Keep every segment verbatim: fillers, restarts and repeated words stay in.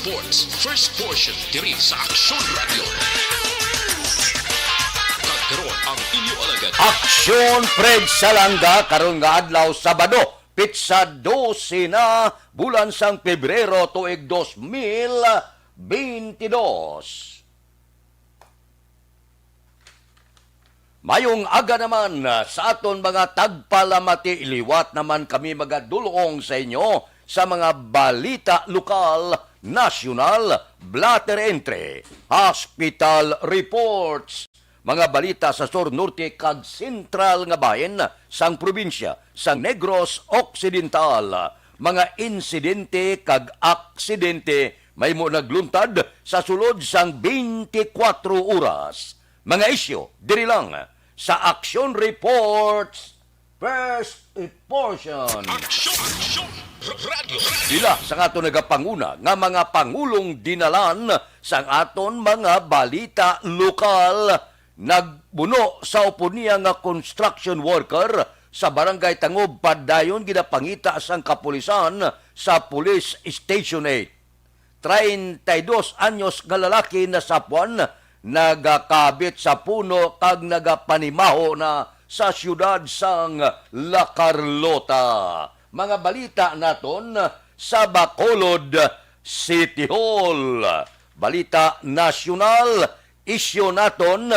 Sports First Portion diri sa Aksyon Radio. Kag karon ang inyo alagad, Aksyon Fred Salanga, karon nga adlaw, Sabado, pitsa dose na, bulan sang Pebrero, tuig dos mil bentidós. Mayong aga naman, ah, sa aton mga tagpalamati. Liwat naman kami magadulong sa inyo sa mga balita lokal, nasyonal, blotter entry, hospital reports, mga balita sa sur, norte, kag sentral nga bahin sang probinsya sang Negros Occidental, mga insidente kag aksidente mahimo nagluntad sa sulod sang twenty-four oras. Mga isyu diri lang sa Aksyon Reports First Portion. Aksyon! Aksyon! Radyo! Ila sang aton nagapanguna nga mga pangulong dinalan sang aton mga balita lokal, nagbuno sa upod niya nga construction worker sa Barangay Tangob, padayon ginapangita sang kapulisan sa Police Station eight. Treinta y dos anyos nga lalaki nasapwan nagakabit sa puno kag nagapanimaho na sa siyudad sang La Carlota. Mga balita naton sa Bacolod City Hall. Balita nasyonal, isyu naton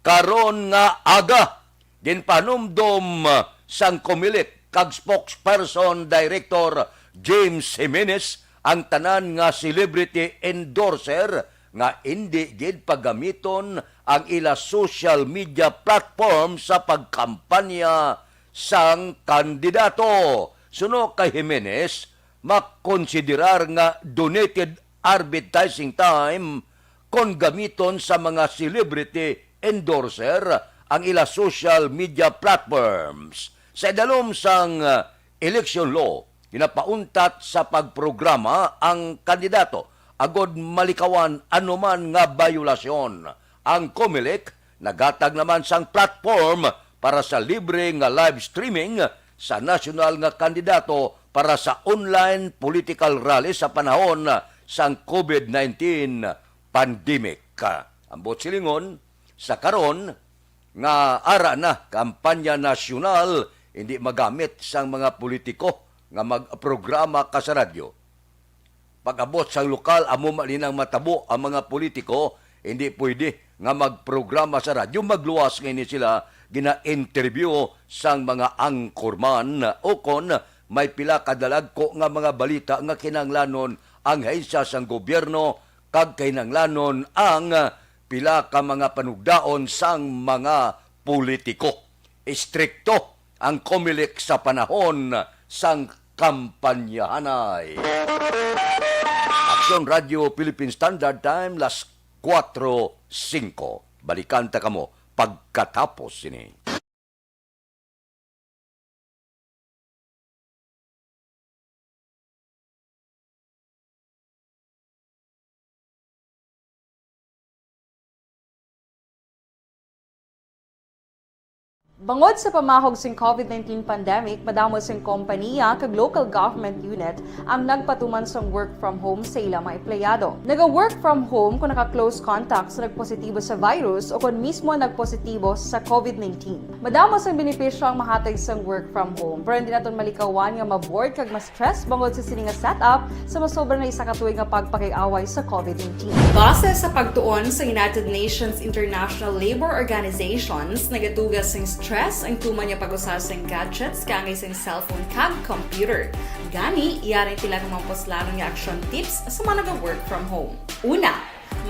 karon nga aga. Ginpanumdom sang Comelec kag spokesperson director James Jimenez ang tanan nga celebrity endorser nga indi gid pagamiton ang ila social media platform sa pagkampanya sang kandidato. Suno kay Jimenez, makonsiderar nga donated advertising time kon gamiton sa mga celebrity endorser ang ila social media platforms. Sa idalom sang, ah, election law, ginapauntat sa pagprograma ang kandidato agod malikawan anuman nga bayolasyon. Ang Comelec naghatag naman sang platform para sa libre nga live streaming sa nasyonal nga kandidato para sa online political rally sa panahon sang covid nineteen pandemic. Ambot silingon, sa karon nga ara na kampanya nasyonal, hindi magamit sang mga politiko nga magprograma ka sa radyo. Pag-abot sang lokal, amo man ni nang matabo ang mga politiko, hindi pwede nga magprograma sa radyo, magluwas nga ini sila gina-interview sang mga anchorman, o kon may pila ka dalagko nga mga balita nga kinahanglanon ang ahensya sang gobyerno kag kinahanglanon ang pila ka mga panugdaon sang mga politiko. Istrikto ang Comelec sa panahon sang kampanyahanay. Aksyon Radio Philippine Standard Time, las kuwatro singko. Balikan ta kamo pagkatapos sini. Bangod sa pamahog sing covid nineteen pandemic, madamo sing kompaniya kag local government unit ang nagpatuman sang work from home sa ila mga empleyado. Naga-work from home kon naka-close contact sa nagpositibo sa virus o kon mismo nagpositibo sa covid nineteen. Madamo sang benepisyo ang mahatag sang work from home, pero hindi naton malikawan nga ma-bored kag ma-stress bangod sa sini nga setup sa masobra na isa ka tuig nga pagpakiaway sa covid nineteen. Base sa pagtuon sa United Nations International Labour Organizations, nagatuga sing stress ang tuman nga pag-usa sing gadgets kaangay sing cellphone kag computer. Gani, yari ang pila ka mga puslanon nga action tips sa mga naga-work from home. Una,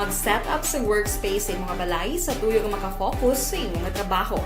mag-set up sa workspace sa imo nga balay sa tuyo nga makafocus sa imo nga trabaho.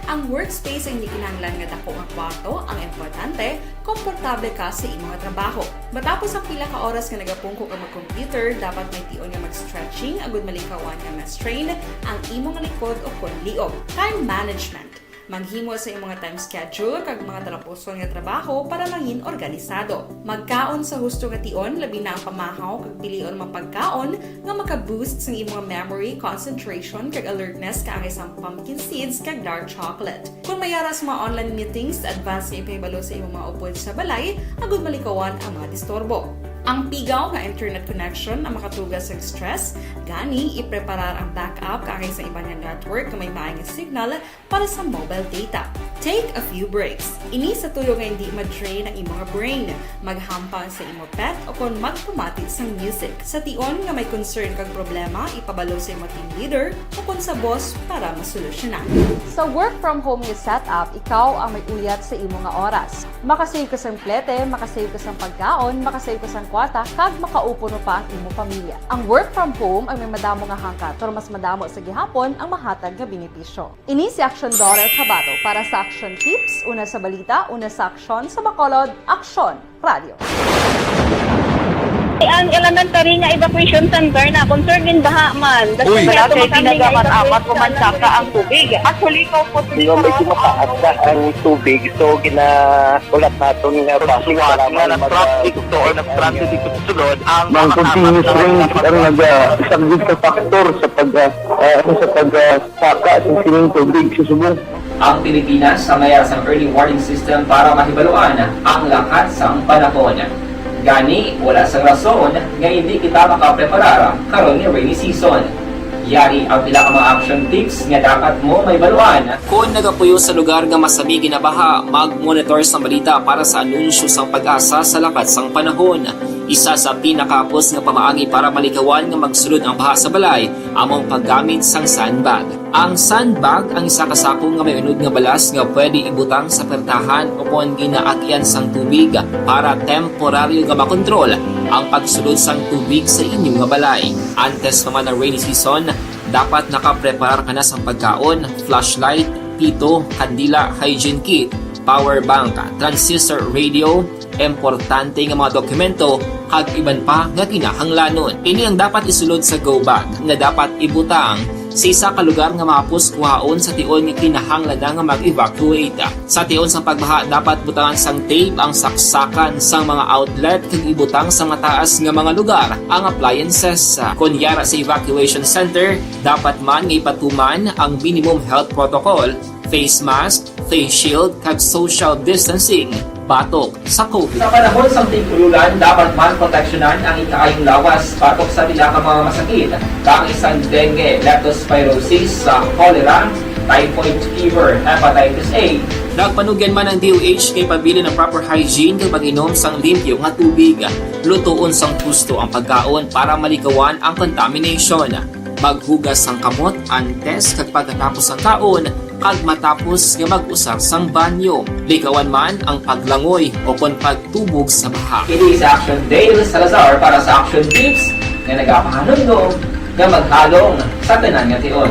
Ang workspace ay hindi kinahanglan nga dako nga kwarto, ang importante, komportable ka sa imo nga trabaho. Matapos ang pila ka oras nga nagapungko ka mag-computer, dapat may tion nga mag-stretching agud malikawan nga ma-strain ang imo nga likod o kon liog. Time management. Maghimo sa imo nga time schedule kag mga talapuson nga trabaho para mangin organisado. Magkaon sa husto nga tion, labi na ang pamahaw kag pilion mga pagkaon nga maka-boost sang imo nga memory, concentration, kag alertness, kaangay sang pumpkin seeds kag dark chocolate. Kon may ara sa mga online meetings, advance nga ipahibalo sa imo mga upod sa balay agud malikawan ang mga disturbo. Ang pigaw nga internet connection ang makatuga sa stress, gani ipreparar ang backup kaangay sa iban nga network nga may maayong signal para sa mobile data. Take a few breaks. Ini sa tuyo nga hindi ma-drain ang imo nga brain. Maghampang sa imo pet o kon magpamati sang music. Sa tion nga may concern kag problema, ipabalo sa imo team leader o kon sa boss para masolusyonan. Sa work from home nga setup, ikaw ang may uyat sa imo nga oras. Makasave ka sang plete, makasave ka sang pagkaon, makasave ka sang kwarta, kag makaupo pa ang imo pamilya. Ang work from home ang may madamo nga hangkat, pero mas madamo sa gihapon ang mahatag nga benepisyo. Ini si Action Daughter Kabato para sa Action Tips, una sa balita, una sa aksyon, sa Bacolod, Aksyon Radio. Ang elementary nga evacuation center na concerned din baha man. Uy, wala kami pinagamat-amat, umansaka ang tubig. Actually, ko po, medyo mataas na ang tubig, so gina-, ulat naton nga bus, wala man nag-, traffic to or nag-transit dito sa sulod ang mga continuous rains ang nag-, ah, isang big factor sa pag, ah, ah, sa pag, ah, saka sa sining tubig sa subong. Ang Pilipinas ang may sang early warning system para mahibaluan ang lakat sang panahon. Gani, wala sang rason nga hindi kita makapreparar karon nga rainy season. Yari ang pila ka mga action tips nga dapat mo mahibaluan. Kon nagapuyo sa lugar nga masami ginabaha, mag-monitor sang balita para sa anunsyo sang PAGASA sa lakat sang panahon. Isa sa pinakahapos nga pamaagi para malikawan nga magsulod ang baha sa balay amo ang paggamit sang sandbag. Ang sandbag ang isa ka sako nga may unod nga balas nga pwede ibutang sa pertahan o kon ginaagian sang tubig para temporaryo nga makontrol ang pagsulod sang tubig sa inyo nga balay. Antes pa man ang rainy season, dapat nakapreparar ka na sang pagkaon, flashlight, pito, kandila, hygiene kit, power bank, transistor radio, importante nga mga dokumento, kag iban pa nga kinahanglanon. Ini ang dapat isulod sa go bag nga dapat ibutang sa isa ka lugar nga mahapos kuhaon sa tion nga kinahanglan na nga mag-evacuate. Sa tion sang pagbaha, dapat butangan sang tape ang saksakan sang mga outlet kag ibutang sa mataas nga mga lugar ang appliances. Kon yara sa evacuation center, dapat man nga ipatuman ang minimum health protocol, face mask, face shield, kag social distancing batok sa COVID. Sa panahon sang tig-ulan, dapat man proteksyonan ang ikaayong lawas batok sa pila ka mga masakit, kaangay sang dengue, leptospirosis, sa cholera, typhoid fever, hepatitis A. Nagpanugyan man ang D O H kay pabilin ang proper hygiene kag pag-inom sang limpyo nga tubig. Lutoon sang husto ang pagkaon para malikawan ang contamination. Maghugas sang kamot antes kag pagkatapos sang kaon, kag matapos nga mag-usar sang banyo. Likawan man ang paglangoy o kon pagtubog sa baha. Ini sa Action Dale Salazar para sa Action Tips nga nagapahanumdom nga maghalong sa tanan nga tion.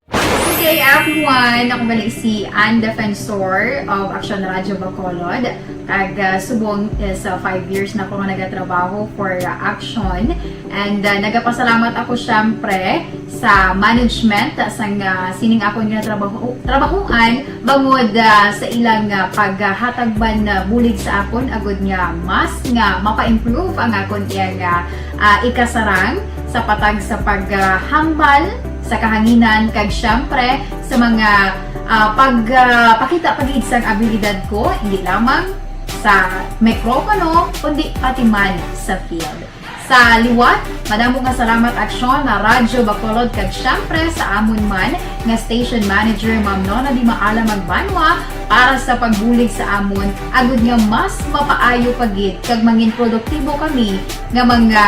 Good day, everyone! Ako gali si Ann Defensor of Action Radio Bacolod. Kag, ah, subong is, ah, five years na ko nga nagatrabaho for, ah, Action. And, ah, nagapasalamat ako, syempre, sa management, ah, sang, ah, sining akon nga trabaho, trabahuan, bangod, ah, sa ilang, ah, paghatag man, ah, bulig sa akon, agud nga mas nga mapa-improve ang akon iyang, ah, ah, ikasarang sa patag sa paghambal sa kahanginan, kag, syempre, sa mga, ah, pag, ah, pakita pa gid sang abilidad ko, hindi lamang sa mikropono, kundi pati man sa field. Sa liwat, madamo nga salamat, Action Radyo Bacolod, kag syempre sa amon man nga station manager, Ma'am Nona Di Maala Magbanwa, para sa pagbulig sa amon, agud nga mas mapaayo pa gid kag mangin produktibo kami nga mga,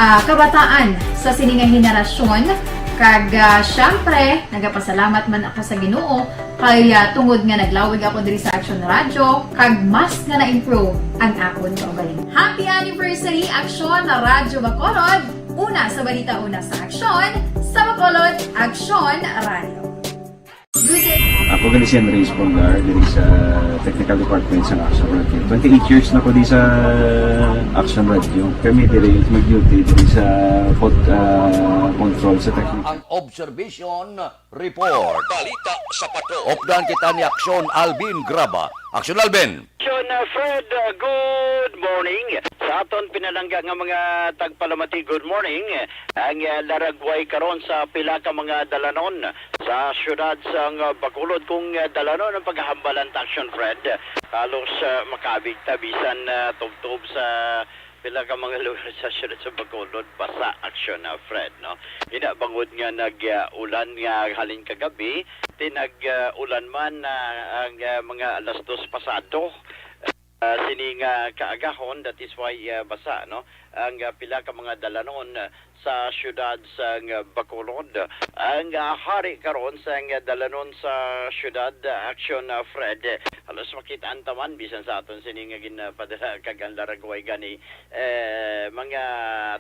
ah, kabataan sa sini nga henerasyon. Kag, ah, syempre, nagapasalamat man ako sa Ginoo kay, ah, tungod nga naglawig ako diri sa Action Radio, kag mas nga na-improve ang akon kaugalingon. Happy anniversary, Action Radyo Bacolod! Una sa balita, una sa aksyon, sa Bacolod, Action Radio. Good day. Ako gali si Andres Polgar, diri sa Technical Department sa Action Radio. Twenty-eight years na ko di sa Action Radio. Kami diri mag-duty diri sa pod-, ah, control sa technical. Ang observation Report. Balita sa Patrol. Updan kita ni Aksyon Alvin Graba Action Alvin. Action, uh, Fred, uh, good morning. Sa aton pinalangga nga mga tagpalamati, good morning. Ang, uh, laragway karon sa pila ka mga dalanon sa siyudad sang, uh, Bacolod. Kung, uh, dalanon ang paghahambalan ta, Action Fred, halos, uh, makabig ta bisan, uh, tubtob sa pila ka mga lugar sa siyudad sa Bacolod, basa, Action, uh, Fred, no? Ina bangod nga nag, uh, ulan nga halin kagabi, ti nag, uh, ulan man, uh, ang, uh, mga alas dos pasado, uh, sini nga kaagahon, that is why, uh, basa, no? Ang, uh, pila ka mga dalanon, uh, sa siyudad sang, uh, Bacolod. Ang, uh, hari karon sang, uh, dalanon sa siyudad, uh, Action, uh, Fred. Halos makit-an ta man bisan sa aton sini nga ginpadala kag ang laragway gani, eh, mga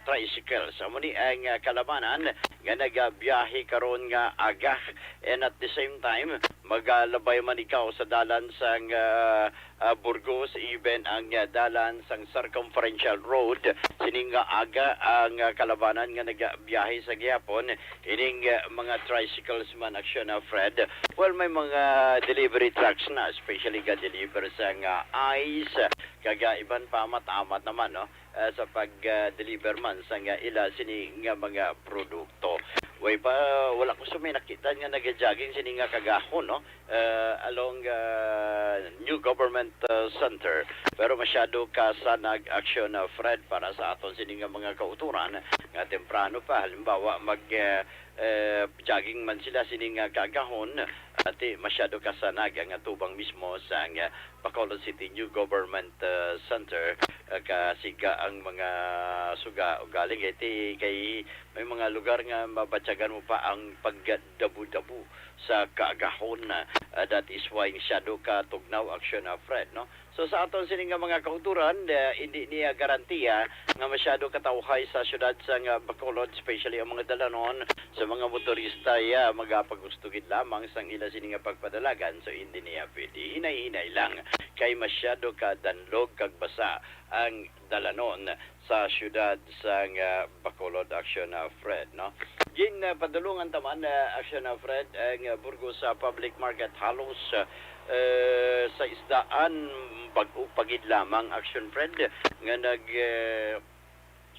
tricycles. Amo ni ang, uh, kalabanan nga nagabiyahe karon nga aga. And at the same time, magalabay man ikaw sa dalan sang, uh, uh, Burgos, even ang, uh, dalan sang Circumferential Road, sining nga aga ang, uh, kalabanan nga nagabiyahe sa gihapon ining, uh, mga tricycles man, Action, uh, Fred. Well, may mga delivery trucks na, especially ga-deliver sang, uh, ice, kag, uh, iban pa, amat-amat naman, no? Uh, sa pag, uh, deliver man sang, uh, ila sini nga mga produkto. Way pa, wala ko sa may nakita nga nag-jogging sini nga kagahon, no? Uh, along, uh, New Government, uh, Center. Pero masyado ka sa nag-action, uh, Fred, para sa aton sini nga mga kauturan nga temprano pa. Halimbawa, mag, uh, uh, jogging man sila sini nga kagahon, ati masyado ka sa nag nga tubang mismo sa, uh, Bacolod City New Government, uh, Center, uh, kasiga ang mga suga ugaling iti kay may mga lugar nga mabatyagan mo pa ang pagdabo-dabo sa kaagahon. Uh, that is why masyado ka tugnaw, Action, uh, Fred, no? So, sa aton sini nga mga kauturan, uh, hindi niya garantiya nga masyado katawhay sa siyudad sang, uh, Bacolod, especially ang mga dalanon sa mga motorista, ya, magapagusto gid lamang sang ila sini nga pagpadalagan. So, hindi niya pwede. Hinay-hinay lang kay masyado ka danlog kag basa ang dalanon sa siyudad sang, uh, Bacolod, Action, uh, Fred, no? Gin, uh, padulungan ta man, uh, Action, uh, Fred, ang, uh, Burgos, uh, Public Market halos, uh, uh, sa isdaan, bag-o pa gid lamang, Action Fred, nga nag, uh,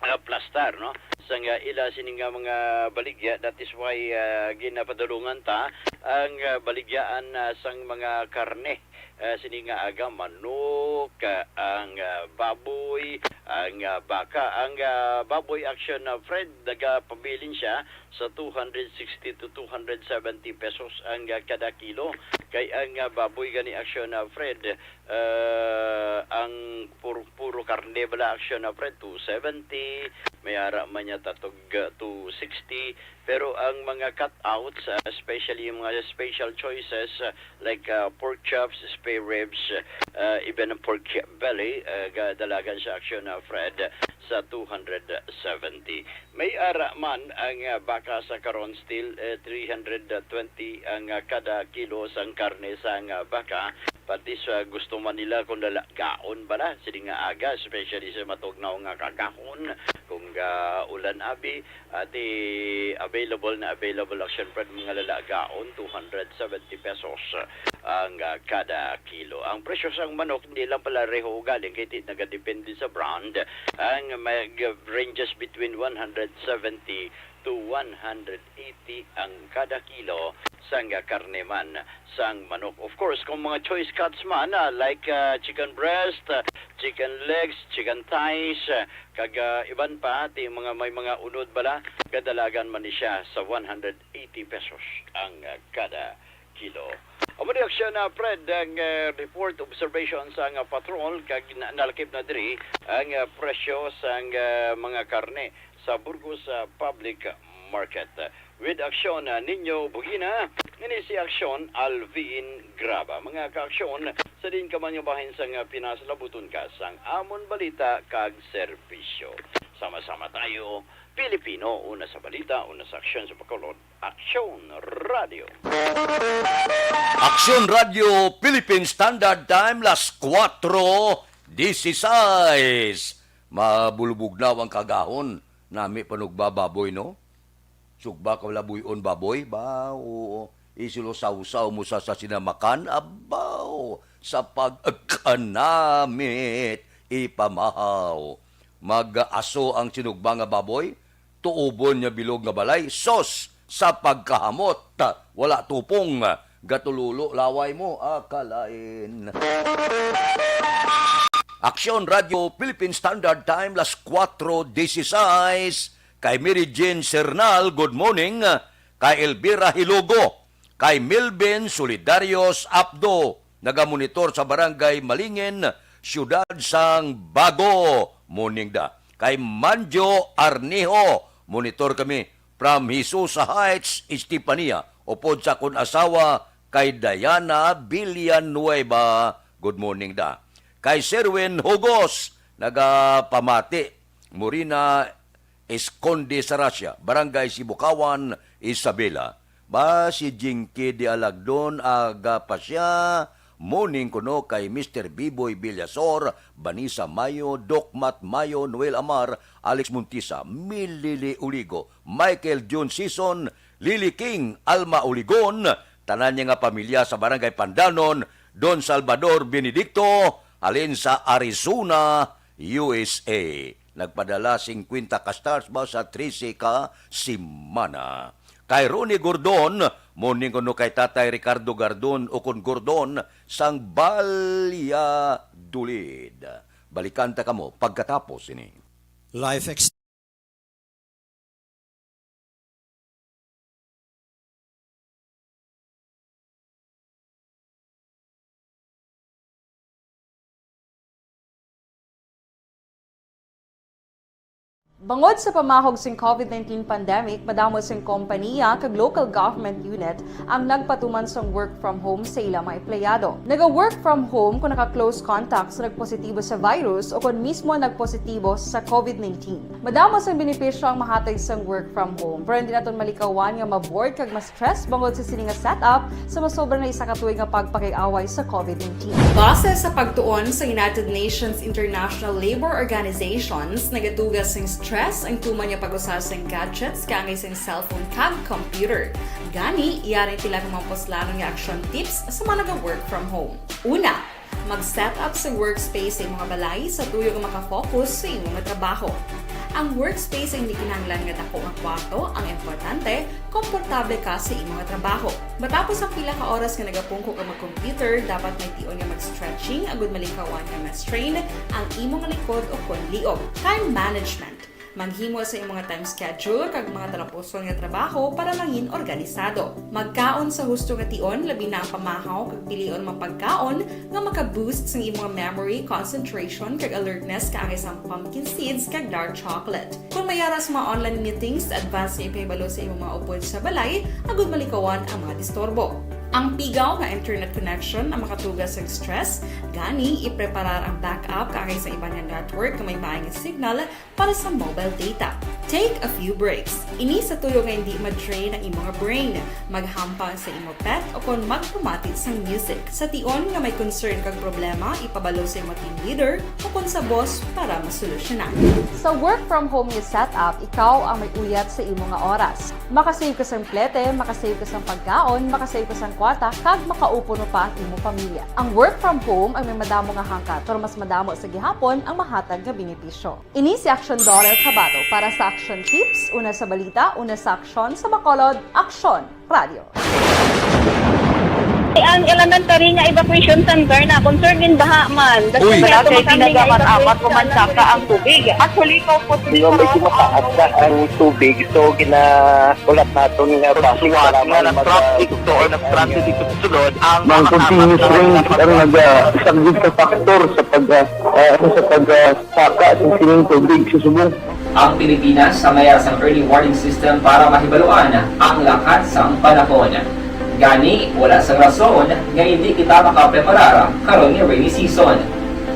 uh, plastar, no? Sang, uh, ila sini nga mga baligya, that is why, uh, ginapadulungan ta ang, uh, baligyaan, uh, sang mga karne, uh, sini nga aga, manok, uh, ang, uh, baboy, ang, uh, baka. Ang, uh, baboy, Action, uh, Fred, nagapabilin siya sa two hundred sixty to two hundred seventy pesos ang, uh, kada kilo. Kay ang, uh, baboy gani, Action, uh, Fred, uh, ang puro, puro karne bala, Action, uh, Fred, two seventy, may ara man niya tatog, uh, two sixty. Pero ang mga cutouts, uh, especially yung mga special choices, uh, like, uh, pork chops, spare ribs, uh, even ang pork belly, uh, ga-, dalagan sa, Action, uh, Fred, sa two hundred seventy. May ara man ang, ah, baka sa karon, still, eh, three hundred twenty ang, ah, kada kilo sang karne sang, ah, baka. Pati sa gusto man nila kung lalagaon bala sini nga aga, especially sa matugnaw nga kagahon, kung, ah, ulan abi, ati available na available, Action Fred, mga lalagaon, two hundred seventy pesos ang, ah, kada kilo. Ang presyo sang manok hindi lang pala reho ugaling kay ti-, nagadepende sa brand. Ang mag ranges between one hundred seventy to one hundred eighty ang kada kilo sang karne man sang manok. Of course, kung mga choice cuts man, ah, like, ah, chicken breast, ah, chicken legs, chicken thighs, ah, kag, ah, iban pa, ti mga may mga unod bala, kadalagan man ni siya sa one hundred eighty pesos ang, ah, kada kilo. Amo ni, Action, ah, Fred, ang, ah, report, observation sang, ah, patrol, kag na-, nalakip na diri ang, ah, presyo sang, ah, mga karne sa Burgos, ah, Public Market. With Action, ah, Nino Bugina, ini si Action Alvin Graba. Mga ka-Action, sa diin ka man nga bahin sang, ah, Pinas, labuton ka sang amon balita kag serbisyo. Sama-sama tayo, Pilipino, una sa balita, una sa aksyon sa Bacolod. Aksyon Radio. Aksyon Radio Philippine Standard Time, las kuwatro dieciséis. Mabulbugnaw ang kagahon. Nami panugba baboy, no? Sugba ka labuyon baboy? Ba, oo. Isilo sawsaw mo sa, sa sinamakan, abaw, sa pagkanamit, ipamahaw. Mag-aso ang sinugba nga baboy, tuubon niya bilog nga balay, sos, sa pagkahamot, wala tupong, gatululo, laway mo, akalain. Aksyon Radio Philippine Standard Time, las kuwatro dieciséis. Kay Mary Jane Sernal, good morning. Kay Elvira Hilogo, kay Melvin Solidarios Apdo, nagamonitor sa Barangay Malingin, Siyudad sang Bago, morning da. Kay Manjo Arnijo, monitor kami from Hisusa Heights, Estefania, upod sa akon asawa kay Diana Villanueva, good morning da. Kay Serwin Hugos, nagapamati, Morina Esconde sa Russia, Barangay Sibukawan, Isabela. Ba si Jinky de Alagdon, aga pa siya? Morning kuno kay Mister Biboy Villasor, Vanessa Mayo, Doc Matt Mayo, Noel Amar, Alex Montisa, Milili Uligo, Michael Jun Sison, Lily King, Alma Uligon, tanan niya nga pamilya sa Barangay Pandanon, Don Salvador Benedicto, halin sa Arizona, U S A. Nagpadala singkwenta ka stars ba sa trese ka semana. Kay Ronnie Gordon, morning kuno kay Tatay Ricardo Gardon, ukon Gordon, sang Valladolid. Balikan ta kamo pagkatapos ini. Life ex- Bangod sa pamahog sing COVID nineteen pandemic, madamo sing kompaniya kag local government unit ang nagpatuman sang work from home sa ila mga empleyado. Naga-work from home kung naka-close contact sa nagpositibo sa virus o kon mismo nagpositibo sa COVID nineteen. Madamo sang benepisyo ang mahatag sang work from home, pero hindi naton malikawan nga ma-bored kag ma-stress bangod sa sini nga setup sa masobra na isa ka tuig nga pagpakig-away sa COVID nineteen. Base sa pagtuon sa United Nations International Labor Organizations, nagatuga sing stress ang tuman nga pag-usa sing gadgets kaangay sing cellphone kag computer. Gani, yari tila ka mga puslanon nga action tips sa mga naga-work from home. Una, mag-set up sa workspace sa imong balay sa tuyo nga makafocus sa imong trabaho. Ang workspace ay hindi kinahanglan nga dako nga kwarto, ang importante, komportable ka sa imong trabaho. Matapos ang pila ka oras nga nagapungko ka mag-computer, dapat may tion nga mag-stretching agud malikawan nga ma-strain ang imong likod o kon liog. Time management. Maghimo sa imong time schedule kag mga talapuson nga trabaho para mangin organisado. Magkaon sa husto nga tion, labi na ang pamahaw kag pilion mga pagkaon nga maka-boost sang imong memory, concentration, kag alertness kaangay sang pumpkin seeds kag dark chocolate. Kung may ara sa mga online meetings, advance nga ipahibalo sa imong mga upod sa balay agud malikawan ang mga disturbo. Ang pigaw nga internet connection ang makatuga sang stress, gani ipreparar ang backup kaangay sa iban nga network nga may maayong signal para sa mobile data. Take a few breaks. Ini sa tuyo nga hindi ma-drain ang imo nga brain. Maghampang sa imo pet o kon magpamati sang music. Sa tion nga may concern kag problema, ipabalo sa imo team leader o kon sa boss para masolusyonan. Sa work from home nga setup, ikaw ang may uyat sa imo nga oras. Makasave ka sang plete, makasave ka sang pagkaon, makasave ka sang kwarta, kag makaupod pa ang imo pamilya. Ang work from home ang may madamo nga hangkat, pero mas madamo sa gihapon ang mahatag nga benepisyo. Ini si Aksyon Doral Cabato para sa Aksyon Tips, una sa balita, una sa aksyon, sa Bacolod, Aksyon Radio. Ang elementary nga evacuation center na concern in baha man. Uy. Wala kay tinaga man amat o mansaka ang tubig. Actually, ikaw po, di ba, medyo mataas na ang tubig. So, gina-, ulat naton nga base nga nag-traffic to or nag-transit ito sulod ang mga continuous rain ang naga-, isa gid ka factor sa pag, ah, ah, ano, sa pag, ah, saka sa sining tubig sa subong. Ang Pilipinas sa mayara sang early warning system para mahibaluan ang lakat sang panahon. Gani, wala sang rason nga hindi kita makapreparar karon nga rainy season.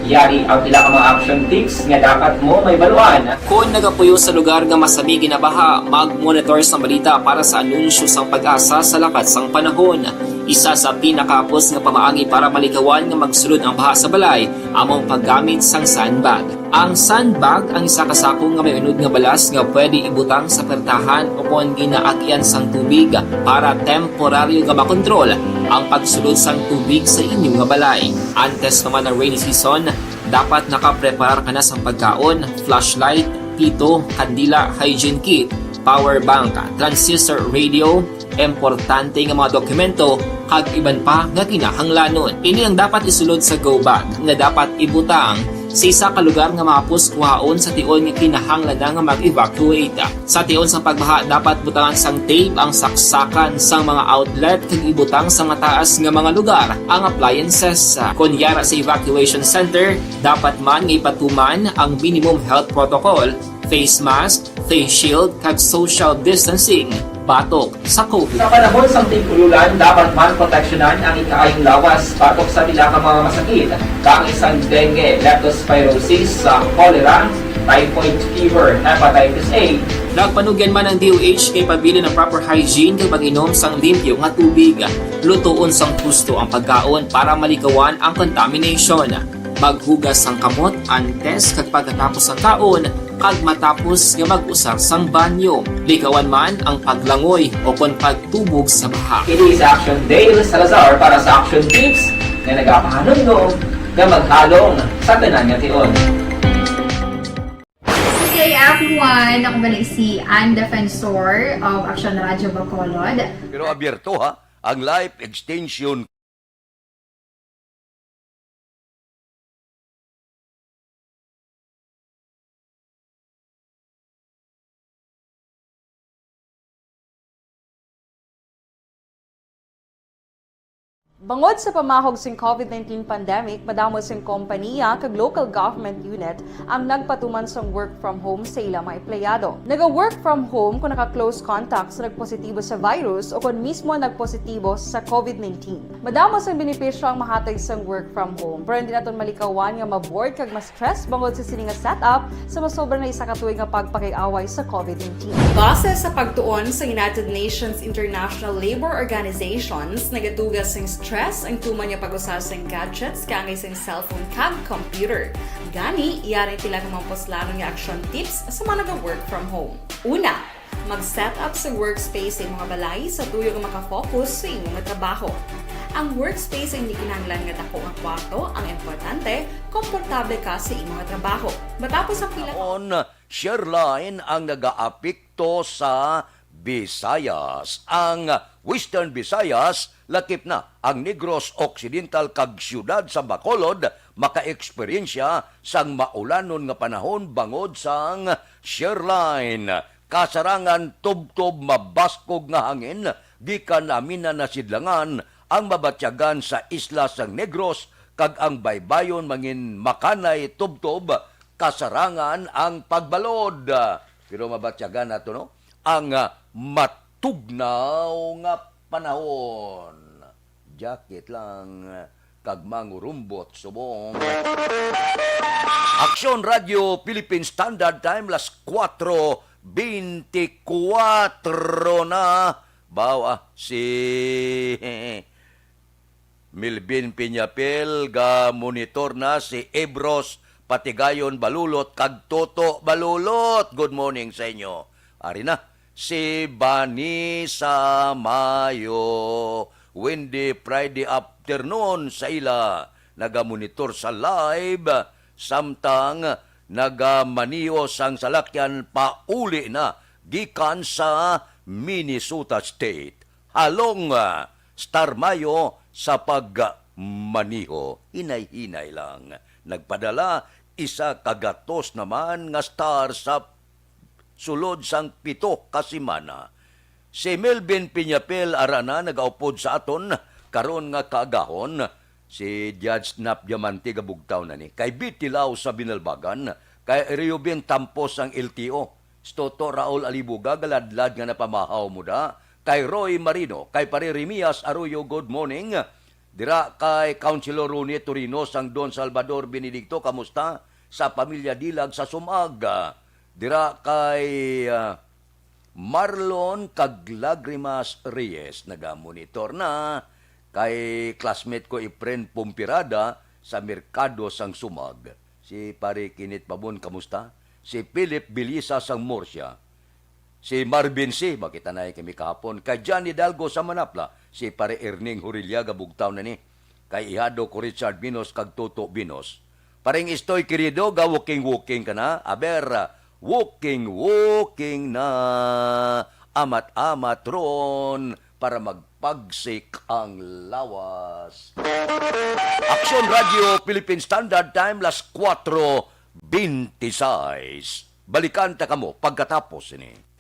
Yari ang pila ka mga action tips nga dapat mo mahibaluan. Kon nagapuyo sa lugar nga masami ginabaha, mag-monitor sang balita para sa anunsyo sang PAGASA sa lakat sang panahon. Isa sa pinakahapos nga pamaagi para malikawan nga magsulod ang baha sa balay amo ang paggamit sang sandbag. Ang sandbag ang isa ka sako nga may unod nga balas nga pwede ibutang sa pertahan o kon ginaagyan sang tubig para temporaryo nga makontrol ang pagsulod sang tubig sa inyo nga balay. Antes pa man ang rainy season, dapat nakapreparar ka na sang pagkaon, flashlight, pito, kandila, hygiene kit, power bank, transistor radio, importante nga mga dokumento, kag iban pa nga kinahanglanon. Ini ang dapat isulod sa go bag nga dapat ibutang sa isa ka lugar nga mahapos kuhaon sa tion nga kinahanglan na nga mag-evacuate. Sa tion sang pagbaha, dapat butangan sang tape ang saksakan sang mga outlet kag ibutang sa mataas nga mga lugar ang appliances. Kon yara sa evacuation center, dapat man nga ipatuman ang minimum health protocol, face mask, face shield, kag social distancing batok sa COVID. Sa panahon sang tig-ululan, dapat man proteksyonan ang ikaayong lawas batok sa pila ka mga masakit, kaangay sang dengue, leptospirosis, sa cholera, typhoid fever, hepatitis A. Nagpanugyan man ang D O H kay pabilin ang proper hygiene kag pag-inom sang limpyo nga tubig. Lutoon sang husto ang pagkaon para malikawan ang contamination. Maghugas sang kamot antes kag pagkatapos sang kaon kag matapos nga mag-usar sang banyo. Likawan man ang paglangoy o kon pagtubog sa baha. Kini sa Action Dale Salazar para sa Action Tips nga nagapahanumdom nga maghalong sa tanan nga tion. Good day, everyone! Ako ba na si Ann Defensor of Action Radio Bacolod. Pero abierto, ha, ang life extension. Bangod sa pamahog sing COVID nineteen pandemic, madamo sing kompanya kag local government unit ang nagpatuman sang work from home sa ila mga empleyado. Naga-work from home kung naka-close contact sa nagpositibo sa virus o kon mismo nagpositibo sa COVID nineteen. Madamo sang benepisyo ang mahatag sang work from home, pero hindi naton malikawan nga ma-bored kag ma-stress bangod sa sini nga setup sa masobra na isa ka tuig nga pagpakig-away sa COVID nineteen. Base sa pagtuon sa United Nations International Labour Organizations, nagaduga sing stress ang tuman nga pag-usa sing gadgets kaangay sing cellphone kag computer. Gani, yari pila ka mga puslanon nga action tips sa mga naga-work from home. Una, mag-set up sa workspace sa imong balay sa tuyo nga maka-focus sa imong trabaho. Ang workspace hindi kinahanglan nga dako nga kwarto, ang importante, komportable ka sa imong trabaho. Matapos ang pila ka On, Share Line ang nagaapekto sa Visayas. Ang Western Visayas, lakip na ang Negros Occidental kag siyudad sa Bacolod, makaeksperyensya sang maulanon nga panahon bangod sang Share Line. Kasarangan tubtob mabaskog nga hangin gikan aminan na sidlangan ang mabatyagan sa isla sang Negros, kag ang baybayon mangin makanay tubtob kasarangan ang pagbalod. Pero mabatyagan nato, no, ang, ah, matugnaw nga panahon. Jacket lang, ah, kag mangurumbot subong. Aksyon Radio Philippine Standard Time, las kuwatro bente kuwatro na. Baw, ah, si Melvin Piñapel, ga monitor na si Ebros Patigayon Balulot kag Toto Balulot. Good morning sa inyo. Ari na si Vanessa Mayo. Wendy, Friday afternoon sa ila. Nagamonitor sa live, samtang nagamaniho sang salakyan pauli na gikan sa Minnesota State. Halong, ah, Star Mayo sa pagmaniho. Hinay-hinay lang. Nagpadala isa ka gatos naman nga star sa sulod sang pito ka semana. Si Melvin Piñapel ara na nagaupod sa aton karon nga kaagahon. Si Judge Nap Diamante gabugtaw na ni. Kay Betty Lau sa Binalbagan, kay Reuben Tampos ang L T O. Si Toto Raul Alibuga, galadlad nga napamahaw mo da. Kay Roy Marino, kay Pare Remias Arroyo, good morning. Dira kay Councilor Ronnie Torino sang Don Salvador Benedicto, kamusta? Sa pamilya Dilag sa Sumag. Dira kay, ah, Marlon kag Lagrimas Reyes, nagamonitor na. Kay classmate ko Efren Pompirada sa Merkado sang Sumag. Si Pare Kenneth Pabon, kamusta? Si Philip Bilisa sang Murcia. Si Marvin C, makita na kami kahapon. Kay John Hidalgo sa Manapla, si Pare Erning Horillaga, bugtaw na ni. Kay ihado ko Richard Binos kag Toto Binos. Pareng Istoy, querido, ga-walking-walking ka na? Aber, walking-walking na. Amat-amat ron para magpagsik ang lawas. Aksyon Radio Philippine Standard Time, las kuwatro bente seis. Balikan ta kamo pagkatapos ini.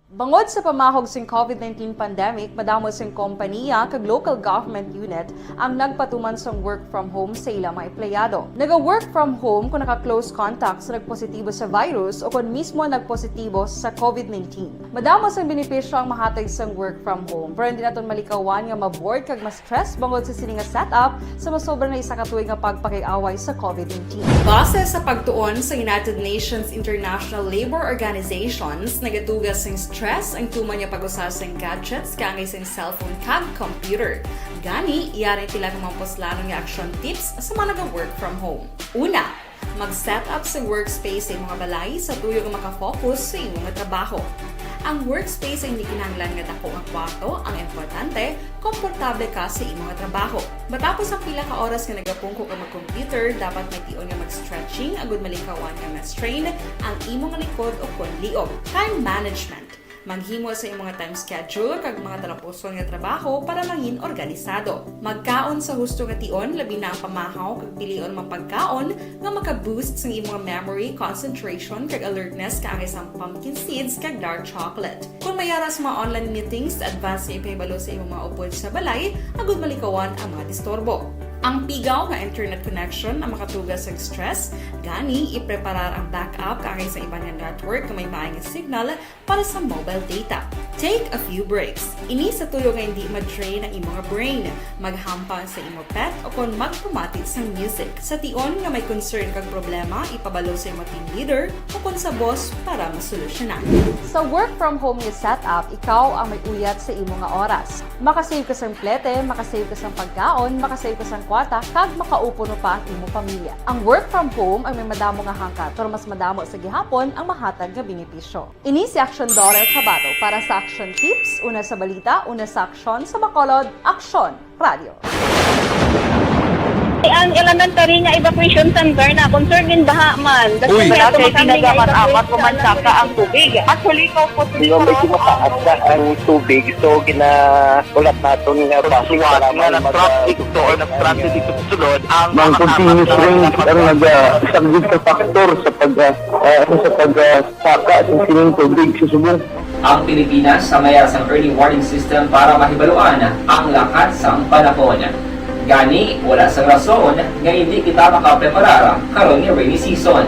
Bangod sa pamahog sing COVID nineteen pandemic, madamo sing kompaniya kag local government unit ang nagpatuman sang work from home sa ila mga empleyado. Naga-work from home kung naka-close contact sa nagpositibo sa virus o kon mismo nagpositibo sa COVID nineteen. Madamo sang benepisyo ang mahatag sang work from home, pero hindi naton malikawan nga ma-bored kag ma-stress bangod sa sini nga setup sa masobra na isa ka tuig nga pagpakig-away sa COVID nineteen. Base sa pagtuon sa United Nations International Labor Organizations, nagatuga sing stress ang tuman nga pag-usa sing gadgets kaangay sing cellphone kag computer. Gani, yari ang pila ka mga puslanon nga action tips sa mga naga-work from home. Una, mag-set up sa workspace sa imong balay sa tuyo nga makafocus sa imong trabaho. Ang workspace ay hindi kinahanglan nga dako nga kwarto ang importante, komportable ka sa imong trabaho. Matapos ang pila ka oras nga nagapungko ka mag-computer, dapat may tion nga mag-stretching agud malikawan nga ma-strain ang imong likod o kon liog. Time management. Maghimo sa imong time schedule kag mga talapuson nga trabaho para mangin organisado. Magkaon sa husto nga tion, labi na ang pamahaw kag pilion mga pagkaon nga maka-boost sang imong memory, concentration, kag alertness kaangay sang pumpkin seeds kag dark chocolate. Kung may ara sa mga online meetings, advance nga ipahibalo sa imong mga upod sa balay agud malikawan ang mga disturbo. Ang pigaw nga internet connection ang makatuga sang stress, gani ipreparar ang backup kaangay sa iban nga network nga may maay nga signal para sa mobile data. Take a few breaks. Ini sa tuyo nga hindi ma-drain ang imong brain. Maghampang sa imo pet o kon magpamati sang music. Sa tion nga may concern kag problema, ipabalo sa imo team leader o kon sa boss para masolusyonan. Sa work from home nga setup, ikaw ang may uyat sa imo nga oras. Makasave ka sang plete, makasave ka sang pagkaon, makasave ka sang kwarta, kag makaupuno pa ang imo pamilya. Ang work from home ang may madamo nga hangkat, pero mas madamo sa gihapon ang mahatag nga benepisyo. Ini si Aksyon Daughter Tabato para sa Aksyon Tips, una sa balita, una sa aksyon, sa Bacolod, Aksyon Radio. Ang elementary nga evacuation center na concerned din baha man. Uy. Wala kay tinaga man apat o man saka ang tubig. Actually, kaupos. Di ba may mataas na ang tubig? So, ginahulat naton nga base nga para may mag- nag-transit dito sa sulod ang mga continuous rain ang nagsagot sa factor sa pag, ah, ah, sa pag, ah, saka sa sining tubig sa subong. Ang Pilipinas sa mayar sang early warning system para mahibaluan ang lakat sang panahon. Gani, wala sang rason nga hindi kita makapreparar karon nga rainy season.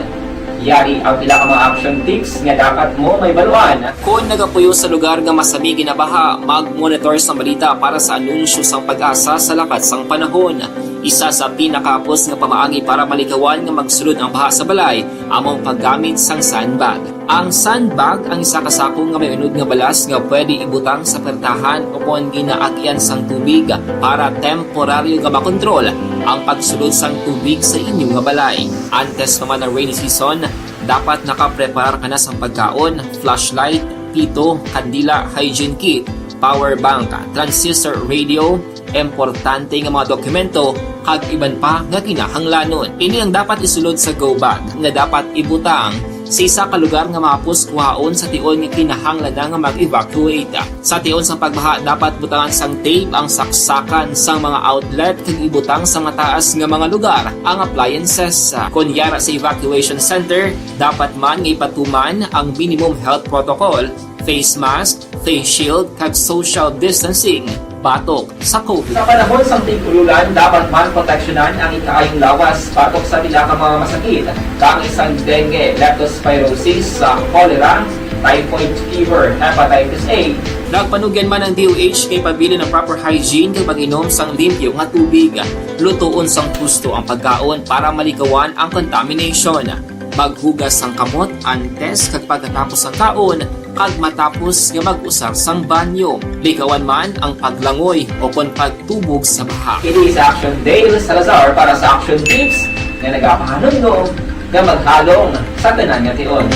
Yari ang pila ka mga action tips nga dapat mo mahibaluan. Kon nagapuyo sa lugar nga masami ginabaha, mag-monitor sang balita para sa anunsyo sang PAGASA sa lakat sang panahon. Isa sa pinakahapos nga pamaagi para malikawan nga magsulod ang baha sa balay amo ang paggamit sang sandbag. Ang sandbag ang isa ka sako nga may unod nga balas nga pwede ibutang sa pertahan o kon ginaagian sang tubig para temporaryo nga makontrol ang pagsulod sang tubig sa inyo nga balay. Antes pa man ang rainy season, dapat nakapreparar ka na sang pagkaon, flashlight, pito, kandila, hygiene kit, power bank, transistor radio, importante nga mga dokumento, kag iban pa nga kinahanglanon. Ini ang dapat isulod sa go bag nga dapat ibutang sa isa ka lugar nga mahapos kuhaon sa tion nga kinahanglan na nga mag-evacuate. Sa tion sang pagbaha, dapat butangan sang tape ang saksakan sang mga outlet kag ibutang sa mataas nga mga lugar ang appliances. Kon yara sa evacuation center, dapat man nga ipatuman ang minimum health protocol, face mask, face shield, kag social distancing batok sa COVID. Sa panahon sang tig-ululan, dapat man proteksyonan ang ikaayong lawas batok sa pila ka mga masakit, kaangay sang dengue, leptospirosis, sa cholera, typhoid fever, hepatitis A. Nagpanugyan man ang D O H kay pabilin ang proper hygiene kag pag-inom sang limpyo nga tubig. Lutoon sang husto ang pagkaon para malikawan ang contamination. Maghugas sang kamot antes kag pagkatapos sang kaon, kag matapos nga mag-usar sang banyo. Likawan man ang paglangoy o kon pagtubog sa baha. Ini sa Action Dale Salazar para sa Action Tips nga nagapahanumdom nga maghalong sa tanan nga tion.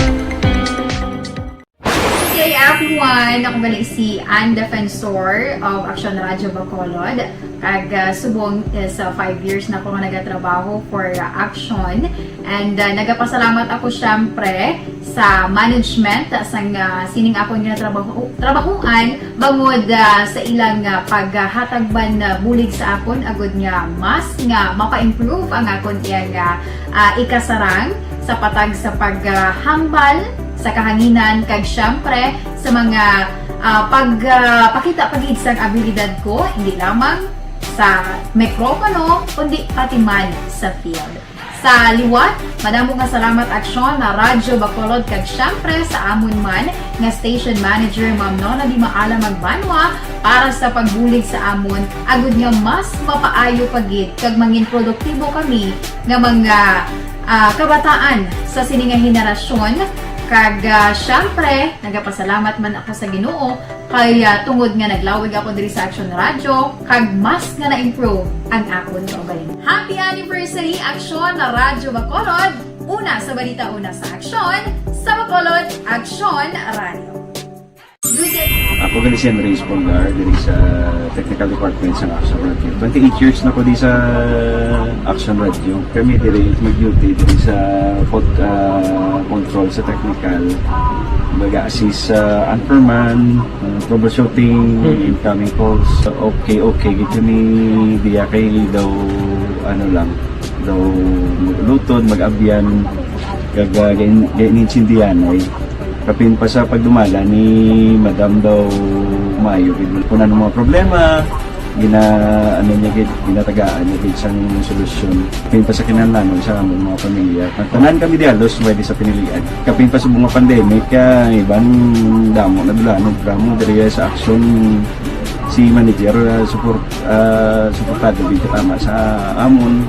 Hey everyone! Ako gali si Ann Defensor of Action Radio Bacolod. Kag, ah, subong, eh, sa five years na ako nga nagatrabaho for, ah, Action. And, ah, nagapasalamat ako, syempre, sa management, ah, sang, ah, sining akon nga trabaho, trabahoan, bangod, ah, sa ilang, ah, paghatag man, ah, bulig sa akon, agud nga mas nga mapa-improve ang akon iyang, ah, ah, ikasarang sa patag sa paghambal sa kahanginan, kag syempre sa mga, ah, pag, ah, pakita pa gid sang abilidad ko, hindi lamang sa mikropono, kundi pati man sa field. Sa liwat, madamo nga salamat, Aksyon, na Radyo Bacolod, kag syempre sa amon man nga station manager, Ma'am Nona Di Maala Magbanwa, para sa pagbulig sa amon, agud nga mas mapaayo pa gid kag mangin produktibo kami nga mga, ah, kabataan sa sini nga henerasyon. Kag, ah, syempre, nagapasalamat man ako sa Ginoo kay, ah, tungod nga naglawig ako diri sa Action Radio, kag mas nga na-improve ang akon kaugalingon. Happy anniversary, Aksyon na Radyo Bacolod! Una sa balita, una sa aksyon, sa Bacolod, Aksyon Radio. Ako gali si Henry Espolgar, diri sa technical department sa Action Radio. Twenty-eight years na ko di sa Action Radio. Kami diri mag-duty diri sa pod-, ah, control sa technical. Mag-assist sa anchorman, ah, troubleshooting, incoming calls. Okay, okay, gid kami diya kay daw, ano lang, daw mag-ulutod, mag-abyan, kag, ah, gain-, gain-intindihan ay. Kapin pa sa pagdumala ni Madam daw maayo gid. Kung ano mga problema, gina-, ano niya gid, ginatagaan niya gid sang solusyon. Kapin pa sa kinahanglanon sa among mga pamilya. Tanan kami di halos pwede sa pinilian. Kapin pa sa mga pandemic, ah, iban damo na dula, ano, damo diri sa aksyon si manager, ah, support, ah, suportado gid tama sa amon.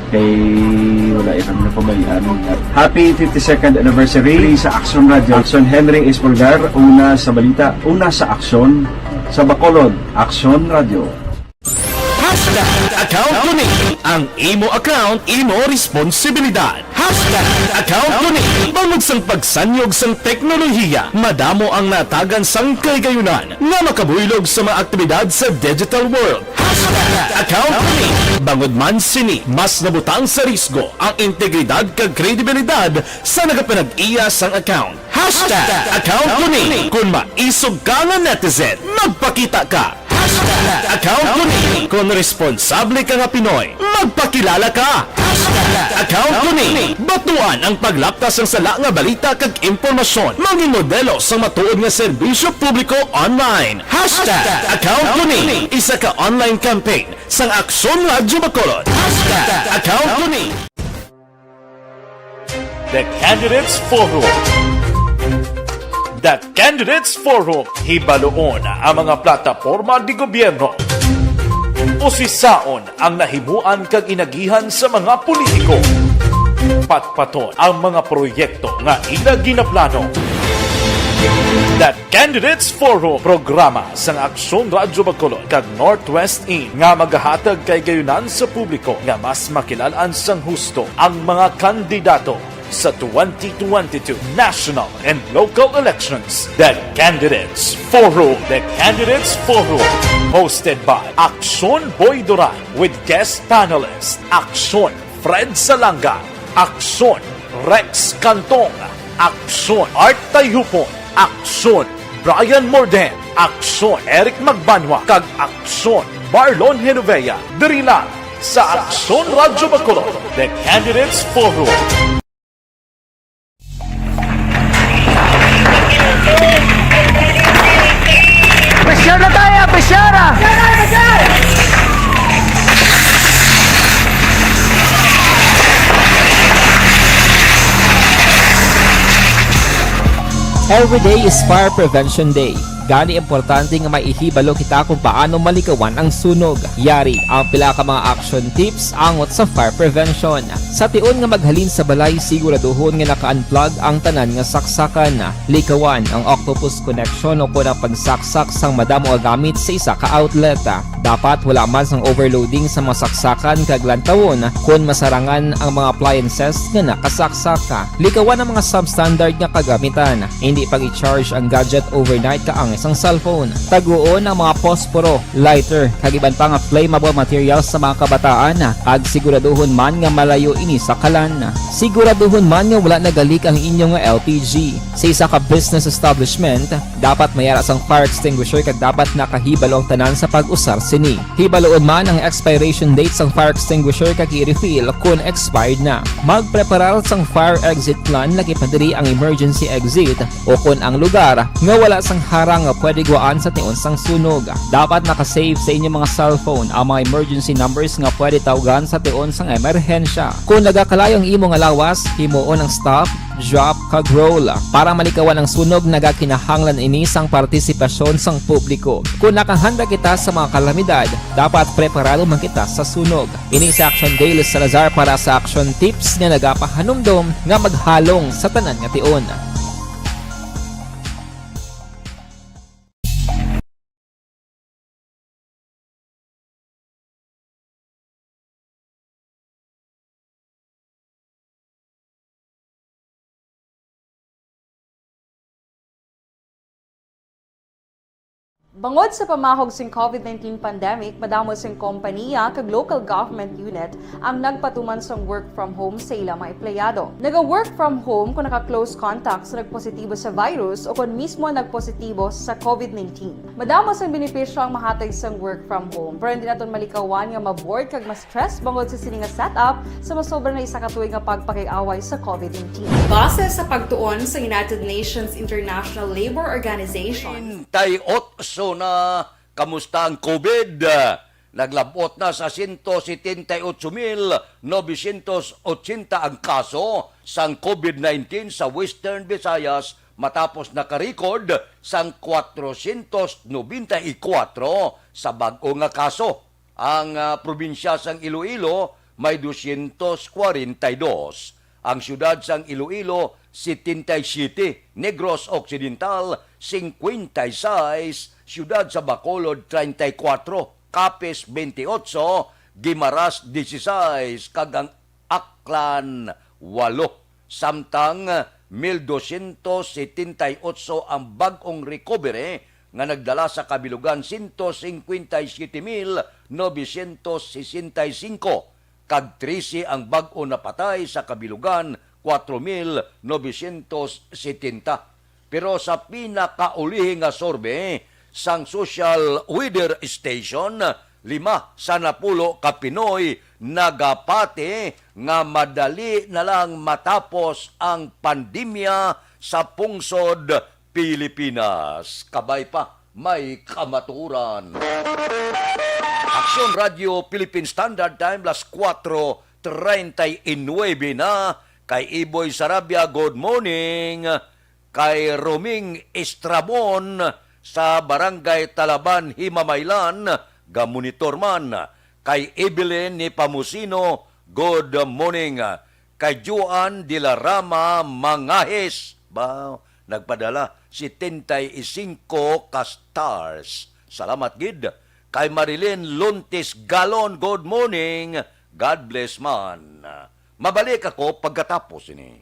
Kay wala ya kami napabayaan. Happy fifty-second anniversary sa Action Radio. Action Henry Espolgar, una sa balita, una sa aksyon, sa Bacolod, Action Radio. Hashtag account ko ni. Ang imo account, imo responsibilidad. Hashtag account ko ni. Bangod sang pagsanyog sang teknolohiya, madamo ang natagan sang kahigayonan nga makabuylog sa mga aktibidad sa digital world. Hashtag account ko ni. Bangod man sini, mas nabutang sa risgo ang integridad kag kredibilidad sa nagapanag-iya sang account. Hashtag account ko ni. Kon maisog ka nga netizen, magpakita ka. Hashtag account ko ni. Kon responsable ka nga Pinoy, magpakilala ka. Hashtag account ko ni. Batuan ang paglapta sang sala nga balita kag impormasyon. Mangin modelo sang matuod nga serbisyo publiko online. Hashtag account ko ni. Isa ka online campaign sang Aksyon Radyo Bacolod. Hashtag account ko ni. The Candidates Forum. The Candidates Forum. Hibaloon ang mga plataporma de gobyerno. Usisaon ang nahimuan kag inagihan sa mga politiko. Patpaton ang mga proyekto nga ila ginaplano. The Candidates Forum, programa sang Aksyon Radyo Bacolod kag Northwest In nga magahatag kahigayonan sa publiko nga mas makilal-an sang husto ang mga kandidato sa twenty twenty-two national and local elections. The Candidates Forum. The Candidates Forum, hosted by Aksyon Boy Duran with guest panelist Aksyon Fred Salanga, Aksyon Rex Cantong, Aksyon Art Tayhupon, Aksyon Brian Morden, Aksyon Eric Magbanwa, kag Aksyon Marlon Genovea. Diri lang sa Aksyon Radyo Bacolod, The Candidates Forum. Presyar na tayo, presyar na! Every day is Fire Prevention Day. Gani, importante nga may ihibalo kita kung paano malikawan ang sunog. Yari ang pila ka mga action tips angot sa fire prevention. Sa tion nga maghalin sa balay, siguraduhon nga naka-unplug ang tanan nga saksakan. Likawan ang octopus connection o kon ang pagsaksak sang madamo nga gamit sa isa ka outlet. Dapat wala man sang overloading sa mga saksakan kag lantawon kon masarangan ang mga appliances nga nakasaksak. Likawan ang mga substandard nga kagamitan. Hindi pag-i-charge ang gadget overnight kaangay sang cellphone. Taguon ang mga posporo, lighter, kag iban pa nga flammable materials sa mga kabataan, kag siguraduhon man nga malayo ini sa kalan. Siguraduhon man nga wala nagalik ang inyo nga L P G. Sa isa ka business establishment, dapat may ara sang fire extinguisher kag dapat nakahibalo ang tanan sa pag-usar sini. Hibaloon man ang expiration date sang fire extinguisher kag i-refill kon expired na. Magpreparar sang fire exit plan, laki pa diri ang emergency exit o kon ang lugar nga wala sang harang nga pwede gwaan sa tion sang sunog. Dapat naka-save sa inyo mga cellphone ang mga emergency numbers nga pwede tawgan sa tion sang emerhensya. Kon nagakalayo ang imo nga lawas, himuon ang stop, drop, kag roll. Para malikawan ang sunog, nagakinahanglan ini sang partisipasyon sang publiko. Kon nakahanda kita sa mga kalamidad, dapat preparado man kita sa sunog. Ini si Action Dale Salazar para sa Action Tips nga nagapahanumdom nga maghalong sa tanan nga tion. Bangod sa pamahog sing covid nineteen pandemic, madamo sing kompaniya kag local government unit ang nagpatuman sang work from home sa ila mga empleyado. Naga-work from home kung naka-close contact sa nagpositibo sa virus o kon mismo nagpositibo sa covid nineteen. Madamo sang benepisyo ang mahatag sang work from home, pero hindi naton malikawan nga ma-bored kag ma-stress bangod sa sini nga setup sa masobra na isa ka tuig nga pagpakig-away sa covid nineteen. Base sa pagtuon sa United Nations International Labor Organization, Treinta y ocho na. Kamusta ang covid? Naglab-ot na sa siyento setenta y ocho mil novecientos ochenta ang kaso sang covid nineteen sa Western Visayas, matapos naka-record sang kwatrocientos nobenta y kuwatro sa bag-o nga kaso. Ang, ah, probinsya sang Iloilo may dosyentos kwarenta y dos. Ang siyudad sang Iloilo, setenta y siyete, Negros Occidental, singkwenta y sais, siyudad sa Bacolod, treinta y kuwatro, Capiz, bentiocho, Guimaras, dieciséis, kag ang Aklan, walo. Samtang mil dosyentos setenta y ocho ang bag-ong recovery nga nagdala sa kabilugan siyento singkwenta y siyete mil novecientos sesenta y singko, kag trese ang bag-o napatay sa kabilugan, kwatro mil novecientos setenta. Pero sa pinakaulihi nga survey sang Social Weather Station, lima sa napulo ka Pinoy nagapati nga madali na lang matapos ang pandemya sa pungsod Pilipinas. Kabay pa, may kamaturan. Aksyon Radio Philippine Standard Time, las kuwatro treinta y nueve na. Kay Iboy Sarabia, good morning. Kay Roming Estrabon sa Barangay Talaban, Himamaylan, gamonitor man. Kay Evelyn Nepomuceno, good morning. Kay Juan de la Rama Mangahis, ba, nagpadala setenta y cinco ka stars. Salamat gid. Kay Marilyn Lontes Galon, good morning. God bless man. Mabalik ako pagkatapos ini.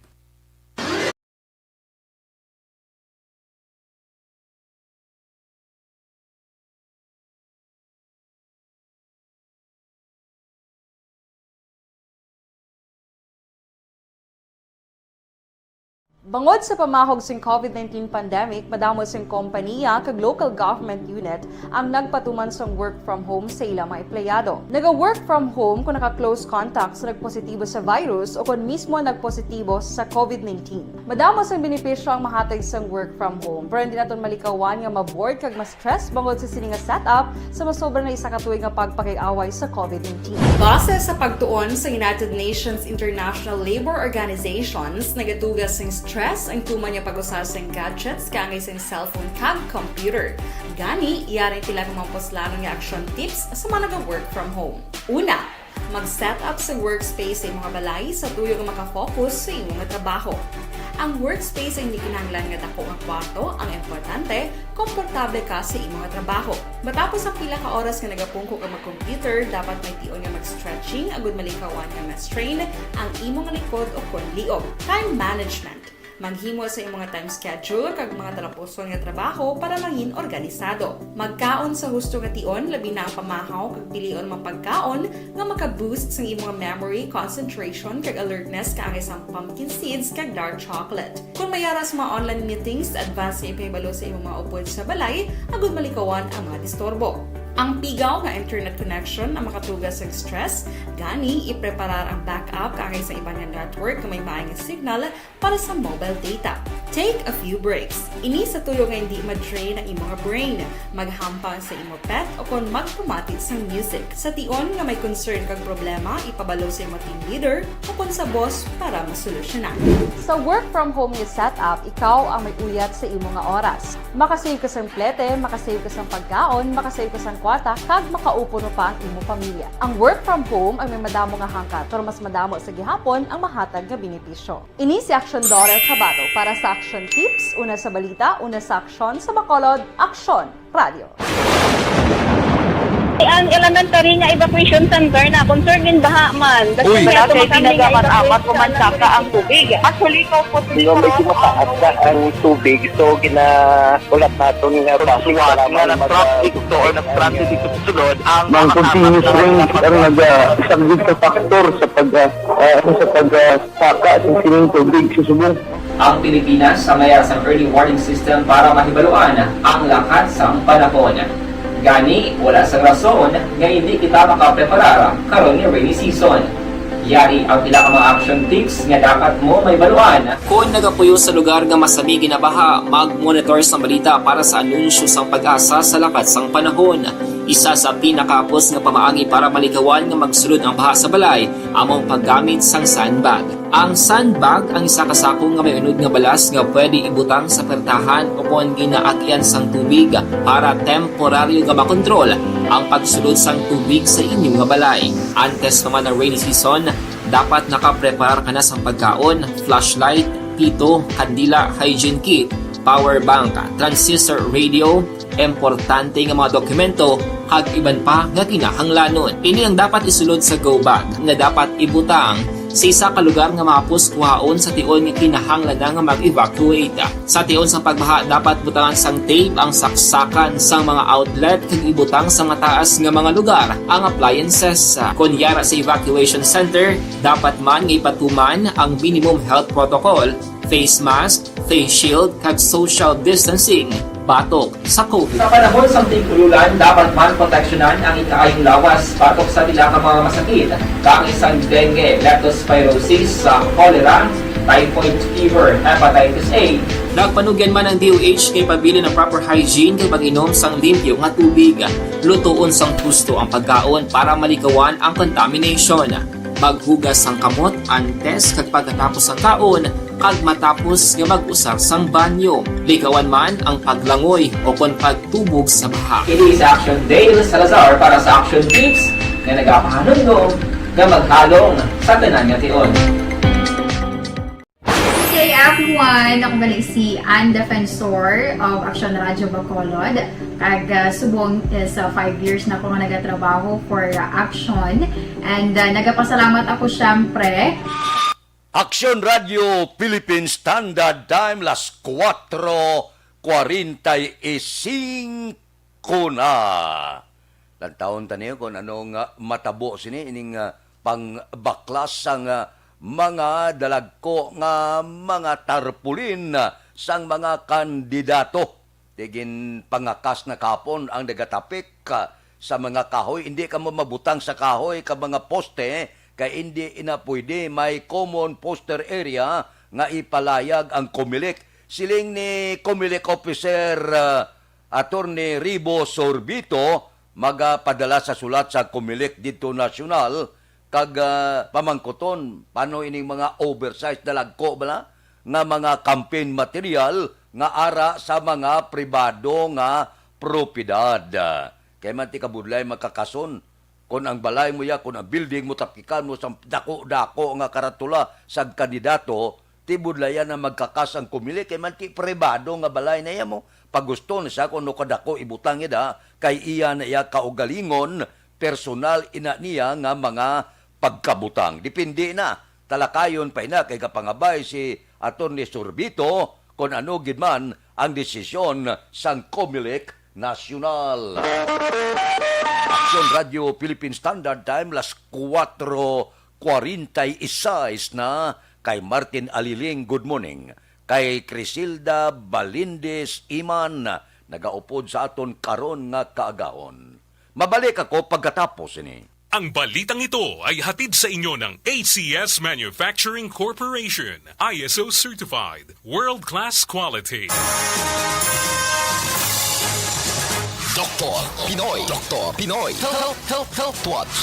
Bangod sa pamahog sing covid nineteen pandemic, madamo sing kompaniya kag local government unit ang nagpatuman sang work from home sa ila mga empleyado. Naga-work from home kung naka-close contact sa nagpositibo sa virus o kon mismo nagpositibo sa covid nineteen. Madamo sang benepisyo ang mahatag sang work from home, pero hindi naton malikawan nga ma-bored kag ma-stress bangod sa sini nga setup sa masobra na isa ka tuig nga pagpakig-away sa covid nineteen. Base sa pagtuon sa United Nations International Labor Organizations, nagadugang sing stress Stress ang tuman nga pag-usar sang gadgets kaangay sang cellphone kag computer. Gani, yari ang pila ka mga puslanon nga action tips sa mga naga-work from home. Una, mag-set up sa workspace sa imong balay sa tuyo nga makafocus sa imong trabaho. Ang workspace ay hindi kinahanglan nga dako nga kwarto, ang importante, komportable ka sa imong trabaho. Matapos ang pila ka oras nga nagapungko ka mag-computer, dapat may tion nga mag-stretching agud malikawan nga ma-strain ang imong likod o kon liog. Time management. Maghimo sa imong time schedule kag mga talapuson nga trabaho para mangin organisado. Magkaon sa husto nga tion, labi na ang pamahaw kag pilion mga pagkaon nga maka-boost sang imong memory, concentration, kag alertness kaangay sang pumpkin seeds kag dark chocolate. Kung may ara sa mga online meetings, advance nga ipahibalo sa imong mga upod sa balay agud malikawan ang mga disturbo. Ang pigaw nga internet connection ang makatuga sa stress, gani ipreparar ang backup kaangay sa iban nga network nga may maay nga signal para sa mobile data. Take a few breaks. Ini sa tuyo nga hindi ma-drain ang imong brain. Maghampang sa imo pet o kon magpamati sang music. Sa tion nga may concern kag problema, ipabalo sa imo team leader o kon sa boss para masolusyonan. Sa work from home nga setup, ikaw ang may uyat sa imo nga oras. Makasave ka sang plete, makasave ka sang pagkaon, makasave ka sang kwarta, kag makaupo pa ang imo pamilya. Ang work from home ang may madamo nga hangkat, pero mas madamo sa gihapon ang mahatag nga benepisyo. Ini si Aksyon Dorel Trabato para sa Action Tips, una sa balita, una sa aksyon, sa Bacolod, Aksyon Radio. Ang elementary nga evacuation center na concerned in baha man. Uy. Kasi may tumaas ang tubig. Actually, ikaw po, di ba, may tumataas na ang tubig, so ginaulat naton nga basi nga nag-traffic to or nag-transit dito sa sulod ang mga continuous rain ang nag-, ah, isang good factor sa pag, ah, ah, sa pag, ah, saka sa sining tubig sa subong. Ang Pilipinas ang may sang early warning system para mahibaluan ang lakat sang panahon. Gani, wala sang rason nga hindi kita makapreparar karon nga rainy season. Yari ang pila ka mga action tips nga dapat mo mahibaluan. Kon nagapuyo sa lugar nga masami ginabaha, mag-monitor sang balita para sa anunsyo sang PAGASA sa lakat sang panahon. Isa sa pinakahapos nga pamaagi para malikawan nga magsulod ang baha sa balay amo ang paggamit sang sandbag. Ang sandbag ang isa ka sako nga may unod nga balas nga pwede ibutang sa pertahan o kon ginaagian sang tubig para temporaryo nga makontrol ang pagsulod sang tubig sa inyo nga balay. Antes pa man ang rainy season, dapat nakapreparar ka na sang pagkaon, flashlight, pito, kandila, hygiene kit, power bank, transistor radio, importante nga mga dokumento, kag iban pa nga kinahanglanon. Ini ang dapat isulod sa go bag nga dapat ibutang sa isa ka lugar nga mahapos kuhaon sa tion nga kinahanglan na nga mag-evacuate. Sa tion sang pagbaha, dapat butangan sang tape ang saksakan sang mga outlet kag ibutang sa mataas nga mga lugar ang appliances. Kon yara sa evacuation center, dapat man nga ipatuman ang minimum health protocol, face mask, face shield, kag social distancing batok sa COVID. Sa panahon sang tig-ululan, dapat man proteksyonan ang ikaayong lawas batok sa pila ka mga masakit, kaangay sang dengue, leptospirosis, sa cholera, typhoid fever, hepatitis A. Nagpanugyan man ang D O H nga ipabilin ang proper hygiene kag pag-inom sang limpyo nga tubig. Lutoon sang husto ang pagkaon para malikawan ang contamination. Maghugas sang kamot antes kag pagkatapos sang kaon, kag matapos nga mag-usar sang banyo. Likawan man ang paglangoy o kon pagtubog sa baha. Ini si Action Dale Salazar para sa Action Tips nga nagapahanumdom nga maghalong sa tanan nga tion. Good day, everyone. Ako gali si Ann Defensor of Action Radio Bacolod. Kag, ah, subong is, ah, five years na ko nga nagatrabaho for, ah, Action. And, ah, nagapasalamat ako, syempre. Action Radio Philippine Standard Time, las cuatro cuarenta y cinco na. Lantawon ta niyo kung ano nga matabo sini ining, ah, pangbaklas sang, ah, mga dalagko nga mga tarpaulin, ah, sang mga kandidato. Di ginpangakas na kapon ang nagatapik, ah, sa mga kahoy. Hindi kamo mabutang sa kahoy ka mga poste, kay hindi ina pwede. May common poster area nga ipalayag ang Comelec. Siling ni Comelec officer, ah, Attorney Ribo Sorbito, magapadala sa sulat sa Comelec didto nasyonal, kag, ah, pamangkuton, paano ining mga oversized na lagko bala? nga mga campaign material nga ara sa mga pribado nga propiedad. Kay man ti kabudlay makakason, kon ang balay mo ya, kon ang building mo, tapkikan mo sa dako-dako nga karatula sa kandidato, ti budlayan na magkakas ang COMELEC, kay man ti pribado nga balay na iya mo. Pagusto na siya kung ano kadako ibutang ida, kay iya na iya kaugalingon, personal ina niya nga mga pagkabutang. Depende na. Talakayon pa ina kay gapangabay si Attorney Sorbito kon ano gid man ang desisyon sang COMELEC National. Aksyon Radio Philippine Standard Time, las kuwatro kwarenta y seis na. Kay Martin Aliling, good morning. Kay Crisilda Balindis Iman, nagaupod sa aton karon nga kaagahon. Mabalik ako pagkatapos ini. Ang balitang ito ay hatid sa inyo ng A C S Manufacturing Corporation, I S O certified, world-class quality. Doktor Pinoy. Doktor Pinoy. Health, health, health, health Watch.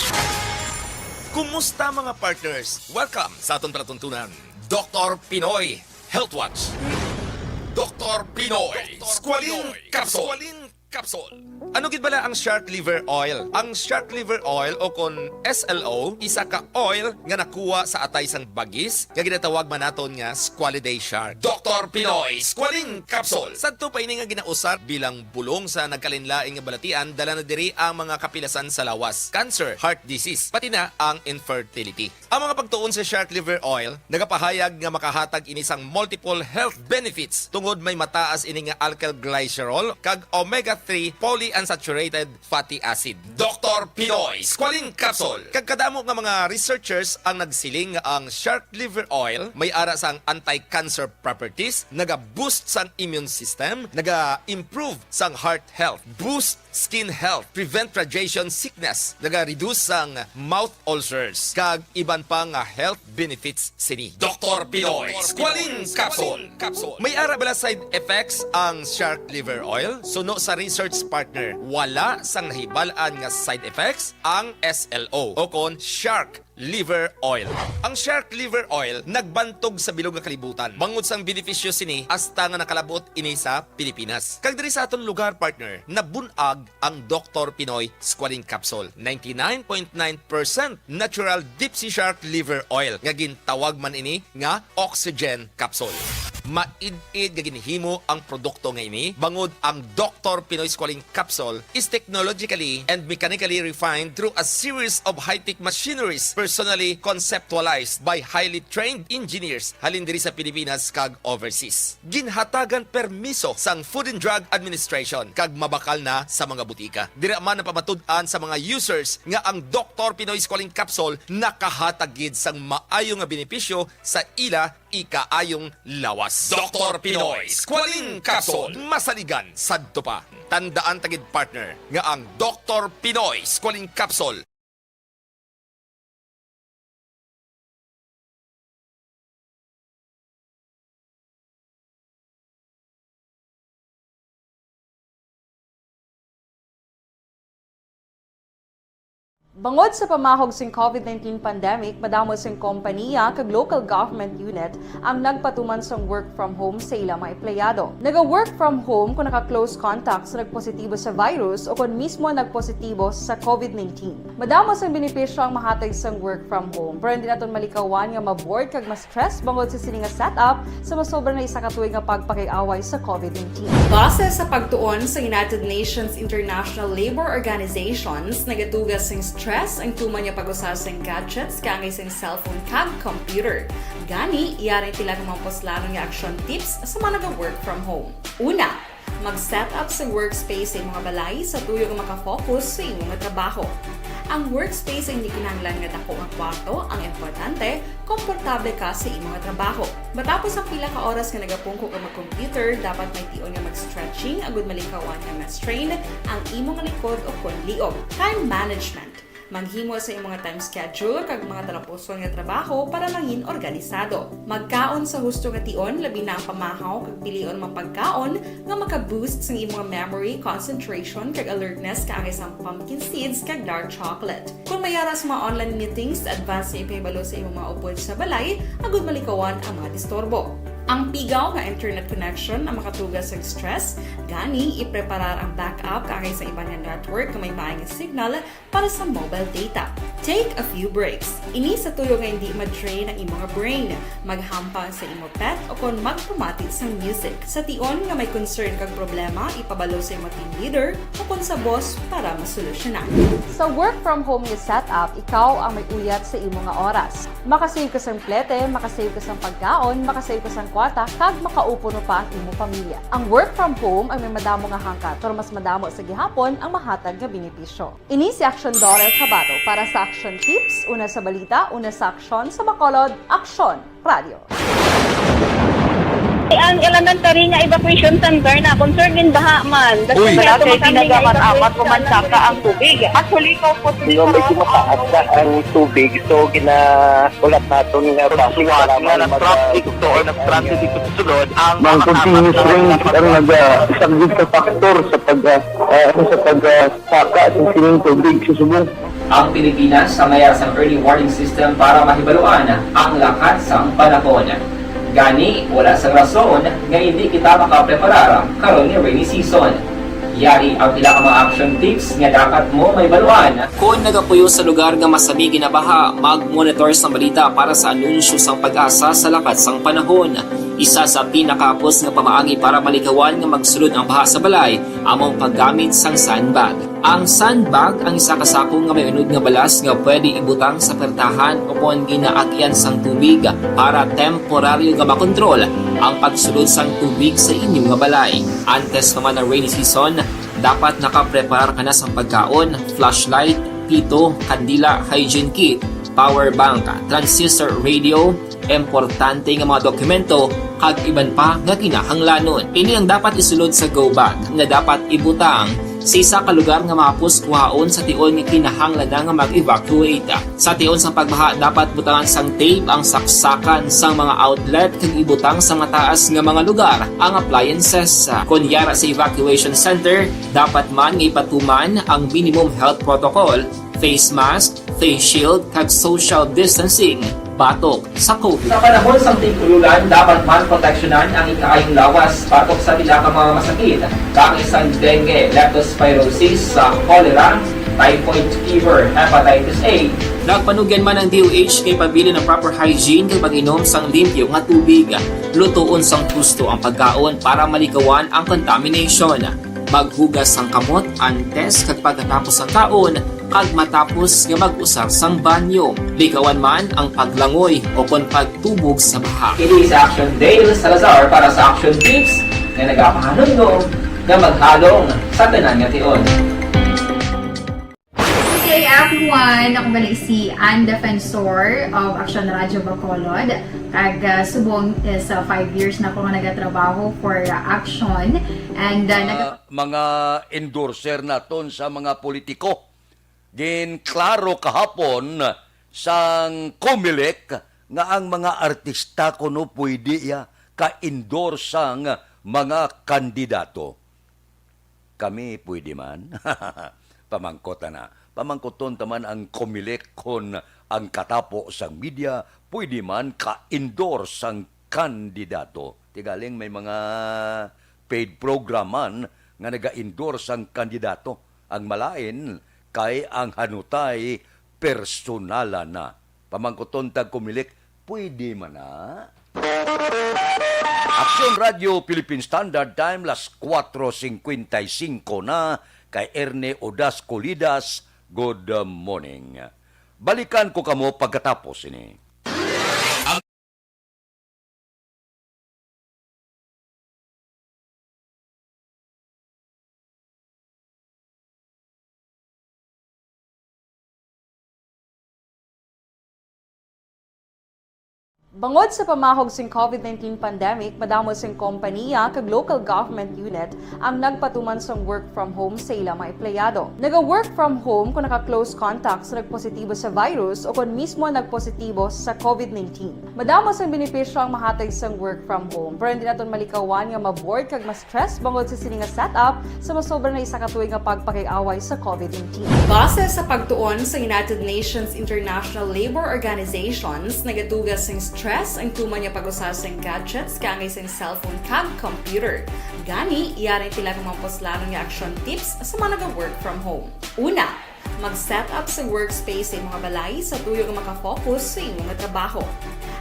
Kumusta, mga partners? Welcome sa aton palatuntunan, Doktor Pinoy Health Watch. Doktor Pinoy Squalene Capsule. Capsule. Ano gid bala ang shark liver oil? Ang shark liver oil, o kon S L O, isa ka oil nga nakuha sa atay sang bagis nga ginatawag man naton nga squalidae shark. Doktor Pinoy Squalene Capsule. Sadto pa ini nga ginausar bilang bulong sa nagkalainlain nga balatian, dala na diri ang mga kapilasan sa lawas, cancer, heart disease, pati na ang infertility. Ang mga pagtuon sa shark liver oil nagapahayag nga makahatag ini sang multiple health benefits tungod may mataas ini nga alkyl glycerol kag omega three polyunsaturated fatty acid. Doktor Pinoy Squalene Capsule. Kag kadamo nga mga researchers ang nagsiling nga ang shark liver oil may ara sang anti-cancer properties, naga-boost sang immune system, naga-improve sang heart health, boost skin health, prevent radiation sickness, naga-reduce sang mouth ulcers, kag iban pa nga health benefits sini. Doktor Pinoy Squalene Capsule. May ara bala side effects ang shark liver oil? Suno sa research partner, wala sang nahibal-an nga side effects ang S L O, o kon shark liver oil. Ang shark liver oil nagbantog sa bilog nga kalibutan bangod sang benepisyo sini, hasta nga nakalab-ot ini sa Pilipinas. Kag diri sa aton lugar, partner, nabun-ag ang Doktor Pinoy Squalene Capsule. Ninety-nine point nine percent natural deep sea shark liver oil, nga gintawag man ini nga oxygen capsule. Maid-id nga ginhimo ang produkto nga ini, bangod ang Doktor Pinoy Squalene Capsule is technologically and mechanically refined through a series of high-tech machineries personally conceptualized by highly trained engineers halin diri sa Pilipinas kag overseas. Ginhatagan permiso sang Food and Drug Administration kag mabakal na sa mga butika. Dira man napamatud-an sa mga users nga ang Doktor Pinoy Squalene Capsule nakahatag gid sang maayo nga benepisyo sa ila ikaayong lawas. Doktor Pinoy Squalene Capsule. Masaligan sadto pa. Tandaan ta gid, partner, nga ang Doktor Pinoy Squalene Capsule Bangod sa pamahog sing COVID nineteen pandemic, madamo sing kompaniya kag local government unit ang nagpatuman sang work from home sa ila mga empleyado. Naga-work from home kon naka-close contact sa nagpositibo sa virus o kon mismo nagpositibo sa COVID nineteen. Madamo sang benepisyo ang mahatag sang work from home, pero hindi naton malikawan nga ma-bored kag ma-stress bangod sa sini nga setup sa masobra na isa ka tuig nga pagpakig-away sa COVID nineteen. Base sa pagtuon sa United Nations International Labour Organizations, nagatuga sing stress ang tuman nga pag-usa sing gadgets kaangay sing cellphone kag computer. Gani, yari tila nga mga puslanon nga action tips sa mga naga-work from home. Una, mag-set up sa workspace sa imong balay sa tuyo nga makafocus sa imong trabaho. Ang workspace ay hindi kinahanglan nga dako nga kwarto ang importante, komportable ka sa imong trabaho. Matapos ang pila ka oras nga nagapungko ka mag-computer, dapat may tion nga mag-stretching agud malikawan nga ma-strain ang imong likod o kon liog. Time management. Maghimo sa imong time schedule kag mga talapuson nga trabaho para mangin organisado. Magkaon sa husto nga tion, labi na ang pamahaw kag pilion man pagkaon nga maka-boost sang imong memory, concentration, kag alertness kaangay sang pumpkin seeds kag dark chocolate. Kon may ara sa mga online meetings, advance nga ipahibalo sa imong mga upod sa balay agud malikawan ang mga disturbo. Ang pigaw nga internet connection ang makatuga sa stress, gani ipreparar ang backup kaangay sa iban nga network nga may maayong signal para sa mobile data. Take a few breaks. Ini sa tuyo nga hindi ma-drain ang imo nga brain, maghampang sa imo pet o kon magpamati sang music. Sa tion nga may concern kag problema, ipabalo sa imo team leader o kon sa boss para masolusyonan. Sa work from home nga setup, ikaw ang may uyat sa imo nga oras. Makasave ka sang plete, makasave ka sang pagkaon, makasave ka sang kwarta, kag makaupo pa ang imo pamilya. Ang work from home ay may madamo nga hangkat, pero mas madamo sa gihapon ang mahatag nga benepisyo. Ini si Action Dorel Cabato para sa Action Tips, una sa balita, una sa aksyon, sa Bacolod, Aksyon Radio. Ang elementary nga evacuation center na concerned in baha man. Uy. Wala kay ginagaman amat, pumansaka ang tubig. Actually, ikaw po, medyo mataas na ang tubig, so gina-, ulat naton nga basi nga kailangan na mag-, traffic to, or nag-traffic ito sulod ang mga continuous rain ang nag-, ah, isang sa factor sa pag, ah, ah, ano, sa pag, ah, saka sa sining tubig sa subong. Ang Pilipinas sa mayar sang early warning system para mahibaluan ang lakat sang panahon. Gani, wala sang rason nga hindi kita makapreparar karon nga rainy season. Yari ang pila ka mga action tips nga dapat mo mahibaluan. Kon nagapuyo sa lugar nga masami ginabaha, mag-monitor sang balita para sa anunsyo sang PAGASA sa lakat sang panahon. Isa sa pinakahapos nga pamaagi para malikawan nga magsulod ang baha sa balay amo ang paggamit sang sandbag. Ang sandbag ang isa ka sako nga may unod nga balas nga pwede ibutang sa pertahan o kon ginaagyan sang tubig para temporaryo nga makontrol ang pagsulod sang tubig sa inyo nga balay. Antes pa man ang rainy season, dapat nakapreparar ka na sang pagkaon, flashlight, pito, kandila, hygiene kit, power bank, transistor radio, importante nga mga dokumento, kag iban pa nga kinahanglanon. Ini ang dapat isulod sa go bag nga dapat ibutang sa isa ka lugar nga mahapos kuhaon sa tion nga kinahanglan na nga mag-evacuate. Sa tion sang pagbaha, dapat butangan sang tape ang saksakan sang mga outlet kag ibutang sa mataas nga mga lugar ang appliances. Kon yara sa evacuation center, dapat man nga ipatuman ang minimum health protocol, face mask, face shield, kag social distancing batok sa COVID. Sa panahon sang tig-ululan, dapat man proteksyonan ang ikaayong lawas batok sa pila ka mga masakit, kaangay sang dengue, leptospirosis, sa cholera, typhoid fever, hepatitis A. Nagpanugyan man ang D O H nga ipabilin ang proper hygiene kag pag-inom sang limpyo nga tubig. Lutoon sang husto ang pagkaon para malikawan ang contamination. Maghugas sang kamot antes kag pagkatapos sang kaon, kag matapos nga mag-usar sang banyo. Likawan man ang paglangoy o kon pagtubog sa baha. Kini sa Action Dale Salazar para sa Action Tips nga nagapahanumdom nga maghalong sa tanan nga tion. Good day, everyone! Ako bali si Ann Defensor of Action Radio Bacolod. Kag, ah, subong is, ah, five years na ako nga nagatrabaho for, ah, Action. And, ah, nag- Ah, mga endorser naton sa mga politiko. Ginklaro kahapon sang Comelec nga ang mga artista kuno pwede ya ka-endorse sang mga kandidato. Kami pwede man? Pamangkot ana. Pamangkuton ta man ang Comelec kon ang katapo sang media pwede man ka-endorse sang kandidato. Tigaling may mga paid program man nga naga-endorse sang kandidato. Ang malain kay ang hanutay personalan na. Pamangkuton tag Comelec, pwede man na? Aksyon Radio Philippine Standard Time, las kuwatro singkwenta y singko na, kay Erne Odas Colidas, good morning. Balikan ko kamo pagkatapos ini. Bangod sa pamahog sing COVID nineteen pandemic, madamo sing kompanya kag local government unit ang nagpatuman sang work from home sa ila mga empleyado. Naga-work from home kung naka-close contact sa nagpositibo sa virus o kon mismo nagpositibo sa COVID nineteen. Madamo sang benepisyo ang mahatag sang work from home, pero hindi naton malikawan nga ma-bored kag ma-stress bangod sa sini nga setup sa masobra na isa ka tuig nga pagpakig-away sa COVID nineteen. Base sa pagtuon sa United Nations International Labour Organizations, nagatuga sang stress ang tuman nga pag-usar sang gadgets kaangay sang cellphone kag computer. Gani, yari ang pila ka mga puslanon nga action tips sa mga naga-work from home. Una, mag-set up sa workspace sa imong balay sa tuyo nga makafocus sa imong trabaho.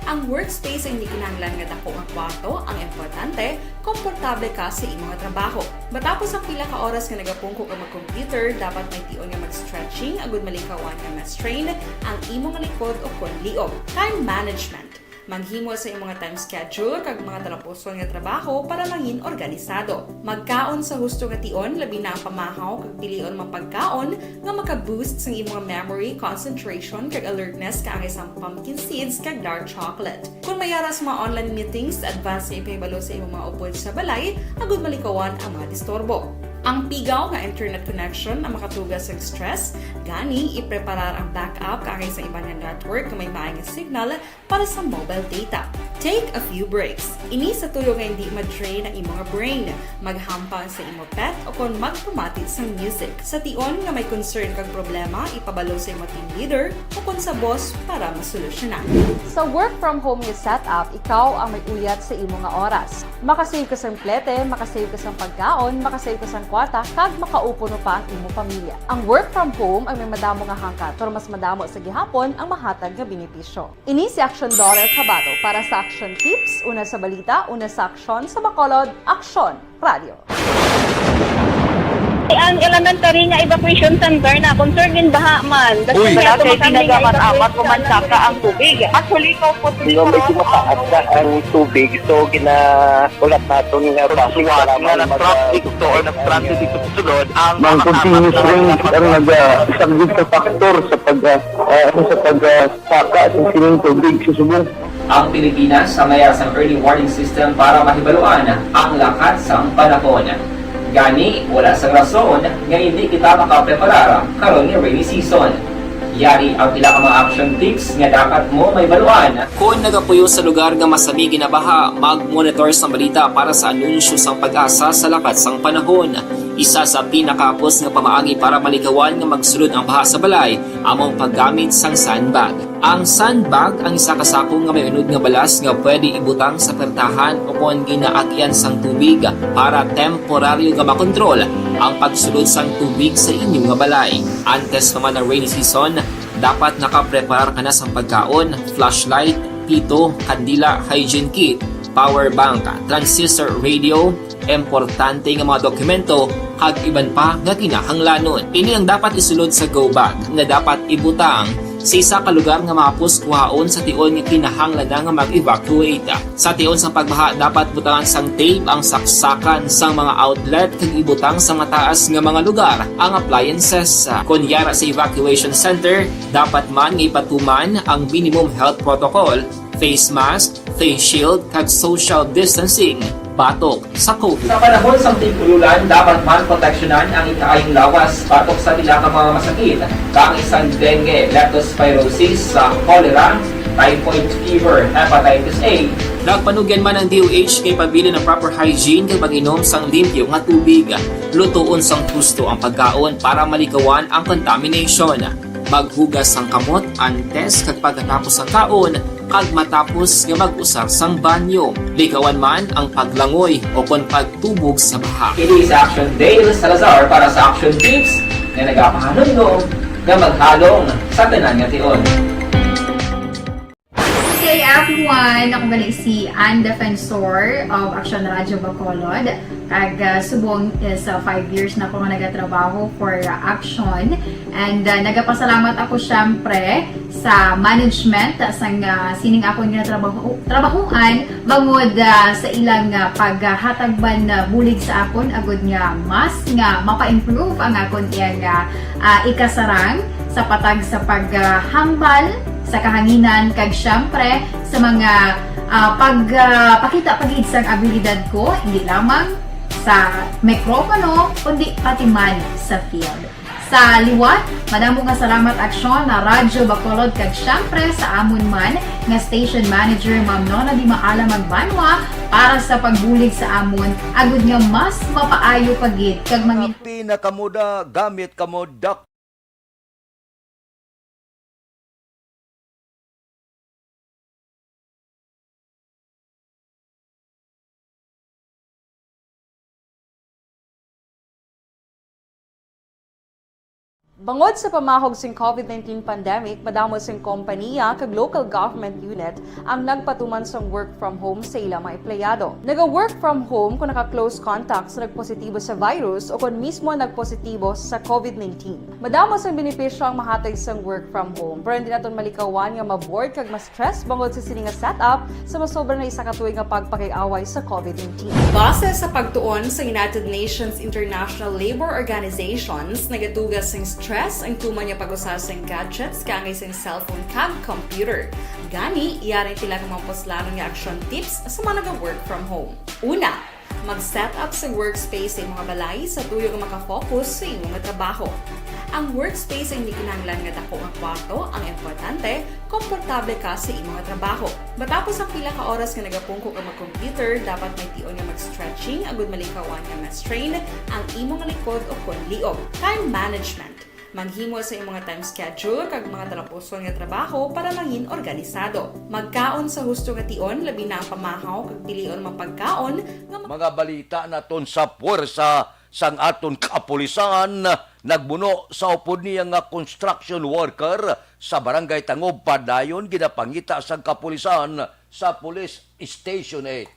Ang workspace ay hindi kinahanglan nga dako nga kwarto ang importante, komportable ka sa imo nga trabaho. Matapos ang pila ka oras nga nagapungko ka mag-computer, dapat may tion nga mag-stretching agud malikawan nga ma-strain ang imo nga likod o kon liog. Time management. Maghimo sa imo nga time schedule kag mga talapuson nga trabaho para mangin organisado. Magkaon sa husto nga tion, labi na ang pamahaw kag pilion mga pagkaon nga maka-boost sang imo nga memory, concentration, kag alertness kaangay sang pumpkin seeds kag dark chocolate. Kon may ara sa mga online meetings, advance nga ipahibalo sa imong mga upod sa balay agud malikawan ang mga disturbo. Ang pigaw nga internet connection ang makatuga sa stress, gani ipreparar ang backup kaangay sa iban nga network nga may maay nga signal para sa mobile data. Take a few breaks. Ini sa tuyo nga hindi ma-drain ang imo nga brain. Maghampang sa imo pet o kon magpamati sang music. Sa tion nga may concern kag problema, ipabalo sa imo team leader o kon sa boss para masolusyonan. Sa work from home nga setup, ikaw ang may uyat sa imo nga oras. Makasave ka sang plete, makasave ka sang pagkaon, makasave ka sang kwarta, kag makaupuno pa ang imo pamilya. Ang work from home ang may madamo nga hangkat, pero mas madamo sa gihapon ang mahatag nga benepisyo. Ini si Action Daughter Kabato para sa Action Tips, una sa balita, una sa aksyon, sa Bacolod, Aksyon Radio. Ang elementary nga evacuation center na concern gin baha man. Uy. Wala kay ginagamit-amat ko man saka ang tubig. Actually, ikaw po, medyo mataas na ang tubig, so ginahulat naton nga bus para nga mag-, na-traffic to or nag-transit dito sa sulod ang mga continuous rain ang nag-, ah, isang sa factor sa pag, ah, ah, ano, sa pag, ah, saka sa sining tubig sa subong. Ang Pilipinas ang may sang early warning system para mahibaluan ang lakat sang panahon. Gani, wala sang rason nga hindi kita makapreparar karon nga rainy season. Yari ang pila ka mga action tips nga dapat mo mahibaluan. Kon nagapuyo sa lugar nga masami ginabaha, mag-monitor sang balita para sa anunsyo sang PAGASA sa lakat sang panahon. Isa sa pinakahapos nga pamaagi para malikawan nga magsulod ang baha sa balay amo ang paggamit sang sandbag. Ang sandbag ang isa ka sako nga may unod nga balas nga pwede ibutang sa pertahan o kon ginaagyan sang tubig para temporaryo nga makontrol ang pagsulod sang tubig sa inyo nga balay. Antes pa man ang rainy season, dapat nakapreparar ka na sang pagkaon, flashlight, pito, kandila, hygiene kit, power bank, transistor radio, importante nga mga dokumento, kag iban pa nga kinahanglanon. Ini ang dapat isulod sa go bag nga dapat ibutang sa isa ka lugar nga mahapos kuhaon sa tion nga kinahanglan na nga mag-evacuate. Sa tion sang pagbaha, dapat butangan sang tape ang saksakan sang mga outlet kag ibutang sa mataas nga mga lugar ang appliances. Kon yara sa evacuation center, dapat man nga ipatuman ang minimum health protocol, face mask, face shield, kag social distancing batok sa COVID. Sa panahon sang tig-ululan, dapat man proteksyonan ang ikaayong lawas batok sa pila ka mga masakit, kaangay sang dengue, leptospirosis, sa cholera, typhoid fever, hepatitis A. Nagpanugyan man ang D O H nga ipabilin ang proper hygiene kag pag-inom sang limpyo nga tubig. Lutoon sang husto ang pagkaon para malikawan ang contamination. Maghugas sang kamot antes kag pagkatapos sang kaon, kag matapos nga mag-usar sang banyo. Likawan man ang paglangoy o kon pagtubog sa baha. Kini si Action Dale Salazar para sa Action Tips nga nagapahanumdom nga maghalong sa tanan nga tion. Good day, everyone! Ako gali si Ann Defensor of Action Radio Bacolod. Kag, ah, subong is, ah, five years na ako nga nagatrabaho for, ah, Action. And, ah, nagapasalamat ako, syempre, sa management, ah, sang, ah, sining akon nga trabaho, trabahoan, bangod, ah, sa ilang, ah, paghatag man, ah, bulig sa akon, agud nga mas nga mapa-improve ang akon iyang, ah, ah, ikasarang sa patag sa paghambal sa kahanginan, kag, syempre, sa mga, ah, pag, ah, pakita pa gid sang abilidad ko, hindi lamang sa mikropono, kundi pati man sa field. Sa liwat, madamo nga salamat, Aksyon, na Radyo Bacolod, kag, syempre, sa amon man nga station manager, Ma'am Nona Di Maala Magbanwa, para sa pagbulig sa amon, agud nga mas mapaayo pa gid kag mangin- Pinakamura gamit kamo, Doc. Bangod sa pamahog sing COVID nineteen pandemic, madamo sing kompaniya kag local government unit ang nagpatuman sang work from home sa ila mga empleyado. Naga-work from home kon naka-close contact sa nagpositibo sa virus o kon mismo nagpositibo sa COVID nineteen. Madamo sang benepisyo ang mahatag sang work from home, pero hindi naton malikawan nga ma-bored kag ma-stress bangod sa sini nga setup sa masobra na isa ka tuig nga pagpakig-away sa COVID nineteen. Base sa pagtuon sa United Nations International Labour Organizations, nagadugas sing stress ang tuman nga pag-usa sing gadgets kaangay sing cellphone kag computer. Gani, yari ang pila ka mga puslanon nga action tips sa mga naga-work from home. Una, mag-set up sa workspace sa imong balay sa tuyo nga maka-focus sa imong trabaho. Ang workspace ay hindi kinahanglan nga dako nga kwarto ang importante, komportable ka sa imong trabaho. Matapos ang pila ka oras nga nagapungko ka mag-computer, dapat may tion nga mag-stretching agud malikawan nga ma-strain ang imong likod o kon liog. Time management. Maghimo sa imong time schedule kag mga talapuson nga trabaho para mangin organisado. Magkaon sa husto nga tion, labi na ang pamahaw kag pilion mga pagkaon nga ma- Mga balita naton sa puwersa sang aton kapulisan, nagbuno sa upod niya nga construction worker sa Barangay Tangob, padayon ginapangita sang kapulisan sa Police Station eight.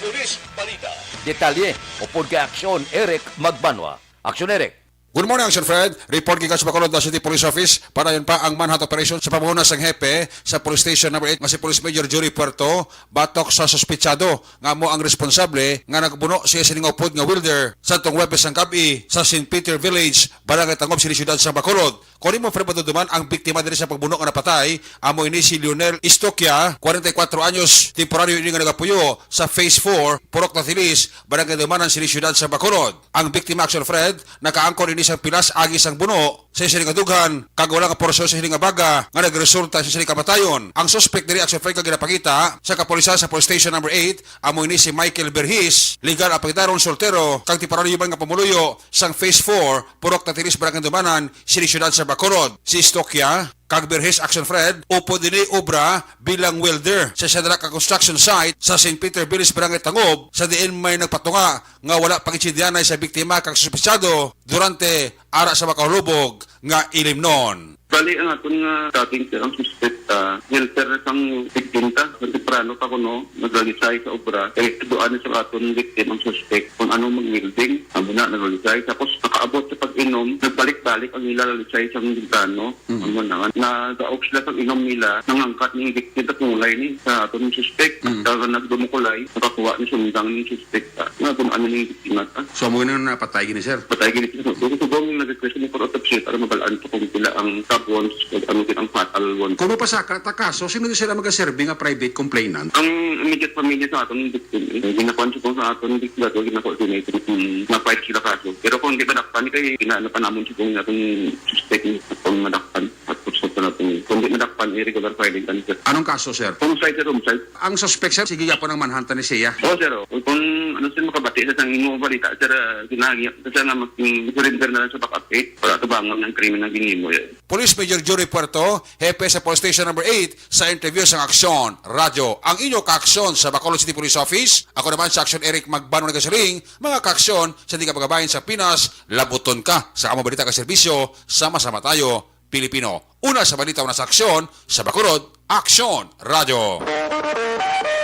Police Balita. Detalye upod kay Aksyon Eric Magbanwa. Aksyon Eric. Good morning, Action Fred. Report gikan sa Bacolod City Police Office. Padayon pa ang manhunt operation sa pamahuna sang hepe sa Police Station Number eight nga si Police Major Jory Puerto batok sa suspitsado nga amo ang responsable nga nagbuno siya sining upod nga welder sadtong Huwebes sang gab-i sa Saint Peter Village, Barangay Tangob, City Siyudad sang Bacolod. Kon imo, Fred, madumduman, ang biktima diri sa pagbuno nga napatay amo ini si Lionel Istokia, kwarenta y kwatro anyos, temporaryo ini nga nagapuyo sa Phase four, Purok Tatilis, Barangay Dumanan, City Siyudad sang Bacolod. Ang biktima, Action Fred, nakaangkon ini sang pilas agi sang buno sa isa nga dughan kag wala nga porsyon sa sini nga baga nga nagresulta sa sini kamatayon. Ang suspek diri, Action Fred, nga ginapangita sa kapulisan sa Police Station Number eight amo ini si Michael Berhis, legal apelyidaron Soltero, kag temporaryo man nga pumuluyo sang Phase four, Purok Tatilis, Barangay Dumanan, sini siyudad sa Bacolod. Si Stokia kag Berhis, Action Fred, upod ini obra bilang welder sa isa ka construction site sa Saint Peter Village, Barangay Tangob, sa diin may nagpatunga nga wala pag-intindihanay sa biktima kag suspetsado durante ara sa makahulubog nga ilimnon. Bali, ang aton nga dating, sir, ang suspect, ah, helper sang biktima. Sa temprano pa kuno, naglalisay sa obra. Kay duan sa aton victim ang suspect kung ano mag-welding. Amo na, naglalisay. Tapos, nakaabot sa pag-inom, nagbalik-balik ang nila lalisay sa bintano. Mhm. Amo na nga, nagaog sila sa inom nila, nangangkat ning victim sa kulay ni sa aton suspect. Mhm. Kaya nagdumukulay, nakakuha ni sundang ni suspect. Nga kung ano ning biktima ta. So, amo na napatay gini, sir? Patay gini, sir. So, subong nag-request ni for autopsy para mabalaan pa kung pila ang stab wounds, kung ano gid ang fatal wound. Kung mapasaka ta kaso, sino di sila magaserbi nga private complainant? Ang immediate family sa aton victim, eh, ginakuan siya kung sa aton victim, ginakuha din, eh, kung na-fight sila kaso. Pero kung di madakpan, kay ginaano pa namon siya kung atong suspect, eh, kung madakpan. At gusto pa natin, kung di madakpan, eh, regular filing kan, sir. Anong kaso, sir? Homicide, sir, homicide. Ang suspect, sir, sige gyapon ang manhunt ni siya. Oo, sir, oh. Kung, kung ano, sir, makabati sa sang imo balita, sir, ah, ginahangyo, sir, nga mag-, mm, surrender na lang sa backup eight para tubangon ang krimen nga ginhimo, eh. Police Major Jory Puerto, hepe sa Police Station Number eight, sa interview sang Aksyon Radyo. Ang inyo kaaksyon sa Bacolod City Police Office, ako naman sa Aksyon Eric Magbano nagasiring, mga kaaksyon sa di ka magabahin sa Pinas, labuton ka sa among balita kag serbisyo, sama-sama tayo. Pilipino. Una sa balita, una sa aksyon, sa Bacolod, Aksyon Radyo.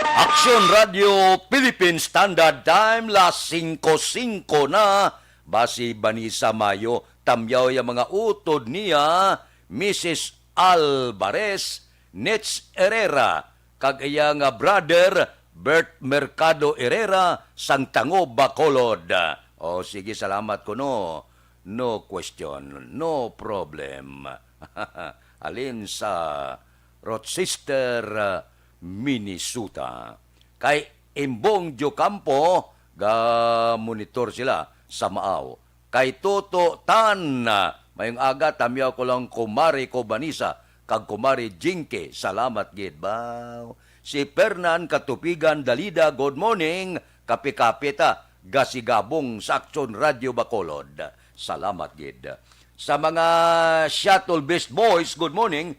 Aksyon Radyo Philippine Standard Time, las singko singko na. Basi Vanessa Mayo, tamyaw ya mga utod niya, Missus Alvarez, Nets Herrera, kag iya nga brother, Bert Mercado Herrera, sang Tango, Bacolod. O, sige, salamat kuno. No question, no problem. Halin sa Rochester, Minnesota. Kay Imbong Diocampo, ga-monitor sila sa Maaw. Kay Toto Tan, mayong aga, tamyaw ko lang kumari ko Vanessa, kag kumari Jinky, salamat gid, baw. Si Fernan Katupigan Dalida, good morning, kape-kape ta, gasigabong sa Aksyon Radyo Bacolod. Salamat gid. Sa mga Shuttle Beast Boys, good morning.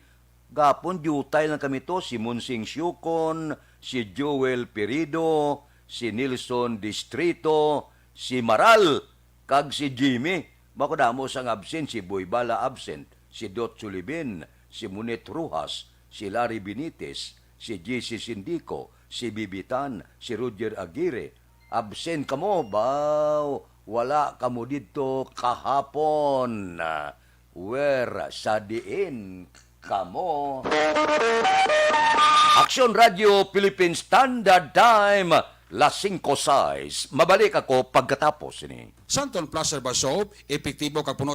Gapon, diutay lang kami to, si Monsing Siukon, si Joel Pirido, si Nelson Distrito, si Maral, kag si Jimmy. Makadamo sang absent, si Boy Bala absent, si Dot Sulibin, si Monet Rojas, si Larry Benitez, si J C Sindico, si Bibitan, si Roger Aguirre. Absent kamo, baw, wala kamo didto kahapon. Where, sa diin kamo? Aksyon Radio Philippine Standard Time, las singko sais. Mabalik ako pagkatapos ini. Santon Plus Herbal Soap, epektibo kag puno.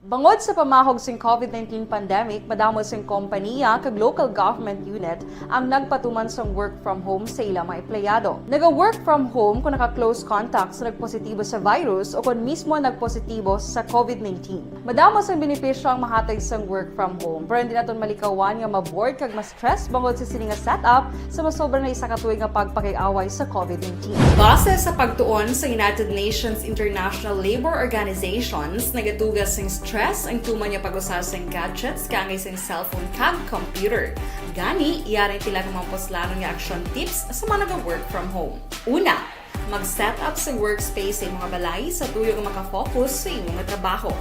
Bangod sa pamahog sing covid nineteen pandemic, madamo sing kompaniya kag local government unit ang nagpatuman sang work from home sa ila mga empleyado. Naga-work from home kon naka-close contact sa nagpositibo sa virus o kon mismo nagpositibo sa covid nineteen. Madamo sang benepisyo ang mahatag sang work from home, pero hindi naton malikawan nga ma-bored kag ma-stress bangod sa sini nga setup sa masobra na isa ka tuig nga pagpakig-away sa covid nineteen. Base sa pagtuon sa United Nations International Labor Organizations, nagatuga sing stress ang tuman nga pag-usa sing gadgets kaangay sing cellphone kag computer. Gani, yari ang pila ka mga puslanon nga action tips sa mga naga-work from home. Una, mag-set up sa workspace sa imong balay sa tuyo nga makafocus sa imo nga trabaho.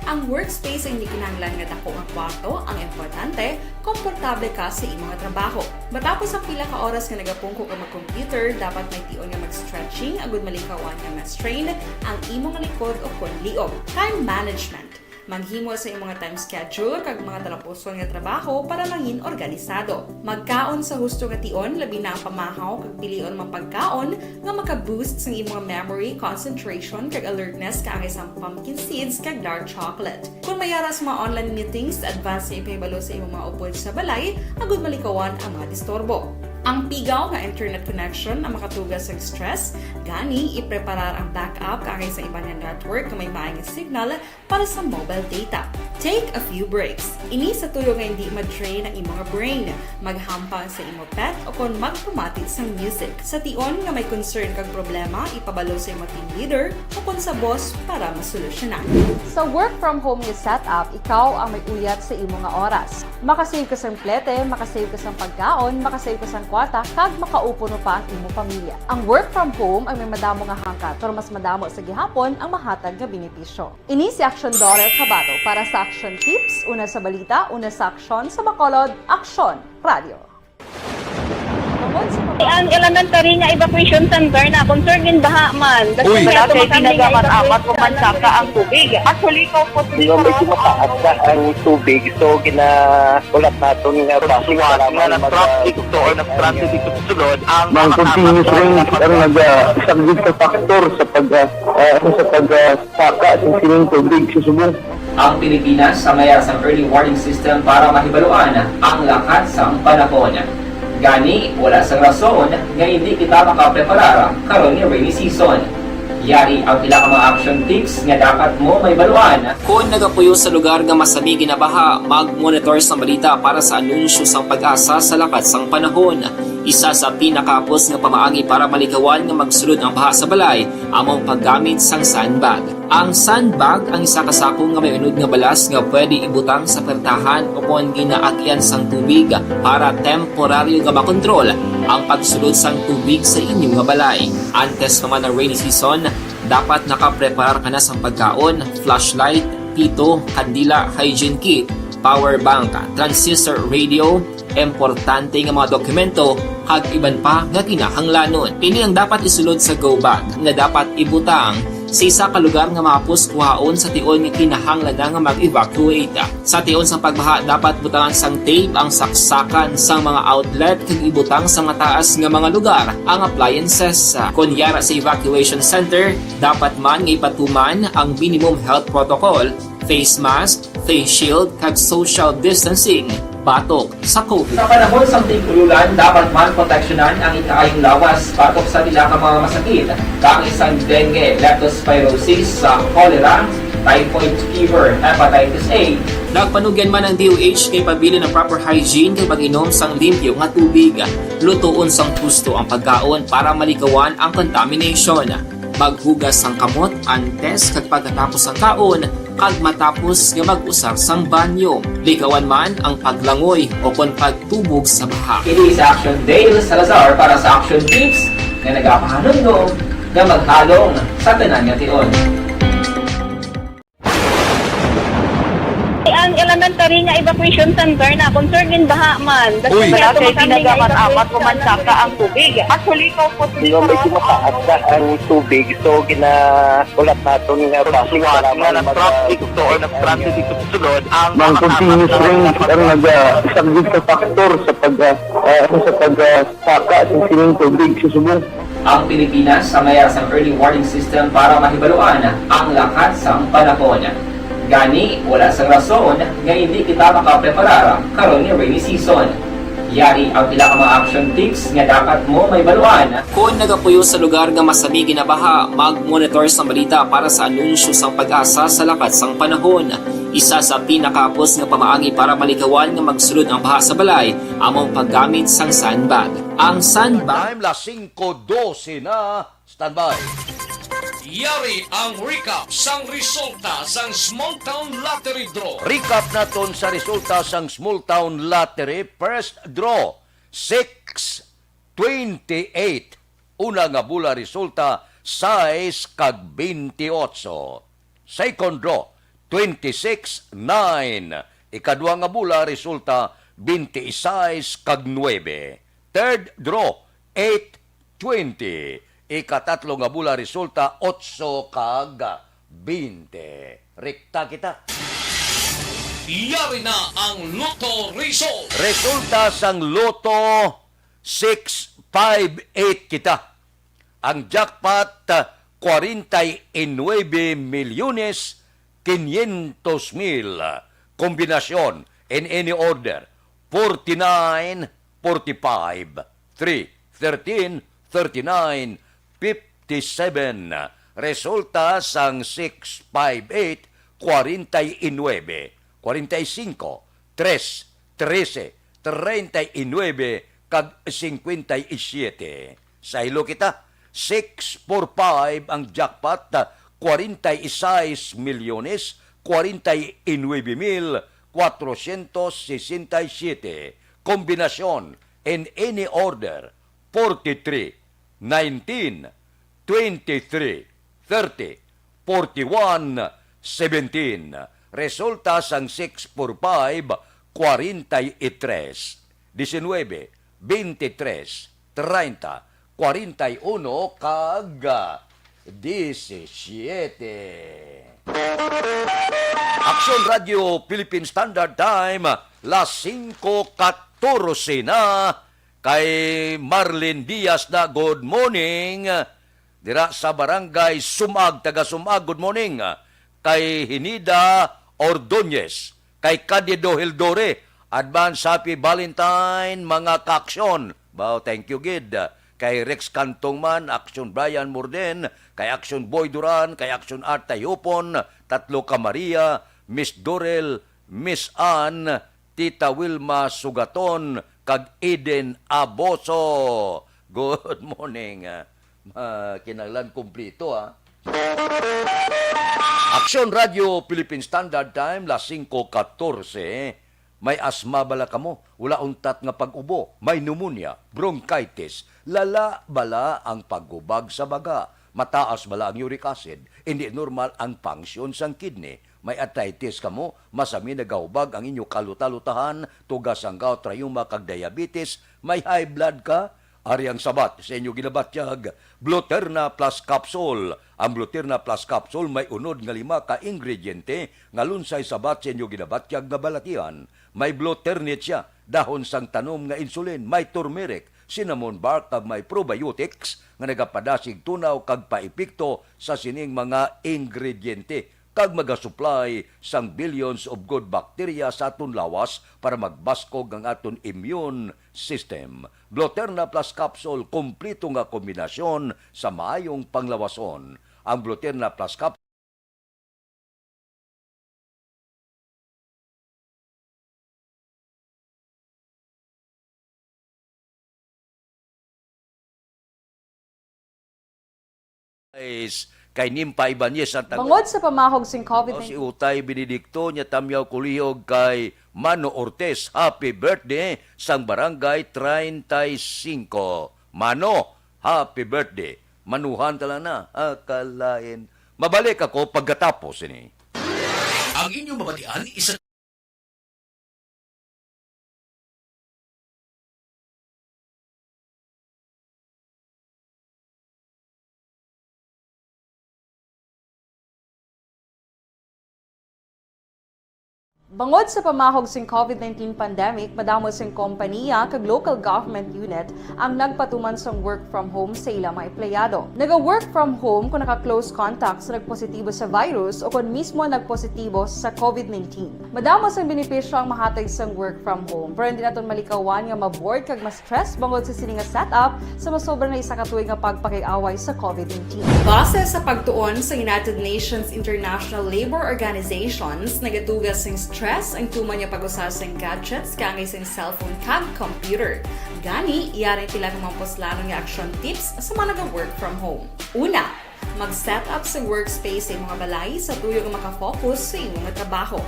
Ang workspace hindi kinahanglan nga dako nga kwarto ang importante, komportable ka sa imo nga trabaho. Matapos ang pila ka oras nga nagapungko ka mag-computer, dapat may tion nga mag-stretching agud malikawan nga ma-strain ang imo nga likod o kon liog. Time management. Maghimo sa imong time schedule kag mga talapuson nga trabaho para mangin organisado. Magkaon sa husto nga tion, labi na ang pamahaw kag pilion mga pagkaon nga maka-boost sang imong memory, concentration, kag alertness kaangay sang pumpkin seeds kag dark chocolate. Kung may ara sa mga online meetings, advance nga ipahibalo sa imong mga upod sa balay agud malikawan ang mga disturbo. Ang pigaw nga internet connection ang makatuga sang stress, gani ipreparar ang backup kaangay sa iban nga network nga may maay nga signal para sa mobile data. Take a few breaks. Ini sa tuyo nga hindi ma-drain ang imong brain. Maghampang sa imo pet o kon magpamati sang music. Sa tion nga may concern kag problema, ipabalo sa imo team leader o kon sa boss para masolusyonan. Sa work from home nga setup, ikaw ang may uyat sa imo nga oras. Makasave ka sang plete, makasave ka sang pagkaon, makasave ka sang kwarta, kag makaupod pa ang imo pamilya. Ang work from home ang may madamo nga hangkat, pero mas madamo sa gihapon ang mahatag nga benepisyo. Ini si Aksyon Dorer Cabato para sa Aksyon Tips, una sa balita, una sa aksyon, sa Bacolod, Aksyon Radio. Bangod sa Ang elementary nga evacuation center na concern in baha man. Uy. Wala kay tinaga man amat o mansaka ang tubig. Actually, ikaw po Di ba, medyo mataas na ang tubig, so ginahulat naton nga basic nga kailangan nag-, nag-traffic to or nag-transit dito sa sulod ang mga continuous rain ang nagasaglit sa factor sa pag, ah, ah, sa pag, ah, saka sa sining tubig sa subong. Ang Pilipinas ang may ara sang early warning system para mahibaluan ang lakat sang panahon. Gani, wala sang rason nga hindi kita makapreparar karon nga rainy season. Yari ang pila ka mga action tips nga dapat mo mahibaluan. Kon nagapuyo sa lugar nga masami ginabaha, mag-monitor sang balita para sa anunsyo sang PAGASA sa lakat sang panahon. Isa sa pinakahapos nga pamaagi para malikawan nga magsulod ang baha sa balay amo ang paggamit sang sandbag. Ang sandbag ang isa ka sako nga may unod nga balas nga pwede ibutang sa pertahan o kon ginaagian sang tubig para temporaryo nga makontrol ang pagsulod sang tubig sa inyo nga balay. Antes pa man ang rainy season, dapat nakapreparar ka na sang pagkaon, flashlight, pito, kandila, hygiene kit, power bank, transistor radio, importante nga mga dokumento, kag iban pa nga kinahanglanon. Ini ang dapat isulod sa go bag nga dapat ibutang sa isa ka lugar nga mahapos kuhaon sa tion nga kinahanglan na nga mag-evacuate. Sa tion sang pagbaha, dapat butangan sang tape ang saksakan sang mga outlet kag ibutang sa mataas nga mga lugar ang appliances. Kon yara sa evacuation center, dapat man nga ipatuman ang minimum health protocol, face mask, face shield, kag social distancing batok sa COVID. Sa panahon sang tig-ululan, dapat man proteksyonan ang ikaayong lawas batok sa pila ka mga masakit, kaangay sang dengue, leptospirosis, sa cholera, typhoid fever, hepatitis A. Nagpanugyan man ang D O H nga ipabilin ang proper hygiene kag pag-inom sang limpyo nga tubig. Lutoon sang husto ang pagkaon para malikawan ang contamination. Maghugas sang kamot antes kag pagkatapos sang kaon, Kag matapos nga mag-usar sang banyo, likawan man ang paglangoy o kon pagtubog sa baha. Ini sa Action Dale Salazar para sa Action Tips nga nagapahanumdom nga maghalong sa tanan nga tion. Ang elementary nga evacuation center na concerned in baha man. Uy. Wala kay ginagamat-amat o mansaka ang tubig. Actually, ko po Medyo mataas na ang tubig, so ginaulat naton nga basi nga nag-traffic to or nag-transit dito sa sulod ang mga continuous rains ang nag-, ah, isang big factor sa pag, ah, ah, sa pag, ah, saka sa sining tubig sa subong. Ang Pilipinas sa mayar sang early warning system para mahibaluan ang lakat sang panahon. Gani, wala sang rason nga hindi kita makapreparar karon nga rainy season. Yari ang pila ka mga action tips nga dapat mo mahibaluan. Kon nagapuyo sa lugar nga masami ginabaha, mag-monitor sang balita para sa anunsyo sang PAGASA sa lakat sang panahon. Isa sa pinakahapos nga pamaagi para malikawan nga magsulod ang baha sa balay amo ang paggamit sang sandbag. Ang sandbag Time, las singko dose na. Standby. Yari ang recap sang resulta sang Small Town Lottery Draw. Recap naton sa resulta sang Small Town Lottery First Draw, six twenty-eight. Una nga bula resulta, sais kag bente otso. Second draw, twenty-six nine. Ikadua nga bula resulta, bente sais kag nuebe. Third draw, eight twenty. Ikatatlo nga bula resulta, otso kag bente. Rekta kita. Yari na ang Lotto result. Resulta sang Lotto, six five eight kita. Ang jackpot, ah, kwarenta y nuebe milyones kinyentos mil. Kombinasyon, in any order, forty-nine, forty-five, three, thirteen, thirty-nine, fifty-seven. Resulta sang six five eight, kwarenta y nuebe, kwarenta y singko, tres, trese, treinta y nuebe, kag singkwenta y siyete. Saylo kita, six four five ang jackpot, kwarenta y sais milyones, kwarenta y nuebe mil, kwatrosyentos sesenta y siyete. Kombinasyon, in any order, forty-three, nineteen, twenty-three, thirty, forty-one, seventeen. Resulta sang six four five, kwarenta y tres, diecinuebe, veintitrés, treinta, kwarenta y uno, kag disisyete. Aksyon Radio Philippine Standard Time, las singko katorse na. Kay Marlene Diaz na, good morning. Dira sa Barangay Sumag, taga Sumag, good morning. Kay Hinida Ordonez, kay Candido Hildore, advance happy Valentine, mga kaaksyon. Wow, thank you gid. Kay Rex Cantong man, aksyon Brian Morden, kay aksyon Boy Duran, kay aksyon Art Tayupon, tatlo ka Maria, Miss Dorel, Miss Ann, Tita Wilma Sugaton, kag Eden Aboso. Good morning. Ah, kinahanglan kumplito, ha. Aksyon Radio Philippine Standard Time, las singko katorse. May asma bala kamo? Wala untat nga pag-ubo? May pneumonia, bronchitis? Lala bala ang paghubag sa baga? Mataas bala ang uric acid? Hindi normal ang function sang kidney? May arthritis kamo? Masami nagahubag ang inyo kalutalutahan, tuga sang gout, rayuma, kag diabetes? May high blood ka? Ari ang sabat sa inyo ginabatyag, Bluterna Plus Capsule. Ang Bluterna Plus Capsule may unod nga lima ka ingrediente nga lunsay sabat sa inyo ginabatyag nga balatian. May Bluternitia, dahon sang tanom nga insulin, may turmeric, cinnamon bark, kag may probiotics nga nagapadasig tunaw kag paepekto sa sining mga ingrediente kag magasuplay sang billions of good bacteria sa aton lawas para magbaskog ang aton immune system. Bluterna Plus Capsule, kompleto nga kombinasyon sa maayong panglawason. Ang Bluterna Plus Capsule is Kay Nimpa Ibanez ang taga- Bangod sa pamahog sing COVID nineteen. Si Utay Benedicto, niya tamyaw kulihog kay Mano Ortiz, happy birthday sang Barangay treinta y cinco. Mano, happy birthday. Manuhan ka lang na. Akalain. Mabalik ako pagkatapos ini. Ang inyong mabatian, isa Bangod sa pamahog sing COVID nineteen pandemic, madamo sing kompaniya kag local government unit ang nagpatuman sang work from home sa ila mga empleyado. Naga-work from home kon naka-close contact sa nagpositibo sa virus o kon mismo nagpositibo sa COVID nineteen. Madamo sang benepisyo ang mahatag sang work from home, pero hindi naton malikawan nga ma-bored kag ma-stress bangod sa sini nga setup sa masobra na isa ka tuig nga pagpakig-away sa COVID nineteen. Base sa pagtuon sa United Nations International Labor Organizations, nagatuga sing stress ang tuman nga pag-usa sing gadgets kaangay sing cellphone kag computer. Gani, yari pila ka mga puslanon nga action tips sa mga naga-work from home. Una, mag-set up sa workspace sa imo nga balay sa tuyo nga makafocus sa imo nga trabaho.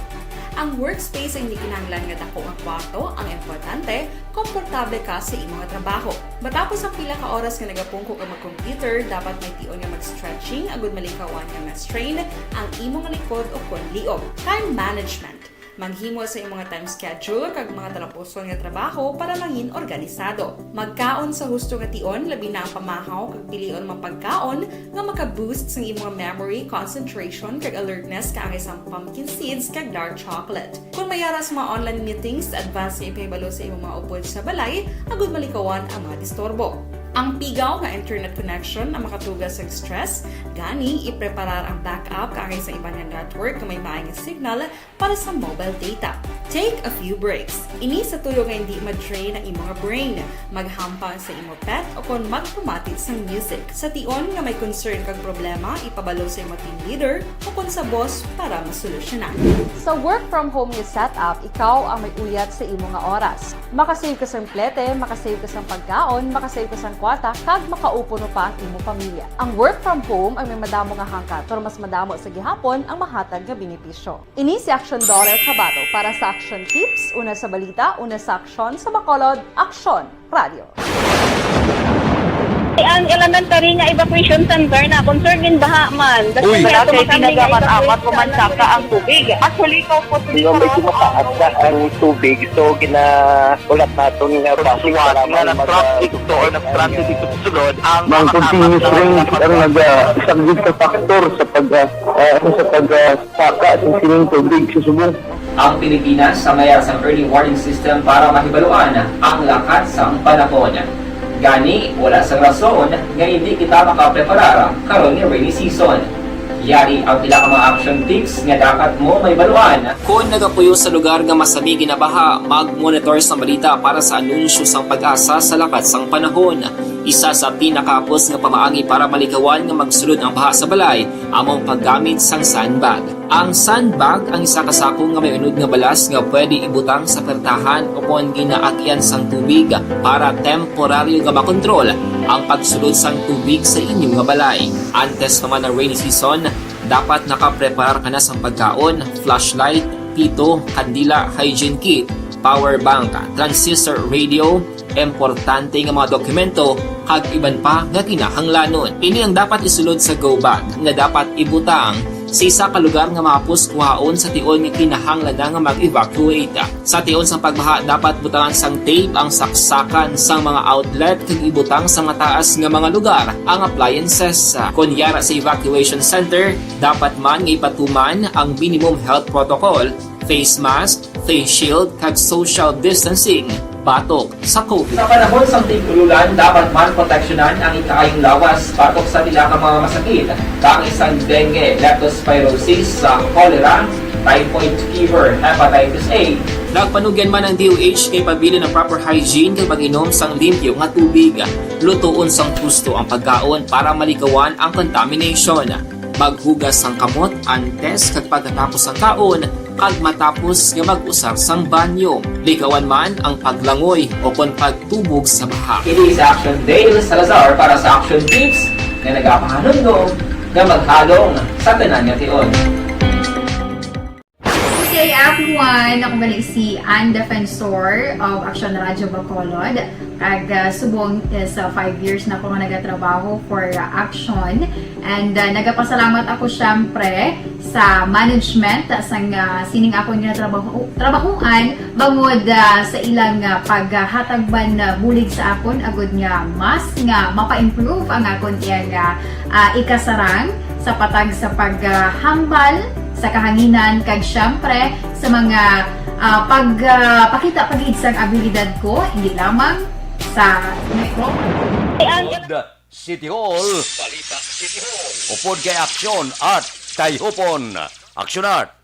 Ang workspace ang hindi kinahanglan nga dako nga kwarto, ang importante, komportable ka sa imo nga trabaho. Matapos ang pila ka oras nga nagapungko ka mag-computer, dapat may tion nga mag-stretching agud malikawan nga ma-strain ang imo nga likod o kon liog. Time management. Maghimo sa imo nga time schedule kag mga talapuson nga trabaho para mangin organisado. Magkaon sa husto nga tion, labi na ang pamahaw kag pilion mga pagkaon nga maka-boost sang imo nga memory, concentration, kag alertness kaangay sang pumpkin seeds kag dark chocolate. Kon may ara sa mga online meetings, advance nga ipahibalo sa imo mga upod sa balay agud malikawan ang mga disturbo. Ang pigaw nga internet connection ang makatuga sa stress, gani ipreparar ang backup kaangay sa iban nga network nga may maay nga signal para sa mobile data. Take a few breaks. Ini sa tuyo nga hindi ma-drain ang imo nga brain. Maghampang sa imo pet o kon magpamati sang music. Sa tion nga may concern kag problema, ipabalo sa imo team leader o kon sa boss para masolusyonan. Sa work from home nga setup, ikaw ang may uyat sa imo nga oras. Makasave ka sang plete, makasave ka sang pagkaon, makasave ka sang kwarta, kag makaupod pa ang imo pamilya. Ang work from home ang may madamo nga hangkat, pero mas madamo sa gihapon ang mahatag nga benepisyo. Ini si Aksyon Daughter Kabato para sa Aksyon Tips, una sa balita, una sa aksyon, sa Bacolod, Aksyon Radio. Ang elementary nga evacuation center na concern gin baha man. Uy, wala kay tinaga man amat ko man saka ang tubig. Actually, ko po. Di ba may kumataas na ang tubig? So, gina-, ulat naton nga basi nga nag-traffic to or nag-transit dito sa sulod ang mga continuous rains ang nag-saglit sa factor sa pag, ah, ah, sa pag, ah, saka sa sining tubig sa subong. Ang Pilipinas sa mayar sang early warning system para mahibaluan ang lakat sang panahon. Gani, wala sang rason nga hindi kita makapreparar karon nga rainy season. Yari ang pila ka mga action tips nga dapat mo mahibaluan. Kon nagapuyo sa lugar nga masami ginabaha, mag-monitor sang balita para sa anunsyo sang PAGASA sa lakat sang panahon. Isa sa pinakahapos nga pamaagi para malikawan nga magsulod ang baha sa balay amo ang paggamit sang sandbag. Ang sandbag ang isa ka sako nga may unod nga balas nga pwede ibutang sa pertahan o kon ginaagian sang tubig para temporaryo nga makontrol ang pagsulod sang tubig sa inyo nga balay. Antes pa man ang rainy season, dapat nakapreparar ka na sang pagkaon, flashlight, pito, kandila, hygiene kit, power bank, transistor radio, importante nga mga dokumento, kag iban pa nga kinahanglanon. Ini ang dapat isulod sa go bag nga dapat ibutang sa isa ka lugar nga mahapos kuhaon sa tion nga kinahanglan na nga mag-evacuate. Sa tion sang pagbaha, dapat butangan sang tape ang saksakan sang mga outlet kag ibutang sa mataas nga mga lugar ang appliances. Kon yara sa evacuation center, dapat man nga ipatuman ang minimum health protocol, face mask, face shield, kag social distancing batok sa COVID. Sa panahon sang tig-ululan, dapat man proteksyonan ang ikaayong lawas batok sa pila ka mga masakit, kaangay sang dengue, leptospirosis, sa cholera, typhoid fever, hepatitis A. Nagpanugyan man ang D O H kay pabilin ang proper hygiene kag pag-inom sang limpyo nga tubig. Lutoon sang husto ang pagkaon para malikawan ang contamination. Maghugas sang kamot antes kag pagkatapos sang kaon, kag matapos nga mag-usar sang banyo. Likawan man ang paglangoy o kon pagtubog sa baha. Ini si Action Dale Salazar para sa Action Tips nga nagapahanumdom Nga maghalong sa tanan nga tion. Good day, everyone! Ako gali si Ann Defensor of Action Radio Bacolod. Kag, ah, subong is, ah, five years na ko nga nagatrabaho for, ah, Action. And, ah, nagapasalamat ako, syempre, sa management, ah, sang, ah, sining akon nga trabaho, trabahuan, bangod, ah, sa ilang, ah, paghatag man, ah, bulig sa akon, agud nga mas nga mapa-improve ang akon iyang, ah, ah, ikasarang sa patag sa paghambal sa kahanginan, kag siyempre sa mga, ah, pag, ah, pakita pa gid sang abilidad ko, hindi lamang sa Metro. Upod City Hall. Balita City Hall. Upod kay Aksyon Art Tayhupon. Aksyon Art.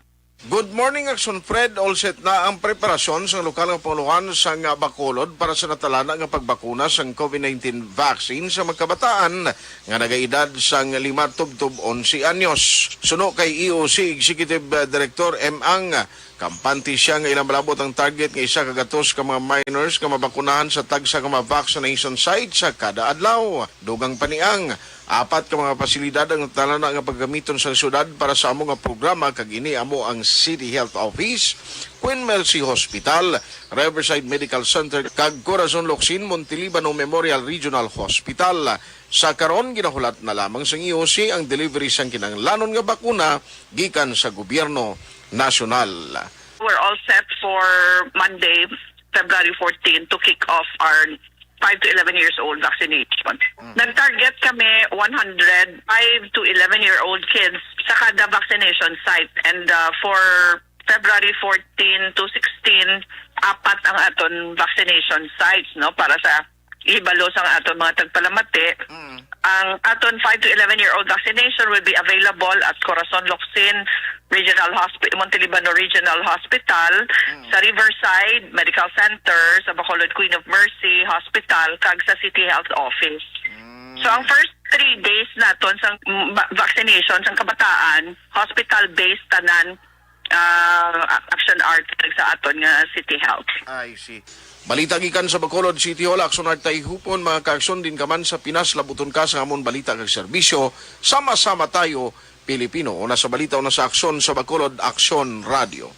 Good morning, Action Fred. All set na ang preparasyon sang lokal nga pangulohan sang Bacolod para sa natalana nga pagbakuna sang COVID nineteen vaccine sa mga kabataan nga nagaedad sang lima tubtob onse anyos. Suno kay E O C Executive Director M. Ang, kampante sia nga ilang malabot ang target nga isa ka gatos ka mga minors nga mabakunahan sa tagsa ka mga vaccination sites sa kada adlaw. Dugang pa ni Ang, apat ka mga pasilidad ang natalana nga paggamiton sa syudad para sa amo nga programa, kag ini amo ang City Health Office, Queen Mercy Hospital, Riverside Medical Center, kag Corazon Locsin Montelibano Memorial Regional Hospital. Sa karon, ginahulat na lamang sang E O C ang delivery sang kinahanglanon nga bakuna gikan sa gobyerno nasyonal. We're all set for Monday, February fourteen, to kick off our five to eleven years old vaccination. Mm. Nag-target kami one hundred five to eleven year old kids sa kada vaccination site. And, uh, for February fourteen to sixteen, apat ang aton vaccination sites, no, para sa ihibalo sang aton mga tagpalamati. Mm. Ang aton five to eleven year old vaccination will be available at Corazon Locsin Regional Hospi-, Montelibano Regional Hospital, Mm. sa Riverside Medical Center, sa Bacolod Queen of Mercy Hospital, kag sa City Health Office. Mm. So, ang first three days naton sa, mm, ba-, vaccination sang kabataan, hospital-based tanan, ah, Action Art kag sa aton nga City Health. I see. Balita gikan sa Bacolod City Hall, Action Art Tayhupon, mga ka-aksyon, din ka man sa Pinas, labuton ka sa amon balita kag serbisyo. Sama-sama tayo, Pilipino. Una sa balita, una sa aksyon sa Bacolod, Aksyon Radio.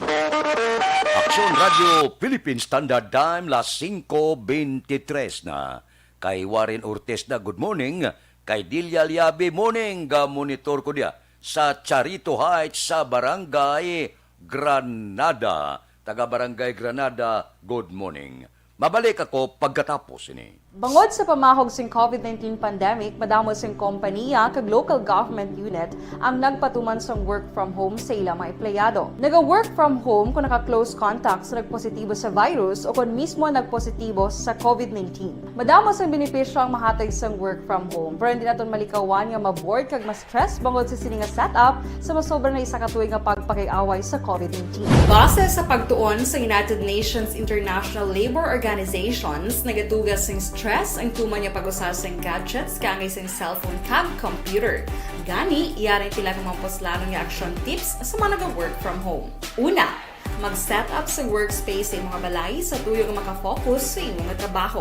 Aksyon Radio, Philippine Standard Time, las singko beintitres na. Kay Warren Ortiz na, good morning. Kay Delia Liabe, morning. Ga-monitor ko diya sa Charito Heights sa Barangay Granada. Taga Barangay Granada, good morning. Mabalik ako pagkatapos ini. Bangod sa pamahog sing COVID nineteen pandemic, madamo sing kompaniya kag local government unit ang nagpatuman sang work from home sa ila mga empleyado. Naga-work from home kung naka-close contact sa nagpositibo sa virus o kon mismo nagpositibo sa COVID nineteen. Madamo sang benepisyo ang mahatag sang work from home, pero hindi naton malikawan nga ma-bored kag ma-stress bangod sa sini nga setup sa masobra na isa ka tuig nga pagpakig-away sa COVID nineteen. Base sa pagtuon sa United Nations International Labor Organizations, nagatuga sing stress ang tuman nga pag-usa sing gadgets kaangay sing cellphone kag computer. Gani, yari ang pila ka mga puslanon nga action tips sa mga naga-work from home. Una, mag-set up sa workspace sa imong balay sa tuyo nga maka-focus sa imong trabaho.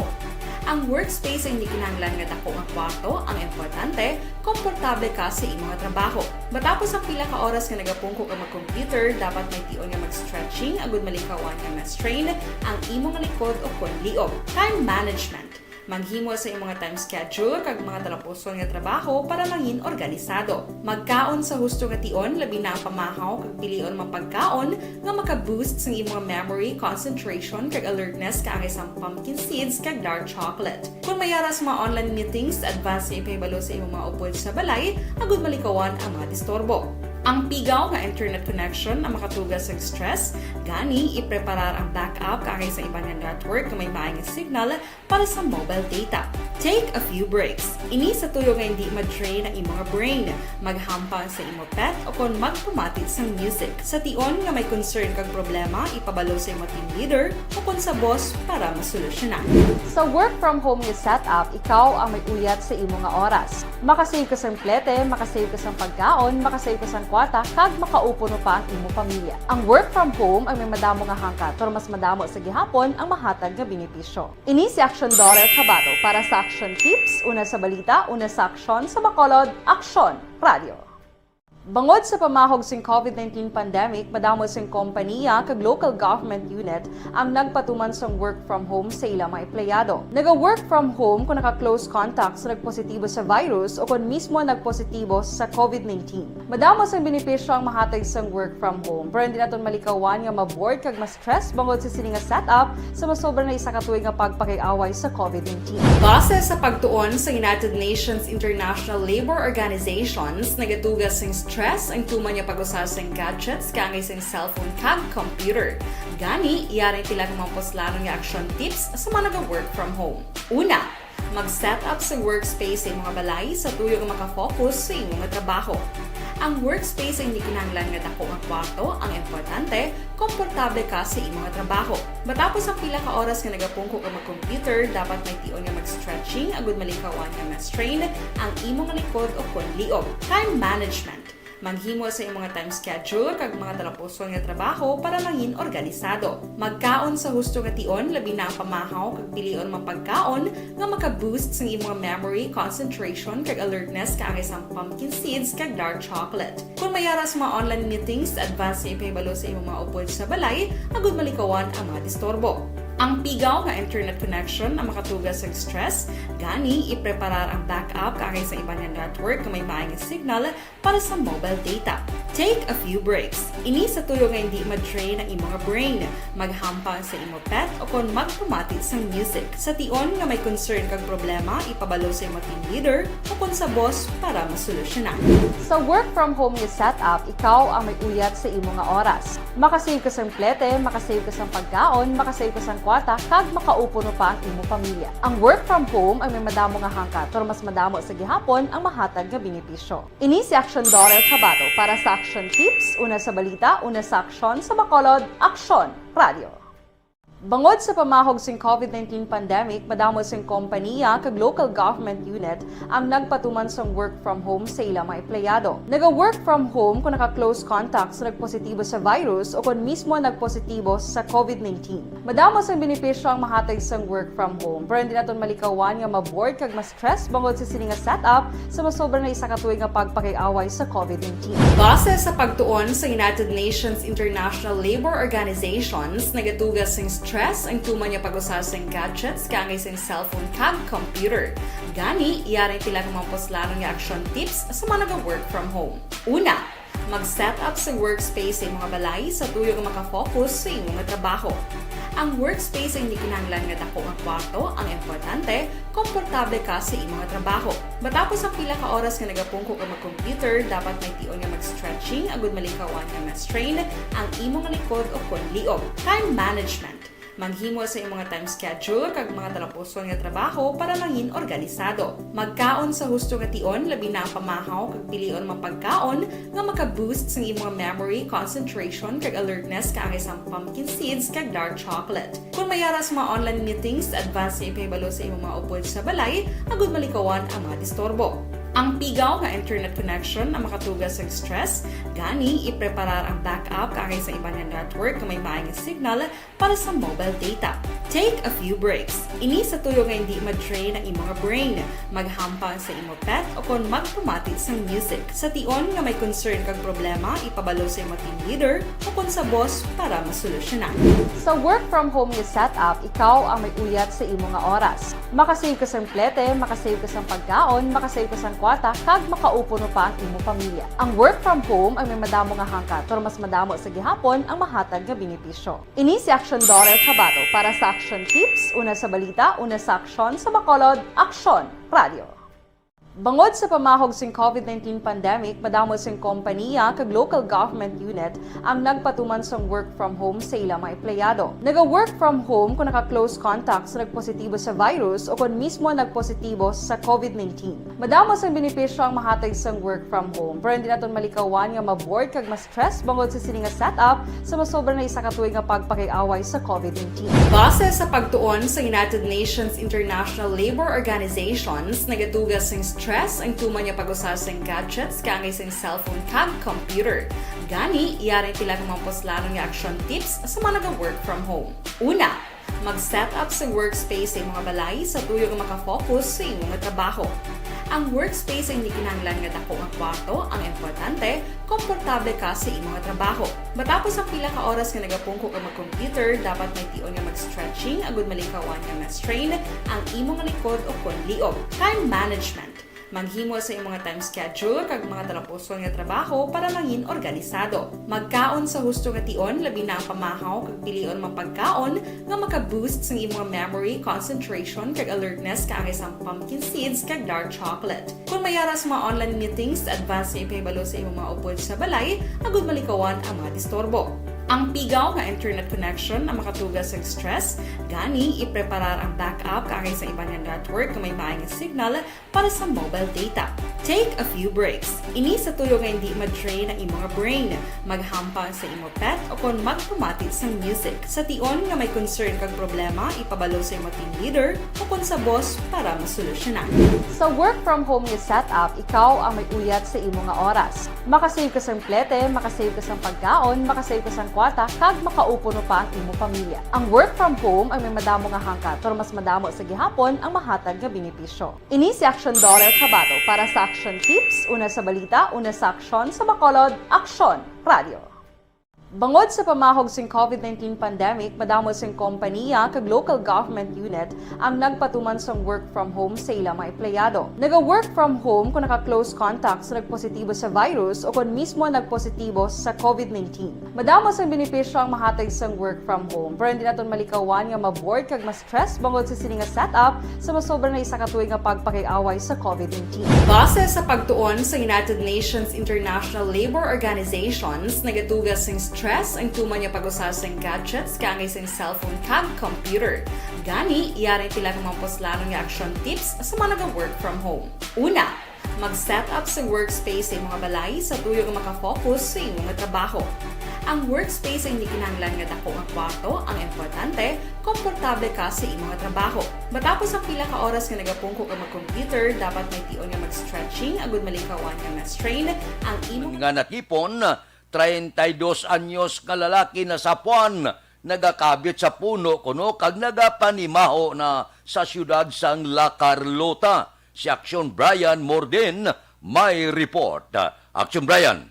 Ang workspace ay hindi kinahanglan nga dako nga kwarto, ang importante, komportable ka sa imong trabaho. Matapos ang pila ka oras nga nagapungko ka mag-computer, dapat may tion nga mag-stretching agud malikawan nga ma-strain ang imong likod o kon liog. Time management. Maghimo sa imong time schedule kag mga talapuson nga trabaho para mangin organisado. Magkaon sa husto nga tion, labi na ang pamahaw kag pilion mga pagkaon nga maka-boost sang imong memory, concentration, kag alertness kaangay sang pumpkin seeds kag dark chocolate. Kung may ara sa mga online meetings, advance nga ipahibalo sa imong mga upod sa balay agud malikawan ang mga disturbo. Ang pigaw nga internet connection ang makatuga sang stress, gani ipreparar ang backup kaangay sa iban nga network nga may maay nga signal para sa mobile data. Take a few breaks. Ini sa tuyo nga hindi ma-drain ang imong brain. Maghampang sa imo pet o kon magpamati sang music. Sa tion nga may concern kag problema, ipabalo sa imo team leader o kon sa boss para masolusyonan. Sa work from home nga setup, ikaw ang may uyat sa imo nga oras. Makasave ka sang plete, makasave ka sang pagkaon, makasave ka sang kwarta kag makaupo no pa ang imo pamilya. Ang work from home ang may madamo nga hangkat, pero mas madamo sa gihapon ang mahatag nga benepisyo. Ini si Action Daughter Kabato para sa Action Tips, una sa balita, una sa aksyon, sa Bacolod, Aksyon Radio. Bangod sa pamahog sing covid nineteen pandemic, madamo sing kompaniya kag local government unit ang nagpatuman sang work from home sa ila mga empleyado. Naga-work from home kung naka-close contact sa nagpositibo sa virus o kon mismo nagpositibo sa covid nineteen. Madamo sang benepisyo ang mahatag sang work from home, pero hindi naton malikawan nga ma-bored kag ma-stress bangod sa sini nga setup sa masobra na isa ka tuig nga pagpakig-away sa covid nineteen. Base sa pagtuon sa United Nations International Labor Organizations, nagatuga sing stress ang tuman nga pag-usa sing gadgets kaangay sing cellphone kag computer. Gani, iya rin pila ka mga puslanon nga action tips sa mga naga-work from home. Una, mag-set up sa workspace sa imong balay sa tuyo nga makafocus sa imong trabaho. Ang workspace ay hindi kinahanglan nga dako nga kwarto ang importante, komportable ka sa imong trabaho. Matapos ang pila ka oras nga nagapungko ka mag-computer, dapat may tion nga mag-stretching agud malikawan nga ma-strain ang imong likod o kon liog. Time management. Maghimo sa imong time schedule kag mga talapuson nga trabaho para mangin organisado. Magkaon sa husto nga tion, labi na ang pamahaw kag pilion mga pagkaon nga maka-boost sang imong memory, concentration, kag alertness kaangay sang pumpkin seeds kag dark chocolate. Kung may ara sa mga online meetings, advance nga ipahibalo sa imong mga upod sa balay agud malikawan ang mga disturbo. Ang pigaw nga internet connection ang makatuga sa stress, gani ipreparar ang backup kaangay sa iban nga network nga may maayong signal para sa mobile data. Take a few breaks. Ini sa tuyo nga hindi ma-drain ang imong brain. Maghampang sa imo pet o kon magpamati sang music. Sa tion nga may concern kag problema, ipabalo sa imo team leader o kon sa boss para masolusyonan. Sa work from home nga setup, ikaw ang may uyat sa imo nga oras. Makasave ka sang plete, makasave ka sang pagkaon, makasave ka sang kwarta, kag makaupo no pa ang imo pamilya. Ang work from home ang may madamo nga hangkat, pero mas madamo sa gihapon ang mahatag nga benepisyo. Ini si Action Daughter Kabato para sa Action Tips, una sa balita, una sa aksyon, sa Bacolod, Aksyon Radio. Bangod sa pamahog sing covid nineteen pandemic, madamo sing kompaniya kag local government unit ang nagpatuman sang work from home sa ila mga empleyado. Naga-work from home kung naka-close contact sa nagpositibo sa virus o kon mismo nagpositibo sa covid nineteen. Madamo sang benepisyo ang mahatag sang work from home, pero hindi naton malikawan nga ma-bored kag ma-stress bangod sa sini nga setup sa masobra na isa ka tuig nga pagpakig-away sa covid nineteen. Base sa pagtuon sa United Nations International Labor Organizations, nagatuga sing stress ang tuman nga pag-usa sing gadgets kaangay sing cellphone kag computer. Gani, iya rin pila ka mga puslanon nga action tips sa mga naga-work from home. Una, mag-set up sa workspace sa imong balay sa tuyo nga makafocus sa imong trabaho. Ang workspace ay hindi kinahanglan nga dako nga kwarto, ang importante, komportable ka sa imong trabaho. Matapos ang pila ka oras nga nagapungko ka mag-computer, dapat may tion nga mag-stretching agud malikawan nga ma-strain ang imong likod o kon liog. Time management. Maghimo sa imong time schedule kag mga talapuson nga trabaho para mangin organisado. Magkaon sa husto nga tion, labi na ang pamahaw kag pilion mga pagkaon nga maka-boost sang imong memory, concentration, kag alertness kaangay sang pumpkin seeds kag dark chocolate. Kung may ara sa mga online meetings, advance nga ipahibalo sa imong mga upod sa balay agud malikawan ang mga disturbo. Ang pigaw nga internet connection ang makatuga sa stress, gani ipreparar ang backup kaangay sa iban nga network nga may maayong signal para sa mobile data. Take a few breaks. Ini sa tuyo nga hindi ma-drain ang imong brain. Maghampang sa imo pet o kon magpamati sang music. Sa tion nga may concern kag problema, ipabalo sa imo team leader o kon sa boss para masolusyonan. Sa work from home nga setup, ikaw ang may uyat sa imo nga oras. Makasave ka sang plete, makasave ka sang pagkaon, makasave ka sang kwarta, kag makaupo no pa ang imo pamilya. Ang work from home ang may madamo nga hangkat, pero mas madamo sa gihapon ang mahatag nga benepisyo. Ini si Action Daughter Kabato para sa Action Tips, una sa balita, una sa aksyon, sa Bacolod, Aksyon Radio. Bangod sa pamahog sing covid nineteen pandemic, madamo sing kompaniya kag local government unit ang nagpatuman sang work from home sa ila mga empleyado. Naga-work from home kung naka-close contact sa nagpositibo sa virus o kon mismo nagpositibo sa covid nineteen. Madamo sang benepisyo ang mahatag sang work from home, pero hindi naton malikawan nga ma-bored kag ma-stress bangod sa sini nga setup sa masobra na isa ka tuig nga pagpakig-away sa covid nineteen. Base sa pagtuon sa United Nations International Labor Organizations, nagatuga sing stress ang tuman nga pag-usa sang gadgets kaangay sang cellphone kag computer. Gani, yari sila nga mga puslanon nga action tips sa mga naga-work from home. Una, mag-set up sa workspace sa imong balay sa tuyo nga makafocus sa imong trabaho. Ang workspace ay hindi kinahanglan nga dako nga kwarto, ang importante, komportable ka sa imong trabaho. Matapos ang pila ka oras nga nagapungko ka mag-computer, dapat may tion nga mag-stretching agud malikawan nga ma-strain ang imong likod o kon liog. Time management. Maghimo sa imong time schedule kag mga talapuson nga trabaho para mangin organisado. Magkaon sa husto nga tion, labi na ang pamahaw kag pilion mga pagkaon nga maka-boost sang imong memory, concentration, kag alertness kaangay sang pumpkin seeds kag dark chocolate. Kung may ara sa mga online meetings, advance nga ipahibalo sa imong mga upod sa balay agud malikawan ang mga disturbo. Ang pigaw nga internet connection ang makatuga sa stress, gani ipreparar ang backup kaangay sa iban nga network nga may maay nga signal para sa mobile data. Take a few breaks. Ini sa tuyo nga hindi ma-drain ang imong brain. Maghampang sa imo pet o kon magpamati sang music. Sa tion nga may concern kag problema, ipabalo sa imo team leader o kon sa boss para masolusyonan. Sa work from home nga setup, ikaw ang may uyat sa imo nga oras. Makasave ka sang plete, makasave ka sang pagkaon, makasave ka sang kwarta, kag makaupo pa ang imo pamilya. Ang work from home ang may madamo nga hangkat, pero mas madamo sa gihapon ang mahatag nga benepisyo. Ini si Action Dollar Kabato para sa Action Tips, una sa balita, una sa aksyon, sa Bacolod, Aksyon Radio. Bangod sa pamahog sing covid nineteen pandemic, madamo sing kompanya kag local government unit ang nagpatuman sang work from home sa ilang mga empleyado. Naga-work from home kung naka-close contact sa nagpositibo sa virus o kon mismo nagpositibo sa covid nineteen. Madamo sang benepisyo ang mahatag sang work from home, pero hindi naton malikawan nga ma-bored kag ma-stress bangod sa sini nga setup sa masobra na isa ka tuig nga pagpakig-away sa covid nineteen. Base sa pagtuon sa United Nations International Labour Organizations, nagatuga sing stress ang tuman nga pag-usa sang gadgets kaangay sang cellphone kag computer. Gani, yari sila nga mga puslanon nga action tips sa mga naga-work from home. Una, mag-set up sa workspace sa imong balay sa tuyo nga makafocus sa imong trabaho. Ang workspace ay hindi kinahanglan nga dako nga kwarto, ang importante, komportable ka sa imong trabaho. Matapos ang pila ka oras nga nagapungko ka mag-computer, dapat may tion nga mag-stretching agud malikawan nga ma-strain ang imong Nga natipon, treinta y dos anyos nga lalaki na sa Puan nagakabit sa puno kuno kag nagapanimaho na sa siyudad sang La Carlota. Si Action Brian Morden may report. Action Brian.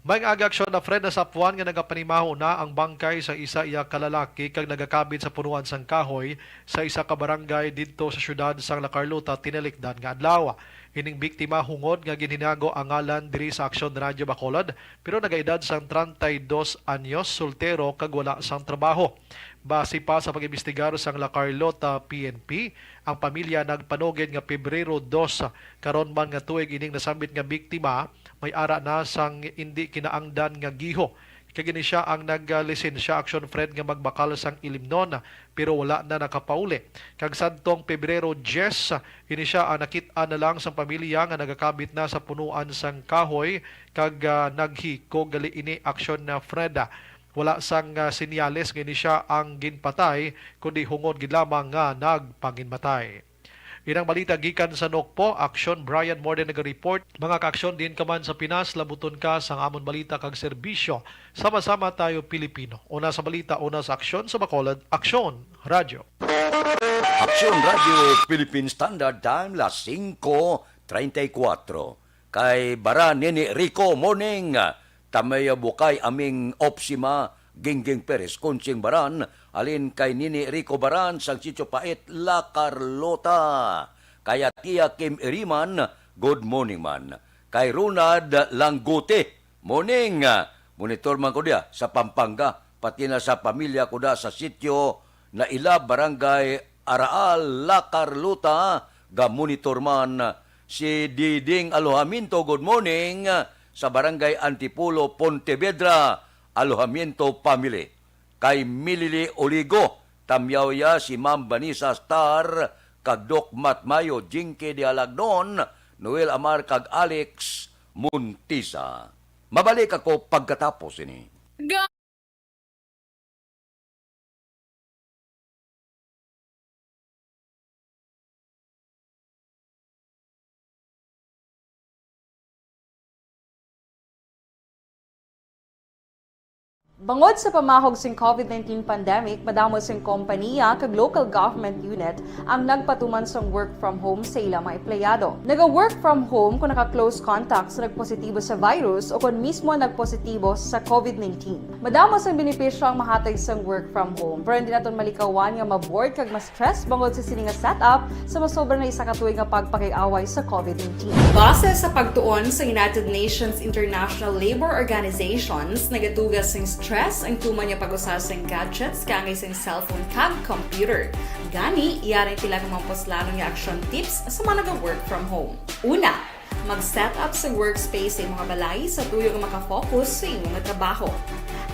May aga aksyon na Fred na sa Puan nga nagapanimaho na ang bangkay sa isa iya ka lalaki kag nagakabit sa punuan sang kahoy sa isa ka barangay didto sa siyudad sang La Carlota tinalikdan nga adlaw. Ining biktima hungod nga ginhinago ang ngalan diri sa Aksyon Radyo Bacolod, pero nagaedad sang treinta y dos anyos, soltero kag wala sang trabaho. Base pa sa pag-imbestigar sang La Carlota P N P, ang pamilya nagpanugid nga Pebrero dos, karon man nga tuig ining nasambit nga biktima, may ara na sang indi kinaangdan nga giho. Kag ini sia ang naglisensya, Action Fred, nga magbakal sang ilimnon, pero wala na nakapauli. Kag sadtong Pebrero diyes, ini sia ang nakit-an na lang sang pamilya nga nagakabit na sa punuan sang kahoy kag, ah, naghikog gali ini, Action, ah, Fred. Wala sang, ah, senyales nga ini sia ang ginpatay, kundi hungod gid lamang nga nagpanginmatay. Inang balita gikan sa Nokpo, Action Brian Morden naga-report. Mga ka-aksyon, diin ka man sa Pinas, labuton ka sang amon balita kag serbisyo. Sama-sama tayo, Pilipino. Una sa balita, una sa aksyon, sa Bacolod, Aksyon Radyo. Aksyon Radyo Philippine Standard Time, las singko treinta y cuatro. Kay Baran Nini Rico, morning. Tamay Bukay, Aming Opsima, Gingging Perez, Kunsing Baran, alin kay Nini Rico Baran sang Sitio Pait, La Carlota. Kay Tia Kim Iriman, good morning man. Kay Ronald Langgote, morning. Monitor man ko diya sa Pampanga, pati na sa pamilya ko da sa sitio na ila Barangay Araal, La Carlota, ga-monitor man. Si Diding Alojamiento, good morning, sa Barangay Antipolo, Pontevedra, Alojamiento family. Kay Milili Oligo, tamyaw ya si Ma'am Vanessa Star, kag Doc Matmayo, Jinky de Alagnon, Noel Amar, kag Alex Montisa. Mabalik ako pagkatapos ini. Bangod sa pamahog sing COVID nineteen pandemic, madamo sing kompaniya kag local government unit ang nagpatuman sang work from home sa ilang mga empleyado. Naga-work from home kung naka-close contact sa nagpositibo sa virus o kon mismo nagpositibo sa COVID nineteen. Madamo sang benepisyo ang mahatag sang work from home, pero hindi naton malikawan nga ma-bored kag ma-stress bangod sa sini nga setup sa masobra na isa ka tuig nga pagpakig-away sa COVID nineteen. Base sa pagtuon sa United Nations International Labour Organizations, nagatugas sing stress ang tuman nga pag-usa sing gadgets kaangay sing cellphone kag computer. Gani, yari ang pila ka mga puslanon nga action tips sa mga naga-work from home. Una, mag-set up sa workspace sa imong balay sa tuyo nga makafocus sa imong trabaho.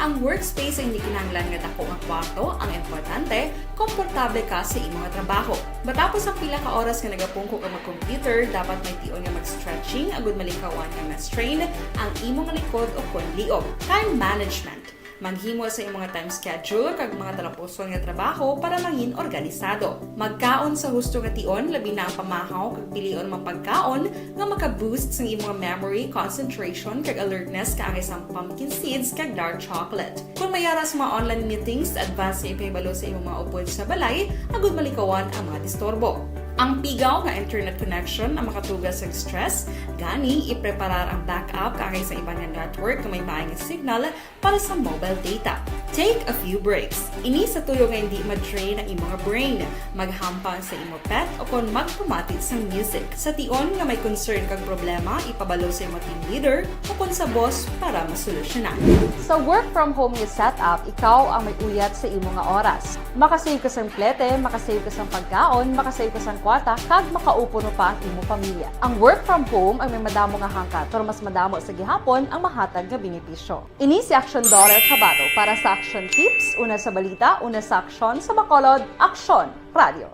Ang workspace ay hindi kinahanglan nga dako nga kwarto, ang importante, komportable ka sa imong trabaho. Matapos ang pila ka oras nga nagapungko ka mag-computer, dapat may tion nga mag-stretching agud malikawan nga ma-strain ang imong likod o kon liog. Time management. Maghimo sa imong time schedule kag mga talapuson nga trabaho para mangin organisado. Magkaon sa husto nga tion, labi na ang pamahaw kag pilion mga pagkaon nga maka-boost sang imong memory, concentration, kag alertness kaangay sang pumpkin seeds kag dark chocolate. Kung may ara sa mga online meetings, advance nga ipahibalo sa imong mga upod sa balay agud malikawan ang mga disturbo. Ang pigaw nga internet connection ang makatugas sa stress, gani ipreparar ang backup kaangay sa iban nga network nga may maayong signal para sa mobile data. Take a few breaks. Ini sa tuyo nga hindi ma-drain ang imong brain. Maghampang sa imo pet o kon magpamati sang music. Sa tion nga may concern kag problema, ipabalo sa imo team leader o kon sa boss para masolusyonan. Sa work from home nga setup, ikaw ang may uyat sa imo nga oras. Makasave ka sang plete, makasave ka sang pagkaon, makasave ka sang kwarta, kag makaupod pa ang imo pamilya. Ang work from home ang may madamo nga hangkat, pero mas madamo sa gihapon ang mahatag nga benepisyo. Ini si Action Daughter Kabato para sa Action Tips, una sa balita, una sa aksyon, sa Bacolod, Aksyon Radio.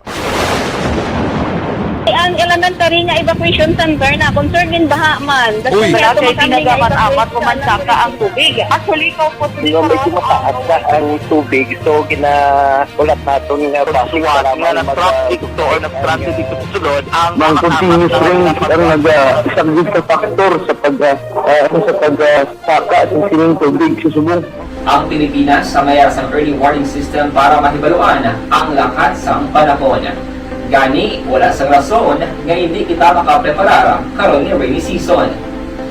Ang elementary nga evacuation center na concerned din baha man. Uy, wala kay tinaga man amat ko man saka ang tubig. Actually, ko po. Di ba may tumataas na ang tubig, so ginaulat naton nga bakit suwat nga nag-traffic to or nag-transit dito sa sulod ang mga continuous rain ang nag-, ah, isang sa factor sa pag, ah, ah, sa pag, ah, saka sa sining tubig sa subong. Ang Pilipinas ang may sang early warning system para mahibaluan ang lakat sang panahon. Gani, wala sang rason nga hindi kita makapreparar karon nga rainy season.